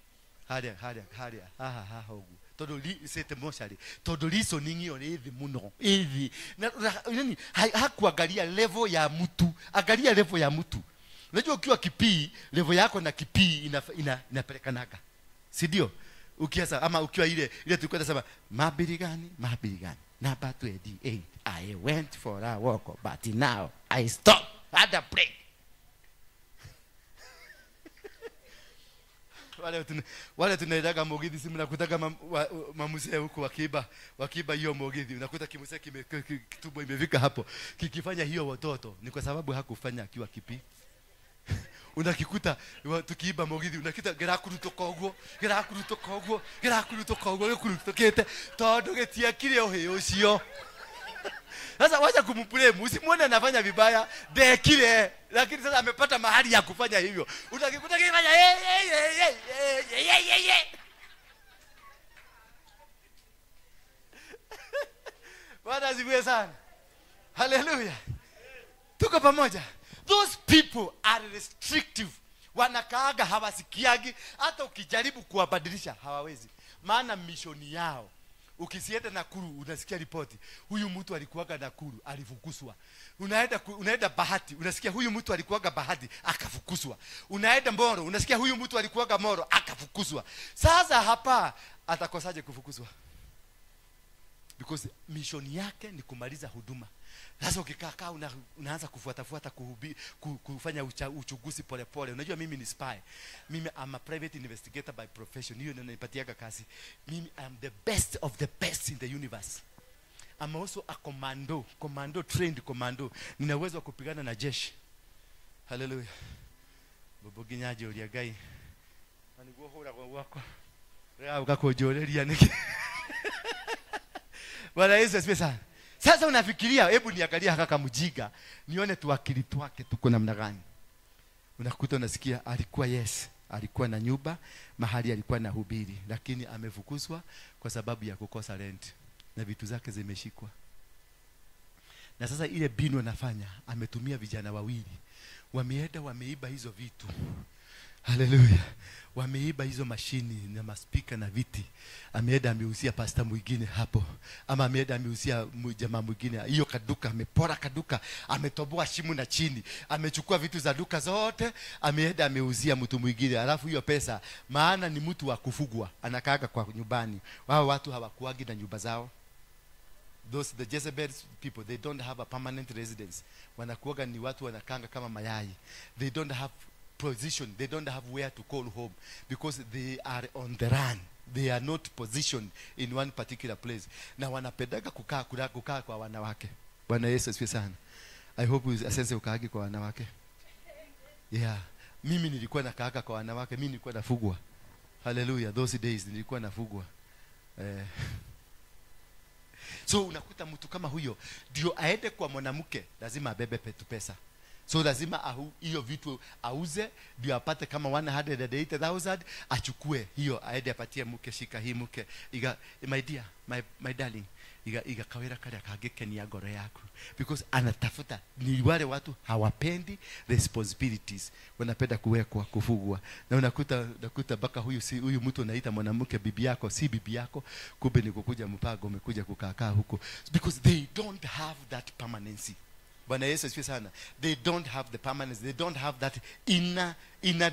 Haria haha haha uguo tondu sete moshari tondu reasoning iyo ni thi muno ithi na yani hakuangalia level ya mtu, angalia level ya mtu. Unajua ukiwa kipii level yako na kipii inapelekanaga, si ndio? Ukiasa ama ukiwa ile tulikuwa tunasema mabiri gani number 28 I went for a walk but now I stop at a break. Wale tunaendaga mugithi, si mnakutaga mamusee huko wakiba hiyo mugithi, unakuta kimusee kitumbo imefika hapo kikifanya hiyo watoto ni kwa sababu hakufanya akiwa kipi. Unakikuta tukiiba mugithi unakita gerakurutuka uguo gikurutukite tondu gitiakire uhi ucio. Sasa wacha kumblame, usimuone anafanya vibaya, ndekire, lakini sasa amepata mahali ya kufanya hivyo. Utakikuta kifanya Bwana asifiwe sana. Hallelujah. Tuko pamoja. Those people are restrictive. Wanakaaga hawasikiagi, hata ukijaribu kuwabadilisha hawawezi. Maana mishoni yao, Ukisienda Nakuru unasikia ripoti, huyu mtu alikuwaga Nakuru alifukuzwa. Unaenda Bahati unasikia huyu mtu alikuwaga Bahati akafukuzwa. Unaenda Moro unasikia huyu mtu alikuwaga Moro akafukuzwa. Sasa hapa atakosaje kufukuzwa? Because mission yake ni kumaliza huduma. Sasa ukikaa unaanza kufuatafuata kufanya uchunguzi polepole. Unajua mimi ni spy. Mimi I'm a private investigator by profession. Hiyo ndio inanipatiaga kazi. Mimi I'm the best of the best in the universe. I'm also a commando, trained commando. Nina uwezo wa kupigana na jeshi. Hallelujah. Boboginyaje uliagai. Aniguo hura kwa wako. Rea ukakojoreria niki. Bwana Yesu asifiwe sana. Sasa unafikiria, hebu niangalia kaka mjiga, nione tuakili twake tuko namna gani. Unakuta unasikia alikuwa yes, alikuwa na nyumba, mahali alikuwa na hubiri, lakini amefukuzwa kwa sababu ya kukosa rent na vitu zake zimeshikwa. Na sasa ile binu anafanya, ametumia vijana wawili. Wameenda wameiba hizo vitu. Haleluya. Wameiba hizo mashini na maspika na viti. Ameenda ameuzia pastor mwingine hapo. Ama ameenda ameuzia jamaa mwingine. Hiyo kaduka amepora kaduka, ametoboa shimo na chini, amechukua vitu za duka zote, ameenda ameuzia mtu mwingine. Alafu hiyo pesa, maana ni mtu wa kufugwa, anakaaga kwa nyumbani. Wao watu hawakuagi na nyumba zao. Those the Jezebel people, they don't have a permanent residence. Wanakuaga ni watu wanakanga kama mayai. They don't have position, they don't have where to call home because they are on the run. They are not positioned in one particular place. Na wanapendaga kukaa kwa wanawake. Bwana Yesu asifiwe sana. I hope asense ukaagi kwa wanawake. Yeah, mimi nilikuwa nakaaga kwa wanawake, mimi nilikuwa nafugwa. Hallelujah, those days nilikuwa nafugwa. So unakuta mtu kama huyo ndio aende kwa mwanamke lazima abebe pesa. So lazima hiyo vitu auze ndio apate kama 180,000 achukue hiyo aende apatie mke, shika hii mke, iga my dear, my darling, iga kawera kale kagekenia ngoro yaku. Because anatafuta, ni wale watu hawapendi responsibilities, wanapenda kuwekwa, kufugwa. Na unakuta baka huyu si huyu mtu unaita mwanamke bibi yako, si bibi yako, kumbe ni kukuja mpango, umekuja kukaa huko. Because they don't have that permanency. Bwana Yesu asifiwe sana. They don't have the permanence. They don't have that inner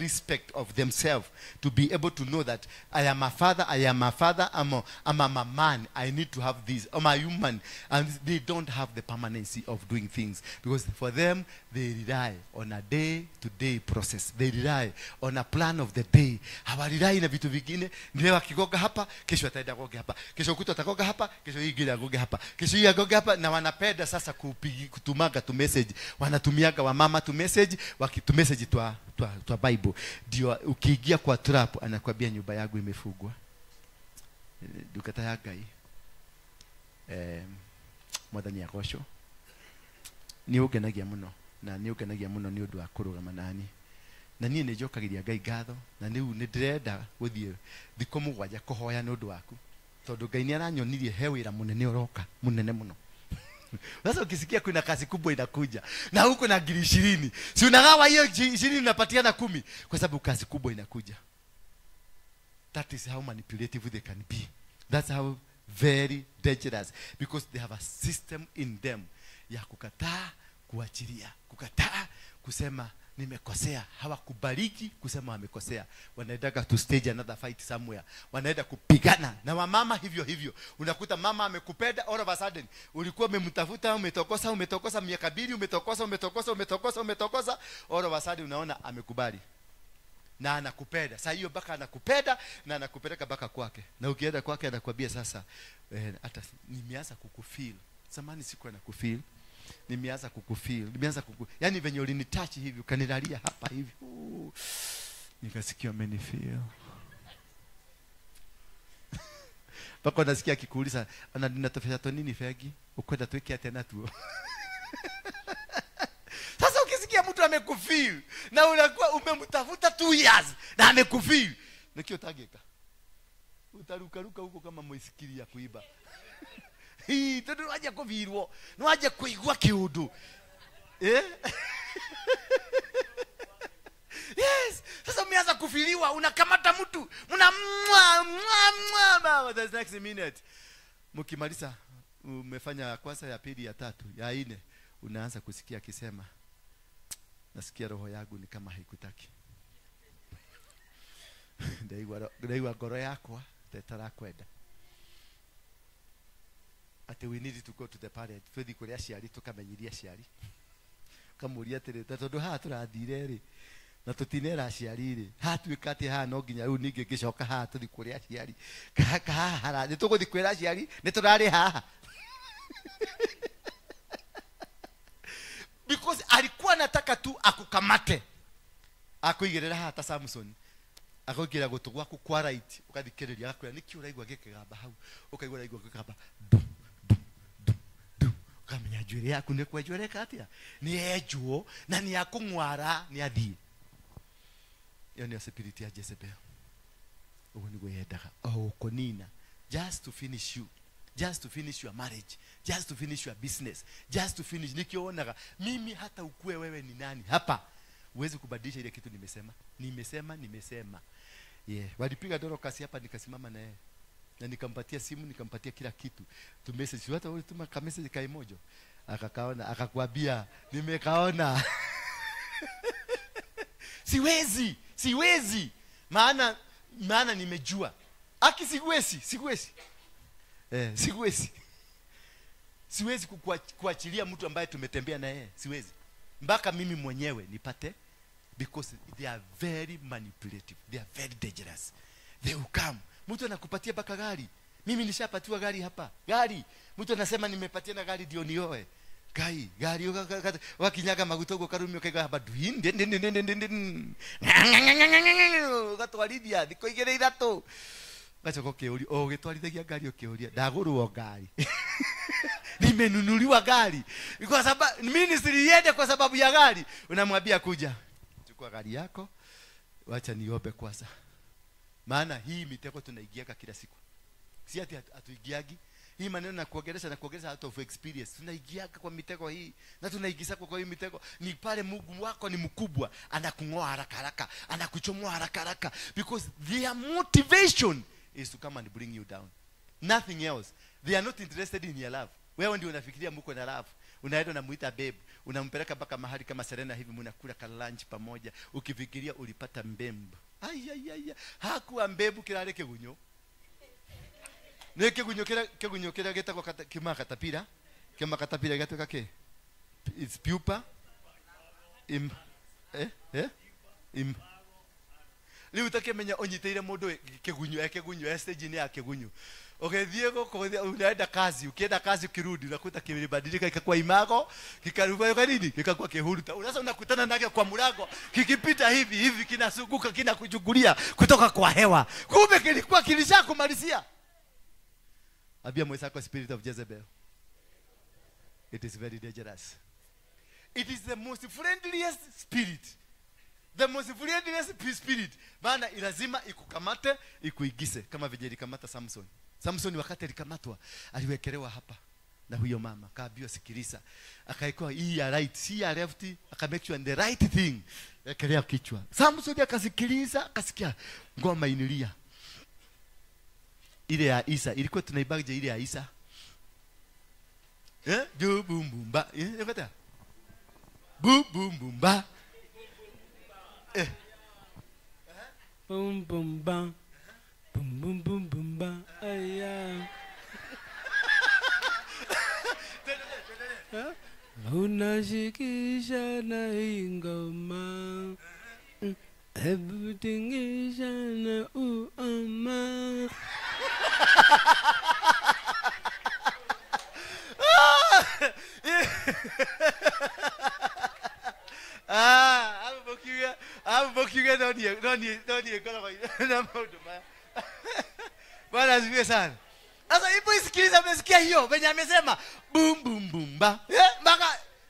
respect of themselves to be able to know that I am a father, I'm a man, I need to have this, I'm a human. And they don't have the permanency of doing things because for them, they rely on a day-to-day process. They rely on a plan of the day. Hawarely na vitu vingine. Leo akigoga hapa, kesho ataenda goga hapa. Kesho kutwa atagoga hapa, kesho hii ingine agoge hapa. Kesho hii agoge hapa. Na wanapenda sasa kutumaga tu message. Wanatumiaga wamama tu message, wakitu message twa Bible. Ndio ukiingia kwa trap anakuambia nyumba yangu imefugwa. Dukata ya Ngai. Mwathani agocwo. Ni ungenagia muno na ni ungenagia muno ni undu wa kurugama nani. Na niĩ nĩ njokagiria Ngai ngatho na rĩu nĩ ndĩrenda gũthiĩ thikũ mũgwanja kũhoya nĩ ũndũ waku. Tondũ Ngai nĩ aranyonirie he wĩra mũnene ũroka, mũnene mũno. Sasa ukisikia kuna kazi kubwa inakuja na huko na ngiri 20, si unagawa hiyo 20 unapatiana 10 kwa sababu kazi kubwa inakuja. That is how manipulative they can be. That's how very dangerous, because they have a system in them ya kukataa kuachilia, kukataa kusema nimekosea. Hawakubariki kusema wamekosea. Wanaenda to stage another fight somewhere. Wanaenda kupigana na wamama hivyo hivyo. Unakuta mama amekupenda, all of a sudden ulikuwa umemtafuta, umetokosa, umetokosa miaka 2, umetokosa, umetokosa, umetokosa, umetokosa, all of a sudden unaona amekubali. Na anakupenda. Sasa hiyo baka anakupenda na anakupeleka baka kwake. Na ukienda kwake anakuambia sasa hata nimeanza kukufeel. Zamani sikuwa nakufeel. Nimeanza kukufeel, nimeanza yani venye ulinitouch hivi ukanilalia hapa hivi. Nikasikia amenifeel. Pako nasikia akikuuliza ana ninatofea to nini fegi? Ukwenda tuweke tena tu. Sasa ukisikia mtu amekufeel na unakuwa umemtafuta 2 years na amekufeel, nikio tageka. Utarukaruka huko kama mwisikili ya kuiba. Hii tondu waje kuvirwo, nwaje kuigua kiundu. Yes, sasa umeanza kufiliwa, unakamata mtu, mna mwa mwa mwa, the next minute. Mkimaliza umefanya kwanza, ya pili, ya tatu, ya nne, unaanza kusikia akisema, nasikia roho yangu ni kama haikutaki. Ndaigua ngoro yakwa tetarakwenda. Ati we need to go to the parent, twithi kuri aciari tukamenyiria aciari. Kamuria atiri, ta tondu haha turathire ri na tutinera aciari ri, hatuika ati haha no nginya riu ningi ngicoka haha tuthi kuri aciari. Haha ni tuguthi kwira aciari ni turari haha. Because alikuwa anataka tu akukamate, akuigirira haha ta Samson, akaigirira gutu gwaku kwa right, ukathikiriria agakwira niki uraigua gikigamba hau, ukaigua uraigua gikigamba du du du du, ukamenya njuiri yaku ni kwenjwo ĩreka atia, ni yenjwo na ni yakung'wara ni athie. Iyo niyo spirit ya Jezebel. Uguo niguo yendaga o gukunina, just to finish you, just to finish your marriage, just to finish your business, just to finish. Nikio wonaga mimi hata ukue wewe ni nani hapa, huwezi kubadilisha ile kitu nimesema. Nimesema, nimesema. Yeah, walipiga Dorcas hapa, nikasimama na yeye na nikampatia simu, nikampatia kila kitu. Tu message, hata wewe tuma ka message ka emoji. Akakaona, akakwambia nimekaona. Siwezi, siwezi. Maana nimejua. Aki siwezi, siwezi. Siwezi. Siwezi kuachilia mtu ambaye tumetembea na yeye, siwezi. Mpaka mimi mwenyewe nipate, because they are very manipulative, they are very dangerous. They will come. Mtu anakupatia mpaka gari. Mimi nishapatiwa gari hapa. Gari. Mtu anasema nimepatia na gari ndio nioe. Gai, gari wakinyaga maguta ugo karumio kaiga hapa duin din din din din din. Ugatwarithia thikũ igĩrĩ ithatũ. Gacoka ũkĩũria, o ũgĩtwarithagia ngari ũkĩũria, ndagũrwo ngari. Nimenunuliwa gari. Kwa sababu ministry iende kwa sababu ya gari. Unamwambia kuja, chukua gari yako, wacha niombe kwanza. Maana hii mitego tunaigiaga kila siku. Si ati hatuigiagi. Hii maneno na kuongelesha na kuongelesha out of experience. Tunaigiaga kwa mitego hii na tunaigisa kwa hii mitego. Ni pale Mungu wako ni mkubwa, anakungoa haraka haraka, anakuchomoa haraka haraka, because their motivation is to come and bring you down. Nothing else. They are not interested in your love. Wewe ndio unafikiria mko na love. Unaenda unamuita babe, unampeleka mpaka mahali kama Serena hivi, mnakula ka lunch pamoja, ukifikiria ulipata mbembe. Ai ai ai, hakuwa mbebu kirare kigunyo. Ne kigunyo kira getagwo kima katapira. Kima katapira gatuka ke. It's pupa. Im im. Riu utakimenya unyiteire mundu kigunyo, kigunyo stage ni ya kigunyo. Ukithie guku unaenda kazi, ukienda kazi ukirudi unakuta kimebadilika ikakuwa imago, kikaruka kwa nini? Kikakuwa kihuruta. Sasa unakutana nake kwa mlango, kikipita hivi hivi kinazunguka kinakuchukulia kutoka kwa hewa. Kumbe kilikuwa kilishakumalizia. Abia mwenzako, spirit of Jezebel. It is very dangerous. It is the most friendliest spirit. The most friendliest spirit. Maana lazima ikukamate, ikuigise kama vile ilikamata Samson. Samson wakati alikamatwa, aliwekelewa hapa na huyo mama, kaambiwa sikiliza. Akaikuwa hii ya right, si ya left, aka make sure the right thing. Ekelea kichwa. Samson akasikiliza, akasikia ngoma inilia. Ile ya Isa, ilikuwa tunaibaje ile ya Isa? Ju bum bum ba. Ikata. Bum bum bum ba. Bum bum ba. Bum bum bum bum ba. Aya. Unashikisha na ingoma. Hebu tingisha na uama. Amukiuga no nie ngoragwo na maundu maya. Bwana asifiwe sana. Sasa ipo isikiliza, umesikia hiyo venye amesema boom boom boom ba.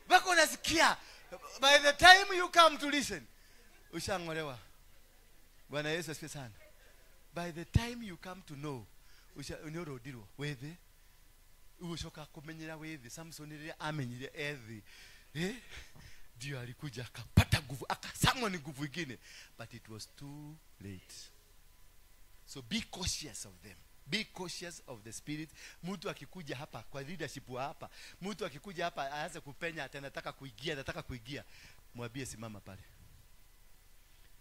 Mpaka unasikia. By the time you come to listen, ushangolewa. Bwana Yesu asifiwe sana. By the time you come to know, unyorodirwo wethe ucoka kumenyera wethe. Samson rĩrĩa amenyire ethi, ndio alikuja akapata nguvu, akasamwa ni nguvu ingine, but it was too late. So be cautious of them. Be cautious of the spirit. Mtu akikuja hapa kwa leadership wa hapa, mtu akikuja hapa aanze kupenya ati anataka kuingia, anataka kuingia, mwambie simama pale.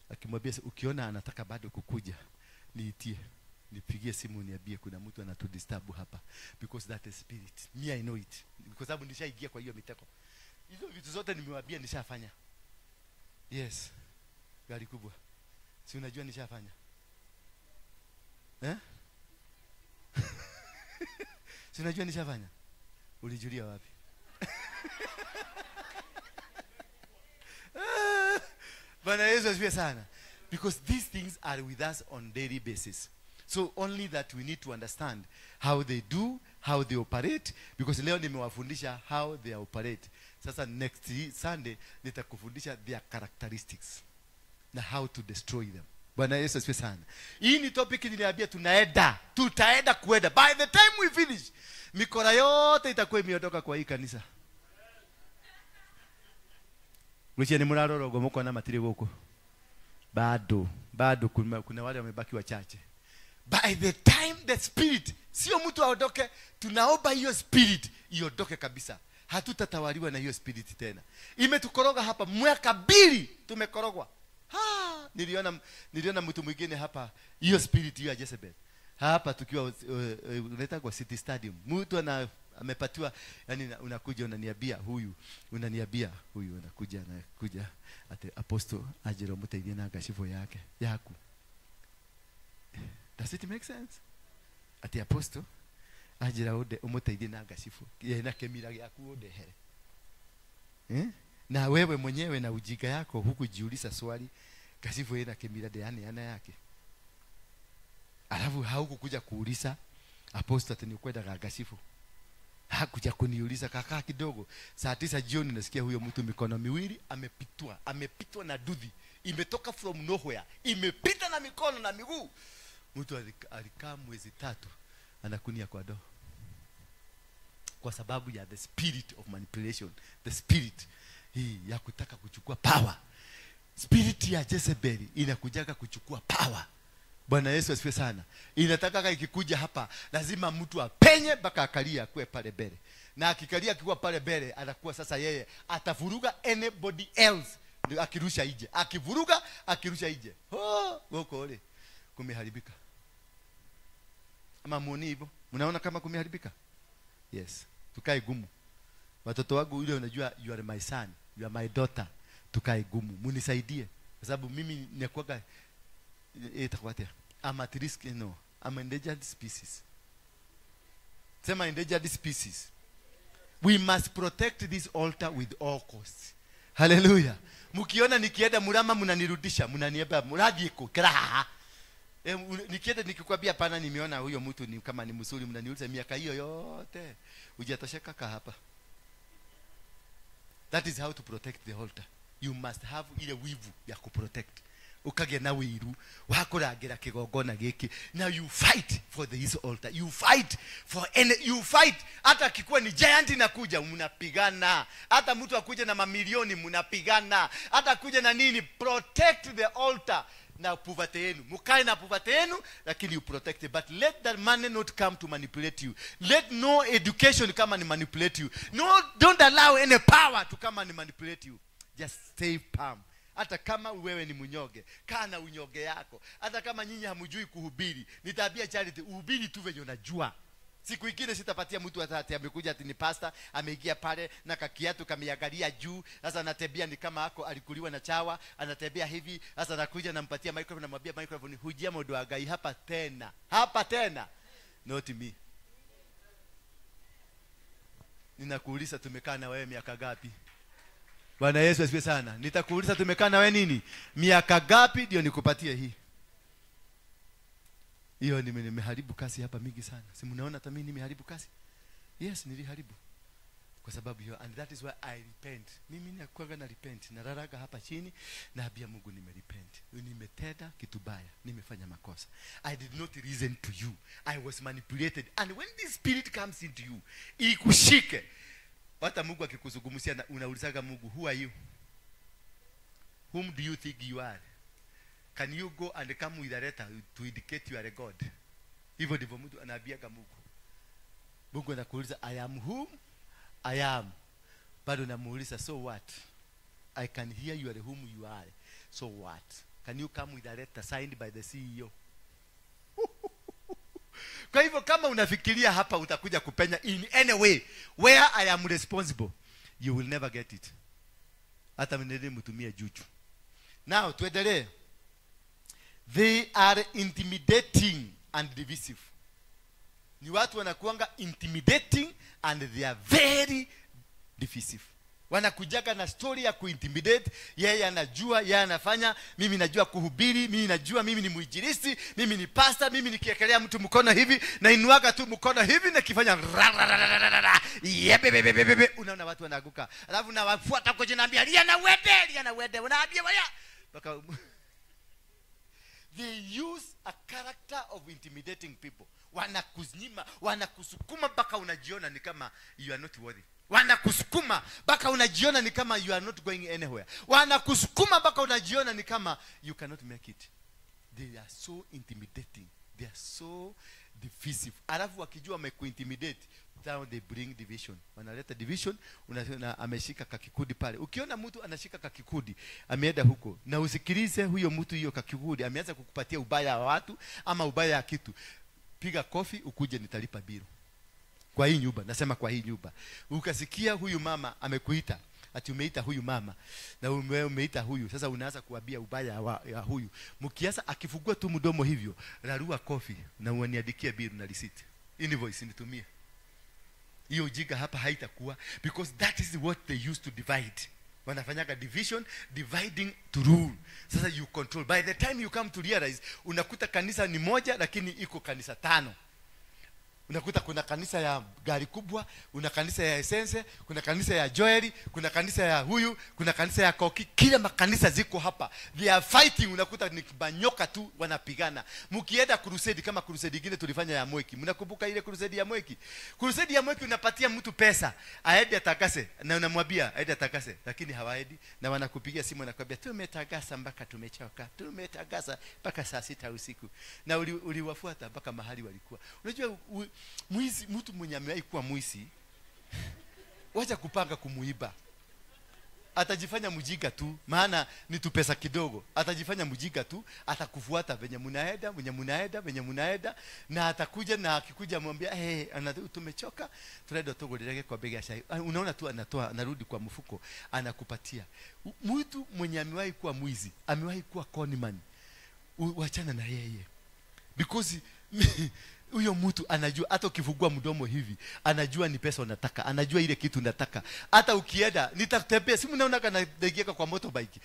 Akimwambia ukiona anataka bado kukuja, niitie, nipigie simu niambie kuna mtu anatudisturb hapa, because that is spirit. Me, I know it. Kwa sababu nishaingia kwa hiyo mitego. Hizo vitu zote nimewaambia nishafanya. Yes. Gari kubwa. Si unajua nishafanya. Eh? Si unajua nishafanya? Ulijulia wapi? Bwana Yesu asifiwe sana. Because these things are with us on daily basis. So only that we need to understand how they do, how they operate, because leo nimewafundisha how they operate. Sasa next Sunday nitakufundisha their characteristics na how to destroy them. Bwana Yesu asifiwe sana. Hii ni topic niliambia tunaenda, tutaenda kuenda. By the time we finish, mikora yote itakuwa imeondoka kwa hii kanisa. Mwiche ni murarorogo mko na matiri huko. Bado, bado kuna wale wamebaki wachache. By the time the spirit, sio mtu aondoke, tunaomba hiyo spirit iondoke kabisa. Hatutatawaliwa na hiyo spirit tena. Imetukoroga hapa mwaka 2 tumekorogwa. Ha, niliona mtu mwingine hapa, hiyo spirit hiyo ya Jezebel. Hapa tukiwa unaita kwa City Stadium. Mtu ana amepatiwa, yani unakuja unaniambia huyu, unakuja anakuja ate apostle ajira mteidie na kashifu yake yaku. Does it make sense? Ati apostle ajira ude umuteithie na ngashifu na kemira gyaku undehere. Eh? Na wewe mwenyewe na ujinga yako hukujiuliza swali, kashifu ina kemira ndeaneana yake. Alafu haukukuja kuuliza apostle ati nikwendaga ngashifu. Hakuja kuniuliza kaka kidogo. Saa 9 jioni nasikia huyo mtu mikono miwili amepitwa, amepitwa na dudhi. Imetoka from nowhere, imepita na mikono na miguu. Mtu alikaa mwezi 3 anakunia kwa doo. Kwa sababu ya the spirit of manipulation, the spirit hii ya kutaka kuchukua power. Spirit ya Jezebel inakujaga kuchukua power. Bwana Yesu asifiwe sana. Inataka ikikuja hapa lazima mtu apenye mpaka akalia akue pale mbele. Na akikalia akikuwa pale mbele atakuwa sasa yeye atavuruga anybody else akirusha ije. Akivuruga akirusha ije. Oh, goko ole. Kumeharibika. Ama muone hivyo? Mnaona kama kumeharibika? Yes. Tukae gumu. Watoto wangu yule unajua you are my son, you are my daughter. Tukae gumu. Munisaidie. Kwa sababu mimi ninakuwa itakuwatia. I'm at risk, no. I'm endangered species. Sema endangered species. We must protect this altar with all costs. Hallelujah. Mkiona nikienda Murama mnanirudisha, mnaniambia mradi iko kraha. Nikienda nikikwambia hapana nimeona huyo mtu ni kama ni msuri, mnaniuliza miaka hiyo yote hujatosheka ka hapa. That is how to protect the altar. You must have ile wivu ya kuprotect. Ukage na wiru wakuragira kigongona giki. Now you fight for this altar. You fight for any, you fight. Hata akikuwa ni giant inakuja mnapigana. Hata mtu akuja na mamilioni mnapigana. Hata akuja na nini, protect the altar. Na poverty yenu. Mukae na poverty yenu, lakini you protect it. But let that money not come to manipulate you. Let no education come and manipulate you. No, don't allow any power to come and manipulate you. Just stay calm. Hata kama wewe ni mnyoge, kaa na unyoge yako. Hata kama nyinyi hamjui kuhubiri, nitaambia Charity, uhubiri tu venye unajua. Siku ingine sitapatia mtu ati amekuja ati ni pastor, ameingia pale na kakiatu kameangalia juu, sasa anatembea ni kama ako alikuliwa na chawa, anatembea hivi, sasa anakuja nampatia microphone, namwambia microphone, hujia mundu wa Ngai hapa tena. Hapa tena. Not me. Ninakuuliza tumekaa na wewe miaka gapi? Bwana Yesu asifiwe sana. Nitakuuliza tumekaa na wewe nini? Miaka gapi ndio nikupatie hii? Hiyo nimeharibu kasi hapa mingi sana. Si mnaona hata mimi nimeharibu kasi? Yes, niliharibu. Kwa sababu hiyo, and that is why I repent. Mimi nakuwa na repent. Nararaga hapa chini naambia Mungu nimerepent. Nimetenda kitu baya, nimefanya makosa. I did not reason to you. I was manipulated. And when this spirit comes into you, ikushike. Hata Mungu akikuzungumzia unaulizaga Mungu, who are you? Whom do you think you are? Can you go and come with a letter to indicate you are a God? Hivyo ndivyo mtu anaambiaga Mungu. Mungu anakuuliza I am whom I am. Bado namuuliza so what? I can hear you are whom you are. So what? Can you come with a letter signed by the CEO? Kwa hivyo kama unafikiria hapa utakuja kupenya in any way where I am responsible, you will never get it. Hata mnene mtumie juju. Now tuendelee. They are intimidating and divisive. Ni watu wanakuanga intimidating and they are very divisive. Wanakujaga na story ya kuintimidate. Yeye anajua, yeye anafanya, mimi najua kuhubiri, mimi najua, mimi ni mwinjilisti, mimi ni pastor, mimi nikiekelea mtu mkono hivi, na inuaga tu mkono hivi na kifanya yebebebebebe, unaona watu wanaanguka. Alafu nawafuata huko chini naambia lia na uende, unaambia waya. Baka they use a character of intimidating people. Wanakunyima, wanakusukuma mpaka unajiona ni kama you are not worthy. Wanakusukuma mpaka unajiona ni kama you are not going anywhere. Wanakusukuma mpaka unajiona ni kama you cannot make it. They are so intimidating. They are so divisive. Alafu wakijua wamekuintimidate, now they bring division. Wanaleta division, unaona ameshika kakikundi pale. Ukiona mtu anashika kakikundi, ameenda huko. Na usikilize huyo mtu hiyo kakikundi, ameanza kukupatia ubaya wa watu ama ubaya wa kitu. Piga kofi ukuje nitalipa biro. Kwa hii nyumba, nasema kwa hii nyumba. Ukasikia huyu mama amekuita, ati umeita huyu mama na umeita huyu. Sasa unaanza kuambia ubaya wa huyu. Mkianza akifungua tu mdomo hivyo, rarua kofi na uniandikie bill na receipt. Invoice nitumie. Hiyo ujinga hapa haitakuwa, because that is what they used to divide. Wanafanyaga division, dividing to rule. Sasa you control. By the time you come to realize, unakuta kanisa ni moja lakini iko kanisa 5. Unakuta kuna kanisa ya gari kubwa, kuna kanisa ya Essence, kuna kanisa ya Joeli, kuna kanisa ya huyu, kuna kanisa ya Koki. Kila makanisa ziko hapa. They are fighting. Unakuta ni banyoka tu wanapigana. Mkienda crusade kama crusade nyingine tulifanya ya Mweki. Mnakumbuka ile crusade ya Mweki? Crusade ya Mweki unapatia mtu pesa, aende atakase na unamwambia aende atakase, lakini hawaendi na wanakupigia simu na kukwambia tumetakasa mpaka tumechoka. Tumetakasa mpaka saa 6 usiku. Na uliwafuata mpaka mahali walikuwa. Unajua mwizi, mtu mwenye amewahi kuwa mwizi, wacha kupanga kumuiba. Atajifanya mjinga tu, maana ni tu pesa kidogo. Atajifanya mjinga tu, atakufuata venye munaenda, venye munaenda, venye munaenda, na atakuja na akikuja mwambia, "Hey, tumechoka, tunaenda tugulirege kwa bega chai." Unaona tu anatoa, anarudi kwa mfuko, anakupatia. Mtu mwenye amewahi kuwa mwizi, amewahi kuwa conman, wachana na yeye. Because huyo mtu anajua, hata ukifungua mdomo hivi, anajua ni pesa unataka, anajua ile kitu unataka. Hata ukienda, nitatembea, si mnaona kana naingia kwa motorbike.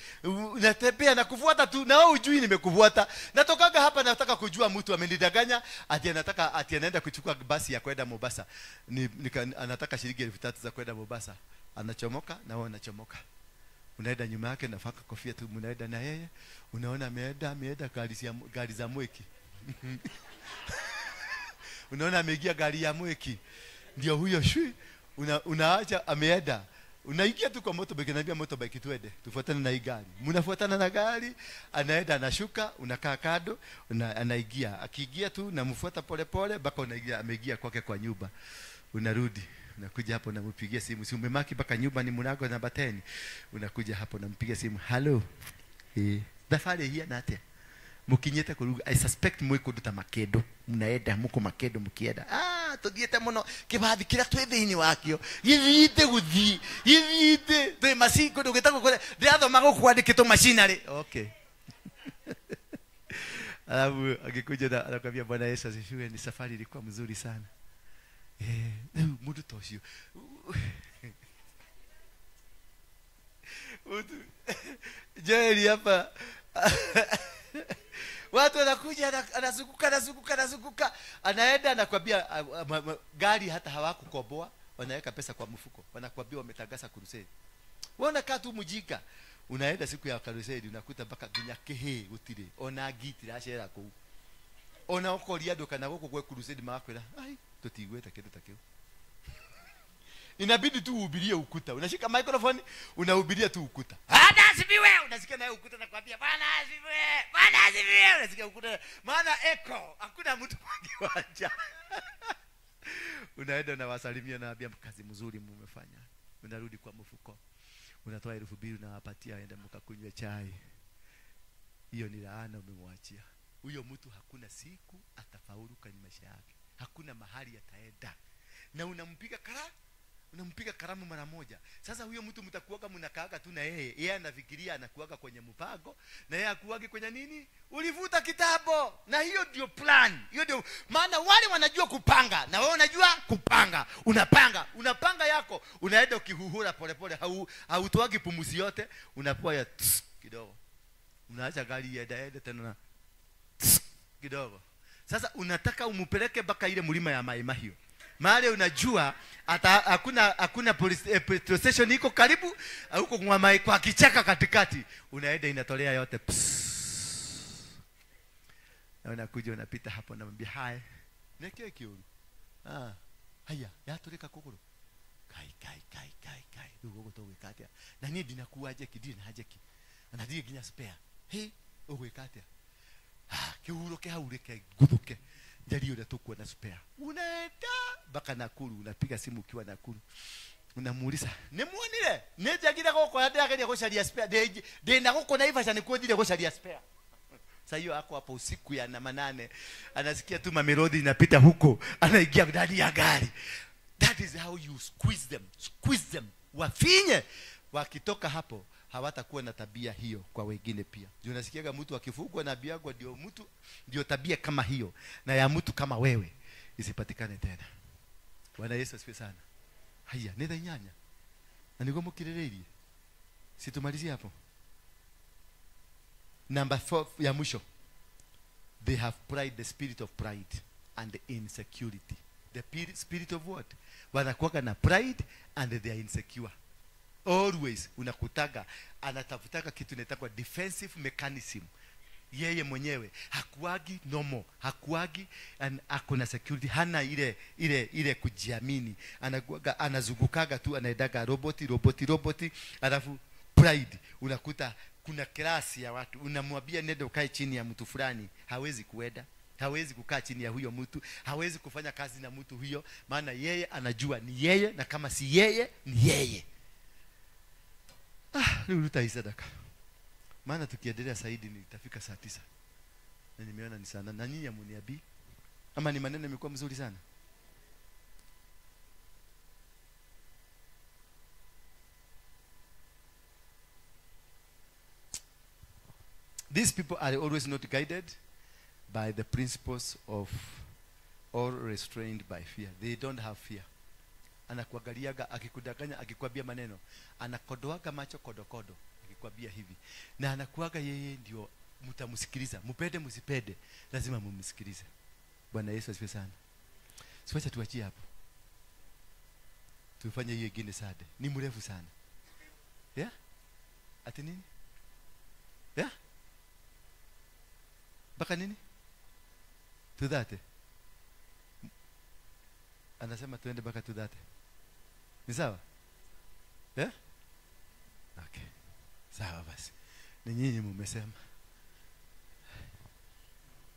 Natembea na kufuata tu, na wewe hujui nimekufuata. Natokaga hapa nataka kujua mtu amenidanganya, ati anataka ati anaenda kuchukua basi ya kwenda Mombasa. Anataka shilingi 3000 za kwenda Mombasa. Anachomoka na wewe unachomoka. Unaenda nyuma yake nafaka kofia tu, mnaenda na yeye. Unaona ameenda gari za Mweki. Unaona ameingia gari ya Mweki. Ndio huyo shui. Unaacha ameenda. Unaingia tu kwa motorbike, naambia motorbike tuende. Tufuatane na hii gari. Mnafuatana na gari, anaenda anashuka, unakaa kando, anaingia. Akiingia tu namfuata pole pole mpaka unaingia ameingia kwake kwa nyumba. Unarudi. Unakuja hapo unampigia simu. Si umemaki mpaka nyumba ni mlango namba 10. Unakuja hapo unampigia simu. Hello. Safari hii na atia. Mukinyeta kuruga, I suspect mwe kuduta makedo. Mnaenda muko makedo mkienda. Tuthiete muno kibathi kira twi thiini wakio. Githiite guthi. Githiite twi macini ndugitagwo kure. Ndirathoma gukwandikitwo machinery. Okay. Alafu akikuja na anakuambia Bwana Yesu asifiwe, ni safari ilikuwa mzuri sana. Mtu toshio. Mtu Jerry hapa. Watu wanakuja anazunguka anazunguka anazunguka, anaenda anakuambia gari hata hawakukoboa, wanaweka pesa kwa mfuko, wanakuambia wametangaza crusade. Wewe unakaa tu mjinga. Unaenda siku ya crusade unakuta mpaka ginya kehe gutire, ona gitira cera kuu. Ona ukoria nduka na guku gwe crusade magakwira, ai tutigweta kindu ta kiu. Inabidi tu uhubirie ukuta. Unashika microphone unahubiria tu ukuta. Hada asifiwe, Unasikia naye ukuta nakwambia Bwana asifiwe, Bwana asifiwe. Unasikia ukuta, maana echo, hakuna mtu kwa kiwanja. Unaenda unawasalimia, naambia kazi mzuri mmefanya. Unarudi kwa mfuko, unatoa 2000 unawapatia, aende mkakunywe chai. Hiyo ni laana umemwachia huyo mtu. Hakuna siku atafaulu kwenye maisha yake, hakuna mahali ataenda. Na unampiga unampiga karamu mara moja. Sasa huyo mtu mtakuaga mnakaaga tu na yeye, yeye anafikiria anakuaga kwenye mpango, na yeye akuagi kwenye nini? Ulivuta kitabo. Na hiyo ndio plan. Hiyo ndio maana wale wanajua kupanga na wewe unajua kupanga. Unapanga, unapanga yako, unaenda ukihuhura polepole, hautoagi pumuzi yote, unapoa ya tss, kidogo. Unaacha gari iende tena na tss, kidogo. Sasa unataka umupeleke mpaka ile mlima ya Mai Mahiu. Mahali unajua hata hakuna police, petrol station iko karibu huko kwa mai, kwa kichaka katikati, unaenda inatolea yote. Psss. Na unakuja unapita hapo, namwambia hai neke kiuru, ah haya yaturika kuguru kai kai kai kai kai riu gugu tugwika atia na niĩ ndinakuua jeki, ndirĩ na jeki na ndirĩ nginya spare. Hĩ, ũgwĩka atĩa? Ah, kĩhuruke hau reke nguthuke njarie ũrĩa tũkuona spare. Unaenda mpaka Nakuru, unapiga simu ukiwa Nakuru, unamuuliza nĩmuonire nĩ njagire gũkũ na ndĩrageria gũcaria spare, ndĩ na gũkũ Naivasha nĩkuo thire gũcaria spare. Sasa hiyo ako hapo usiku ya na manane, anasikia tu mamelodi inapita huko, anaingia ndani ya gari. That is how you squeeze them, squeeze them, wafinye. Wakitoka hapo hawatakuwa na tabia hiyo kwa wengine pia. Ndio unasikiaga mtu akifugwa na biagwa, ndio mtu ndio tabia kama hiyo na ya mtu kama wewe isipatikane tena. Bwana Yesu asifiwe sana. Haya, nĩ thaa 8 na nĩguo mũkirĩrĩirie, situmalizie hapo. Number 4 ya mwisho, they have pride, the spirit of pride and insecurity. The spirit of what? Wanakuwaga na pride and they are insecure always. Unakutaga anatafutaka kitu inaitwa defensive mechanism. Yeye mwenyewe hakuagi normal, hakuagi and ako na security, hana ile kujiamini. Anakuaga anazungukaga tu, anaendaga roboti roboti roboti. Alafu pride, unakuta kuna klasi ya watu, unamwambia nenda ukae chini ya mtu fulani, hawezi kuenda, hawezi kukaa chini ya huyo mtu, hawezi kufanya kazi na mtu huyo, maana yeye anajua ni yeye, na kama si yeye ni yeye. Ah, rĩu rutai sadaka, maana tukiendelea zaidi nitafika saa 9 na nimeona ni sana, na nyinyi hamuniambii ama ni maneno imekuwa mzuri sana. These people are always not guided by the principles of or restrained by fear. They don't have fear. Anakuangaliaga akikudanganya, akikwambia maneno, anakodoaga macho kodokodo akikwambia hivi, na anakuaga yeye ndio mtamsikiliza, mupende msipende, lazima mumsikilize. Bwana Yesu asifiwe sana. Siwacha tuachie hapo, tufanye hiyo ingine Sunday, ni mrefu sana. Yeah? Ati nini? Yeah? Mpaka nini? 2:30. Anasema tuende mpaka 2:30. Ni sawa? Yeah? Okay. Sawa basi. Ni nyinyi mumesema.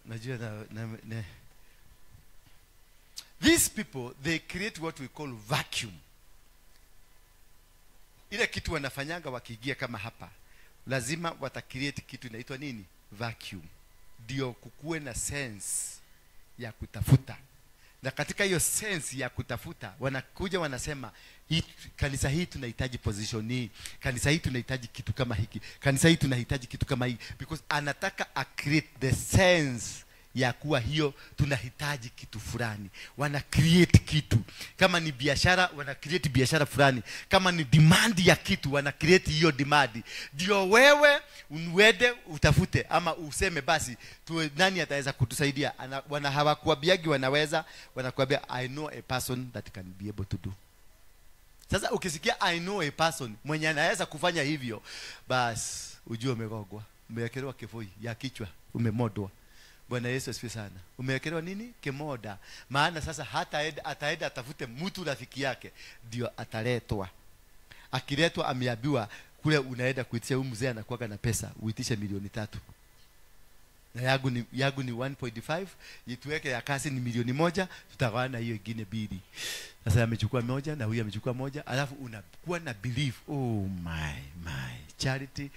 Najua na these people, they create what we call vacuum. Ile kitu wanafanyanga wakiingia kama hapa, lazima wata create kitu inaitwa nini? Vacuum. Ndio kukuwe na sense ya kutafuta. Na katika hiyo sense ya kutafuta, wanakuja wanasema, hii kanisa hii tunahitaji position hii, kanisa hii tunahitaji kitu kama hiki, kanisa hii tunahitaji kitu kama hii, because anataka a create the sense ya kuwa hiyo tunahitaji kitu fulani. Wana create kitu. Kama ni biashara, wana create biashara fulani. Kama ni demand ya kitu, wana create hiyo demand. Ndio wewe uende utafute ama useme basi tuwe, nani ataweza kutusaidia? Wana hawakuambiagi wanaweza, wanakuambia I know a person that can be able to do. Sasa ukisikia I know a person mwenye anaweza kufanya hivyo, bas ujue umegogwa, umewekelewa kifoi ya kichwa, umemodwa. Bwana Yesu asifiwe sana. Umewekelewa nini? Kimoda. Maana sasa hata ataenda atafute mtu rafiki yake, ndio ataletwa. Akiletwa ameambiwa Kule unaenda kuitisha, huyu mzee anakuwaga na pesa, uitishe 3 milioni. Na yangu ni 1.5, ituweke ya kasi ni 1 milioni, tutagawana hiyo ingine mbili. Sasa amechukua moja na huyu amechukua moja, alafu unakuwa na belief, oh my Charity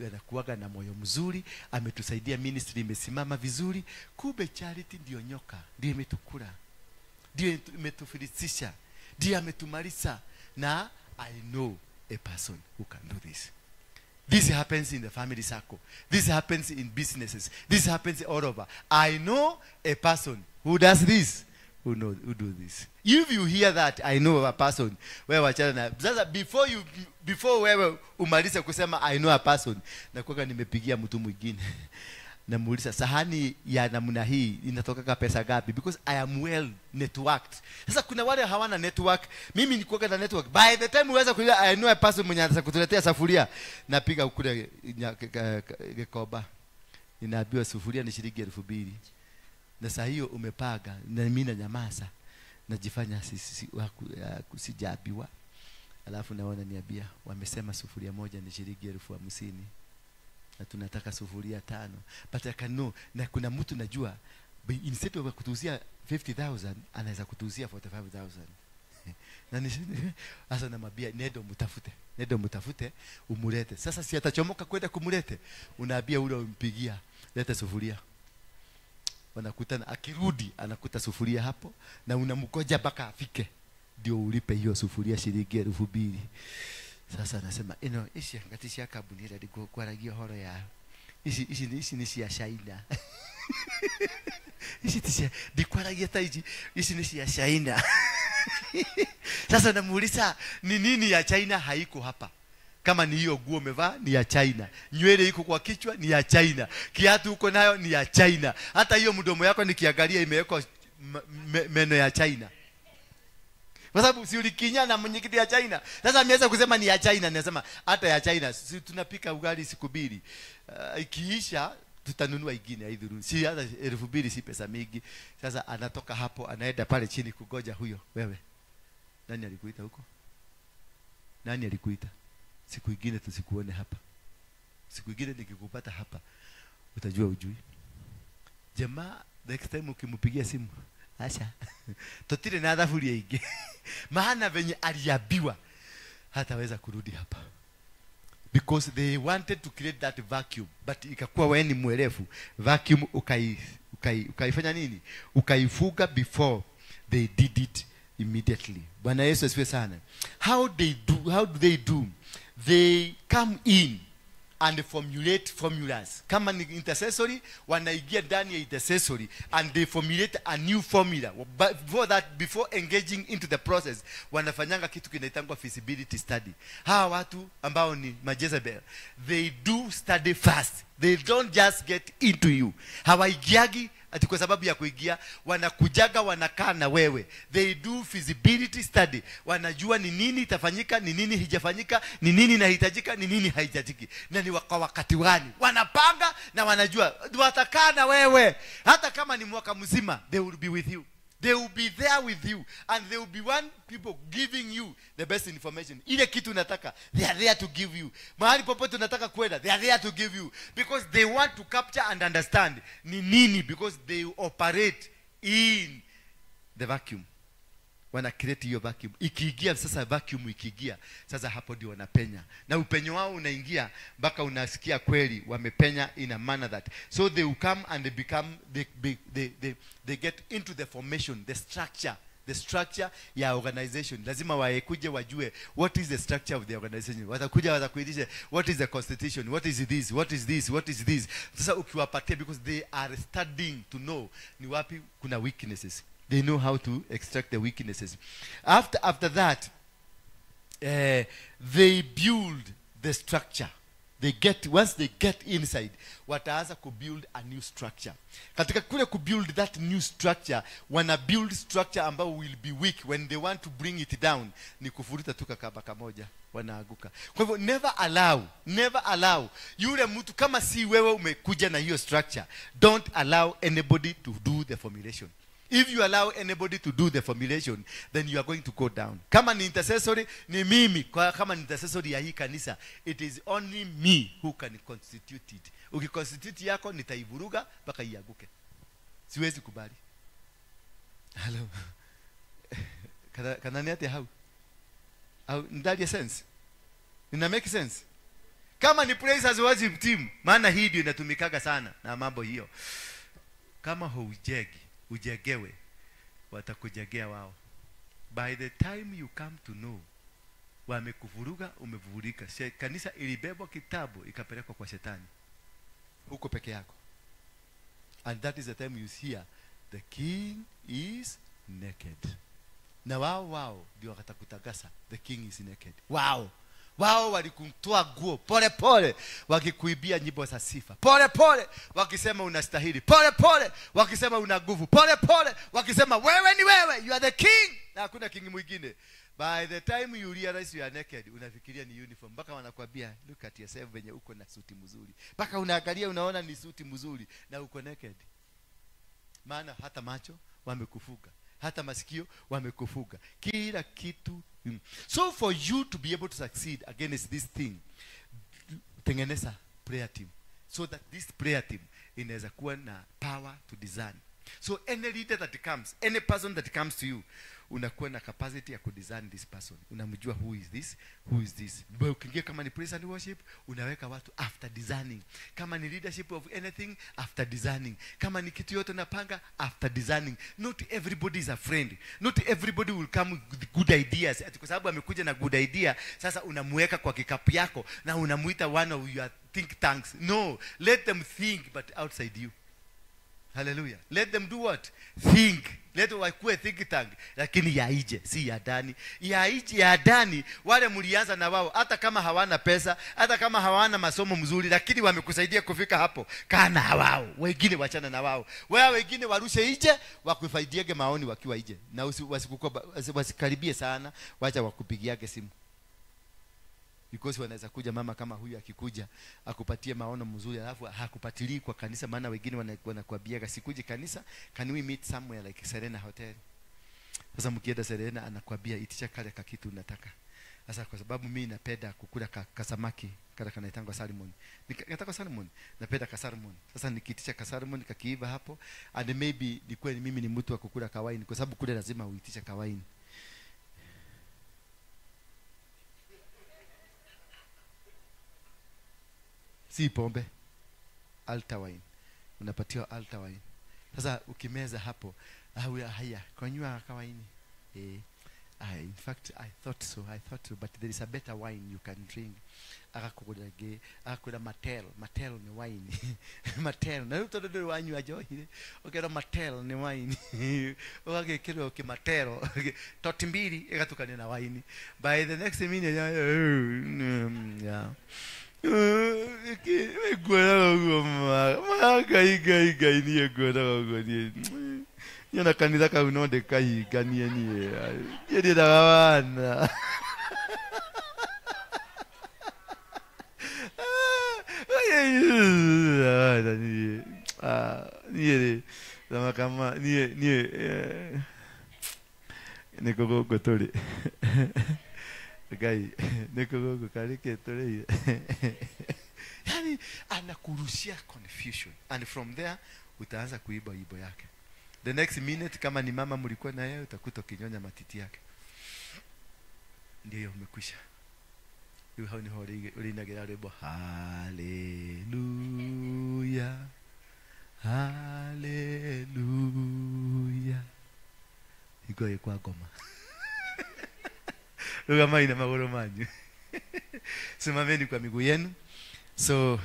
anakuwaga na moyo mzuri, ametusaidia, ministry imesimama vizuri. Kumbe Charity ndio nyoka, ndio imetukula, ndio imetufilisisha, ndio ametumaliza. Na I know a person who can do this. This happens in the family circle. This happens in businesses. This happens all over. I know a person who does this. Who know who do this. If you hear that, I know a person, wewe wachana na. Sasa before wewe umalize kusema I know a person, nakuwa nimepigia mtu mwingine. Namuuliza, sahani ya namna hii inatoka pesa gapi? Because I am well networked. Sasa kuna wale hawana network. Mimi nikuwa na network. By the time uweza kulia I know a person mwenye anataka kutuletea safuria, napiga kule Gikomba. Ninaambiwa sufuria ni shilingi 2000. Na saa hiyo umepaga na mimi na nyamaza. Najifanya sijaambiwa. Alafu naona niambia wamesema sufuria moja ni shilingi 50,000. Na tunataka sufuria tano. But I can know, na kuna mtu najua instead of kutuuzia 50,000 anaweza kutuuzia 45,000. Na sasa namwambia nendo mtafute. Nendo mtafute umulete. Sasa si atachomoka kwenda kumulete. Unaambia ule umpigia, leta sufuria. Wanakutana, akirudi anakuta sufuria hapo na unamgoja mpaka afike ndio ulipe hiyo sufuria shilingi 2000. Sasa anasema ino ici ngati cia kambuni ĩrĩa ndĩkwaragia ũhoro yao, ici nĩ cia China, ici ti cia ndikwaragia ta ici, ici nĩ cia China. Sasa namuuliza, ni nini ya China haiko hapa? Kama ni hiyo nguo umevaa ni ya China, nywele iko kwa kichwa ni ya China, kiatu uko nayo ni ya China, hata hiyo mdomo yako nikiangalia imewekwa meno ya China. Kwa sababu si ulikinya na mwenyekiti ya China. Sasa ameweza kusema ni ya China, nasema hata ya China si tunapika ugali siku mbili. Ikiisha tutanunua ingine haidhuru. Si hata 2000 si pesa mingi. Sasa anatoka hapo anaenda pale chini kugoja huyo. Wewe. Nani alikuita huko? Nani alikuita? Siku ingine tusikuone hapa. Siku ingine nikikupata hapa utajua ujui. Jamaa next time ukimpigia simu, acha. Totire na thaburia ingi. Maana venye aliambiwa hataweza kurudi hapa. Because they wanted to create that vacuum, but ikakuwa wewe ni mwerevu. Vacuum ukaifanya nini? Ukaifuga before they did it immediately. Bwana Yesu asifiwe sana. How do they do? They come in and formulate formulas. Kama ni intercessory, wanaingia ndani ya intercessory and they formulate a new formula. But before that, before engaging into the process, wanafanyanga kitu kinaitangwa feasibility study. Hawa watu ambao ni Majezebel, they do study first. They don't just get into you. Hawaingiagi ati kwa sababu ya kuingia, wanakujaga wanakaa na wewe. They do feasibility study. Wanajua ni nini itafanyika, ni nini hijafanyika, ni nini inahitajika, ni nini haihitajiki. Na ni kwa wakati gani. Wanapanga na wanajua. Watakaa na wewe. Hata kama ni mwaka mzima, they will be with you. They will be there with you and they will be one people giving you the best information. Ile kitu unataka, they are there to give you. Mahali popote unataka kwenda, they are there to give you. Because they want to capture and understand ni nini, because they operate in the vacuum. Wana create hiyo vacuum. Ikiingia sasa, vacuum ikiingia, sasa hapo ndio wanapenya. Na upenyo wao unaingia mpaka unasikia kweli wamepenya in a manner that. So they will come and they become they get into the formation, the structure ya organization. Lazima waekuje wajue what is the structure of the organization. Watakuja watakuitisha what is the constitution, what is this, what is this, what is this. Sasa ukiwapatia, because they are studying to know ni wapi kuna weaknesses. They know how to extract the weaknesses. After that, they build the structure. They get once they get inside, wataanza kubuild a new structure. Katika kule kubuild that new structure, wana build structure ambao will be weak when they want to bring it down. Ni kufuruta tu kakaba kamoja, wanaanguka. Kwa hivyo never allow yule mtu, kama si wewe umekuja na hiyo structure, don't allow anybody to do the formulation. If you allow anybody to do the formulation, then you are going to go down. Kama ni intercessory, ni mimi. Kama ni intercessory ya hii kanisa, it is only me who can constitute it. Ukiconstitute yako, nitaivuruga mpaka ianguke. Siwezi kubali. Hello. Kana ni ati hau? Au ndali sense? Ina make sense? Kama ni praise as worship team, maana hii ndio inatumikaga sana na mambo hiyo. Kama haujegi, ujegewe, watakujegea wao. By the time you come to know, wamekuvuruga, umevurika. Kanisa ilibebwa kitabu, ikapelekwa kwa shetani. Huko peke yako. And that is the time you hear, the king is naked. Na wao ndio watakutakasa, the king is naked. Wao. Wao walikutoa nguo pole pole, wakikuibia nyimbo za sifa. Pole pole wakisema unastahili. Pole pole wakisema una nguvu. Pole pole wakisema wewe ni wewe, you are the king. Na hakuna king mwingine. By the time you realize you are naked, unafikiria ni uniform. Mpaka wanakuambia look at yourself venye uko na suti mzuri. Mpaka unaangalia unaona ni suti mzuri na uko naked. Maana hata macho wamekufuga, hata masikio wamekufuga, kila kitu. So for you to be able to succeed against this thing, tengeneza prayer team, so that this prayer team inaweza kuwa na power to design. So any leader that comes, any person that comes to you, unakuwa na capacity ya kudesign this person. Unamjua who is this, who is this. Ukiingia kama ni praise and worship, unaweka watu after designing. Kama ni leadership of anything, after designing. Kama ni kitu yote unapanga, after designing. Not everybody is a friend. Not everybody will come with good ideas. Ati kwa sababu amekuja na good idea, sasa unamuweka kwa kikapu yako na unamuita one of your think tanks. No, let them think but outside you. Hallelujah. Let them do what? Think. Let wakuwe think tank. Lakini ya ije, si ya ndani. Ya ije, ya ndani, wale mlianza na wao, hata kama hawana pesa, hata kama hawana masomo mzuri, lakini wamekusaidia kufika hapo. Kaa na wao. Wengine wachana na wao. Wao wengine warushe ije, wakufaidiege maoni wakiwa ije. Na wasikaribie sana, wacha wakupigiage simu. Because wanaweza kuja mama kama huyu akikuja akupatie maono mzuri alafu hakupatilii kwa kanisa, maana wengine wanakuambia sikuje kanisa, can we meet somewhere like Serena Hotel. Sasa mkienda Serena anakuambia itisha kale kakitu unataka. Sasa kwa sababu mimi napenda kukula kasamaki kale kanaitangwa salmon. Nikataka salmon, napenda ka salmon. Sasa nikiitisha ka salmon kakiiva hapo, and maybe ni kweli mimi ni mtu wa kukula kawaini kwa sababu kule lazima uitisha kawaini. Si pombe, altar wine. Unapatiwa altar wine. Sasa ukimeza hapo, haya, konywa kawaini. In fact, I thought so, but there is a better wine you can drink. Akakula matel, matel ni wine. Matel, na utoto ndio wanywa johi. Okero matel ni wine. Okekero ki matel. Toti mbili ikatukana na wine. By the next minute, yeah. Yani anakurushia confusion, and from there utaanza kuiba ibo yake. The next minute kama ni mama mlikuwa na yeye utakuta kinyonya matiti yake. Ndio umekwisha. Hiyo hao ni hori ulinagira rebo hallelujah hallelujah. Igoye kwa goma. Rugamai na magoro manyu. Simameni kwa miguu yenu. So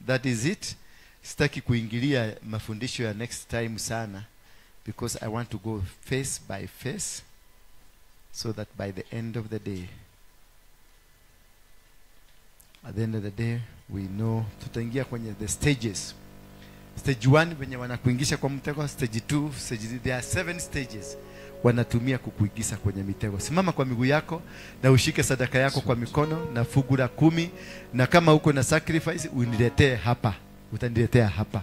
that is it. Sitaki kuingilia mafundisho ya next time sana, because I want to go face by face so that by the end of the day, at the end of the day we know tutaingia kwenye the stages. Stage 1 wenye wanakuingisha kwa mtego, stage 2, stage 3, there are 7 stages wanatumia kukuingiza kwenye mitego. Simama kwa miguu yako na ushike sadaka yako kwa mikono na fungu la 10, na kama uko na sacrifice uniletee hapa. Utaniletea hapa.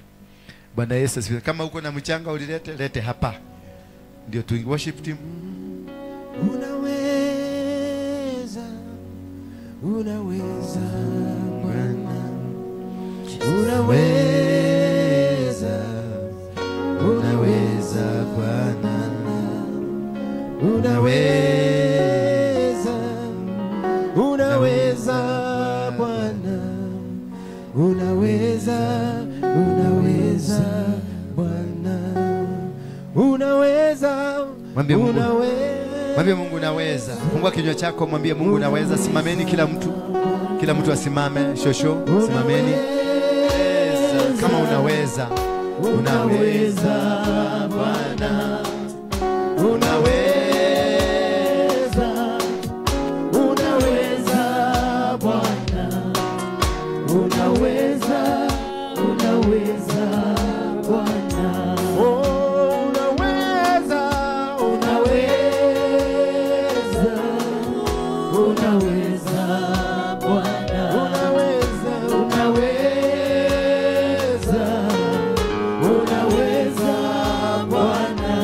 Bwana Yesu asifiwe. Kama uko na mchanga ulilete, lete hapa. Ndio tu worship team. Unaweza, unaweza Bwana, unaweza, unaweza Bwana, unaweza, unaweza Bwana, unaweza, unaweza Bwana, unaweza. Mwambie Mungu, mwambie Mungu unaweza. Fungua kinywa chako, mwambie Mungu unaweza. Simameni kila mtu. Kila mtu asimame, shosho, simameni. Kama unaweza, unaweza Bwana, unaweza, unaweza Bwana, unaweza, unaweza Bwana. Oh, unaweza, unaweza, unaweza Bwana, unaweza, unaweza, unaweza Bwana,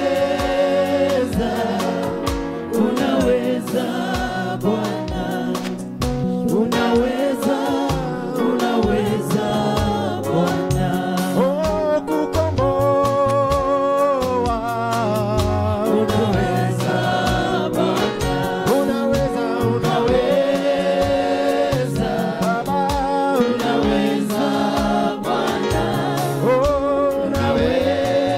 unaweza, unaweza Bwana, unaweza, unaweza Bwana. Oh, kukomboa, unaweza Bwana, unaweza, unaweza Baba, unaweza Bwana, oh, unaweza,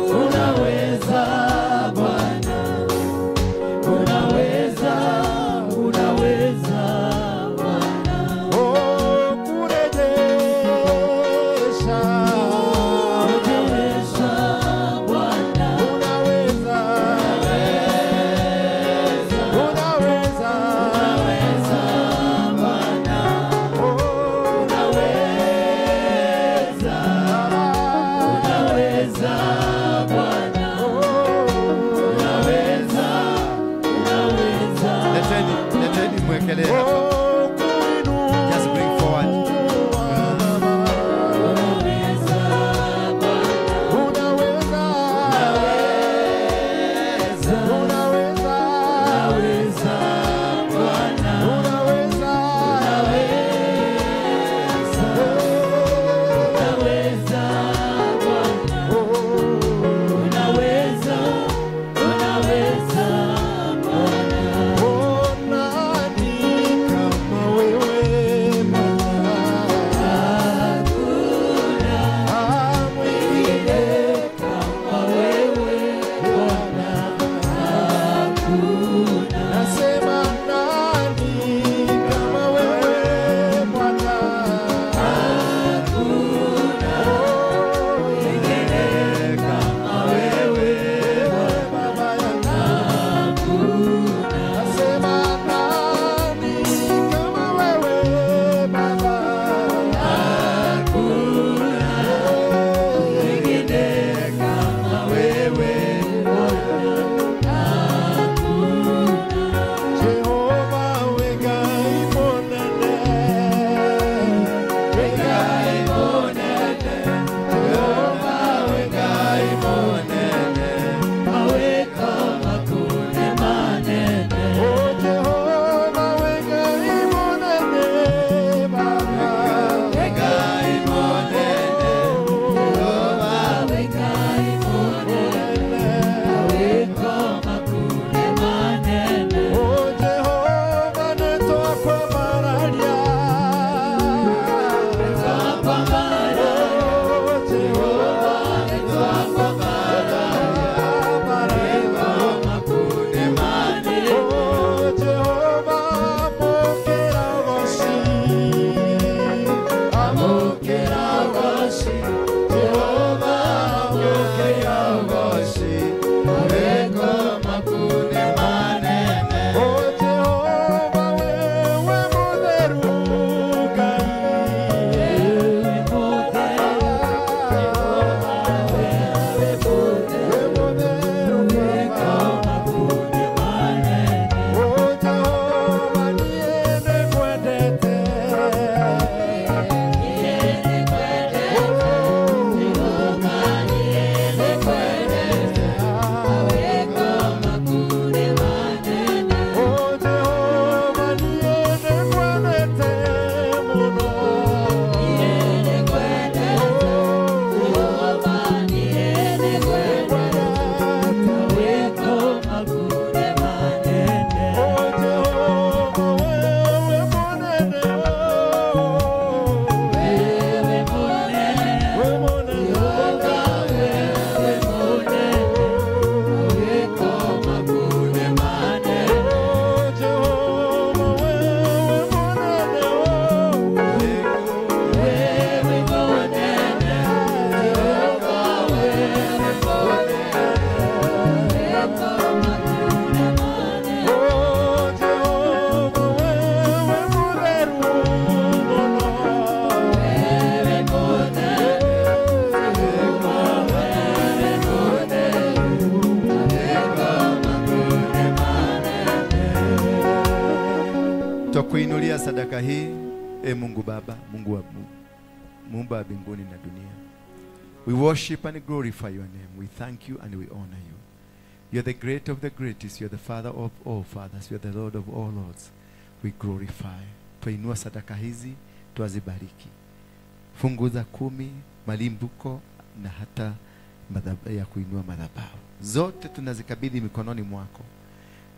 unaweza Bwana, unaweza, unaweza Bwana. Oh, kurejesha, Unaweza Bwana, unaweza, unaweza, unaweza Bwana, oh, unaweza, unaweza Bwana, unaweza, unaweza. Leteni, leteni mwekelee hapa. Oh, kuinua Just bring forward. Unaweza Bwana, unaweza, unaweza, unaweza, unaweza Bwana, unaweza, unaweza Bwana, unaweza, unaweza Bwana. Oh, nani kama Twakuinulia sadaka hii, e Mungu Baba, Mungu wa Muumba wa mbinguni na dunia. We worship and glorify your name. We thank you and we honor you. You are the great of the greatest. You are the Father of all fathers. You are the Lord of all lords. We glorify. Twainua sadaka hizi, twazibariki. Fungu za 10, malimbuko na hata ya kuinua madhabahu. Zote tunazikabidhi mikononi mwako.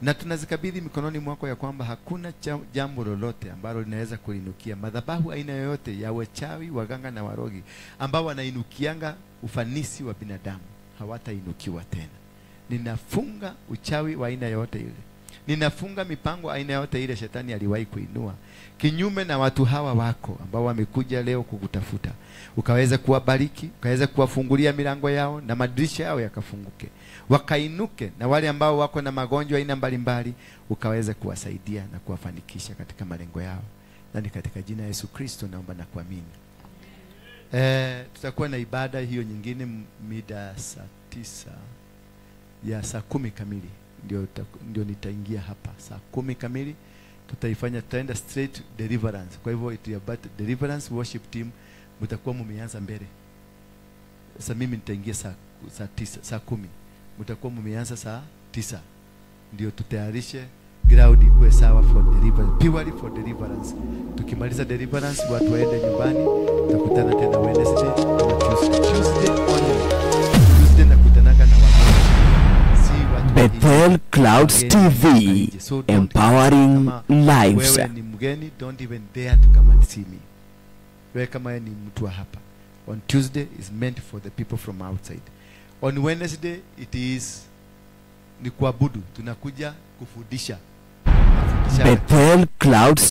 Na tunazikabidhi mikononi mwako ya kwamba hakuna jambo lolote ambalo linaweza kuinukia madhabahu aina yoyote ya wachawi, waganga na warogi ambao wanainukianga ufanisi wa binadamu, hawatainukiwa tena. Ninafunga uchawi wa aina yoyote ile. Ninafunga mipango aina yote ile shetani aliwahi kuinua kinyume na watu hawa wako ambao wamekuja leo kukutafuta. Ukaweza kuwabariki, ukaweza kuwafungulia milango yao na madirisha yao yakafunguke, wakainuke. Na wale ambao wako na magonjwa aina mbalimbali, ukaweza kuwasaidia na kuwafanikisha katika malengo yao. Na ni katika jina Yesu Kristo naomba na kuamini. Tutakuwa na ibada hiyo nyingine mida saa 9 ya saa 10 kamili. Ndio nitaingia hapa saa 10 kamili. Tutaifanya, tutaenda straight deliverance. Kwa hivyo it about deliverance worship team mtakuwa mmeanza mbele. Sasa mimi nitaingia saa 9, saa 10. Mtakuwa mmeanza saa 9. Ndio tutayarishe ground ikuwe sawa for deliverance, purely for deliverance. Tukimaliza deliverance watu waende nyumbani, tutakutana tena Wednesday na Tuesday. Tuesday only. Tuesday nakutanaga na watu. Bethel Clouds TV, So empowering lives. Wewe ni mgeni, don't even dare to come and see me. Wewe kama ni mtu wa hapa. On Tuesday is meant for the people from outside. On Wednesday it is ni kuabudu, tunakuja kufundisha. Bethel Clouds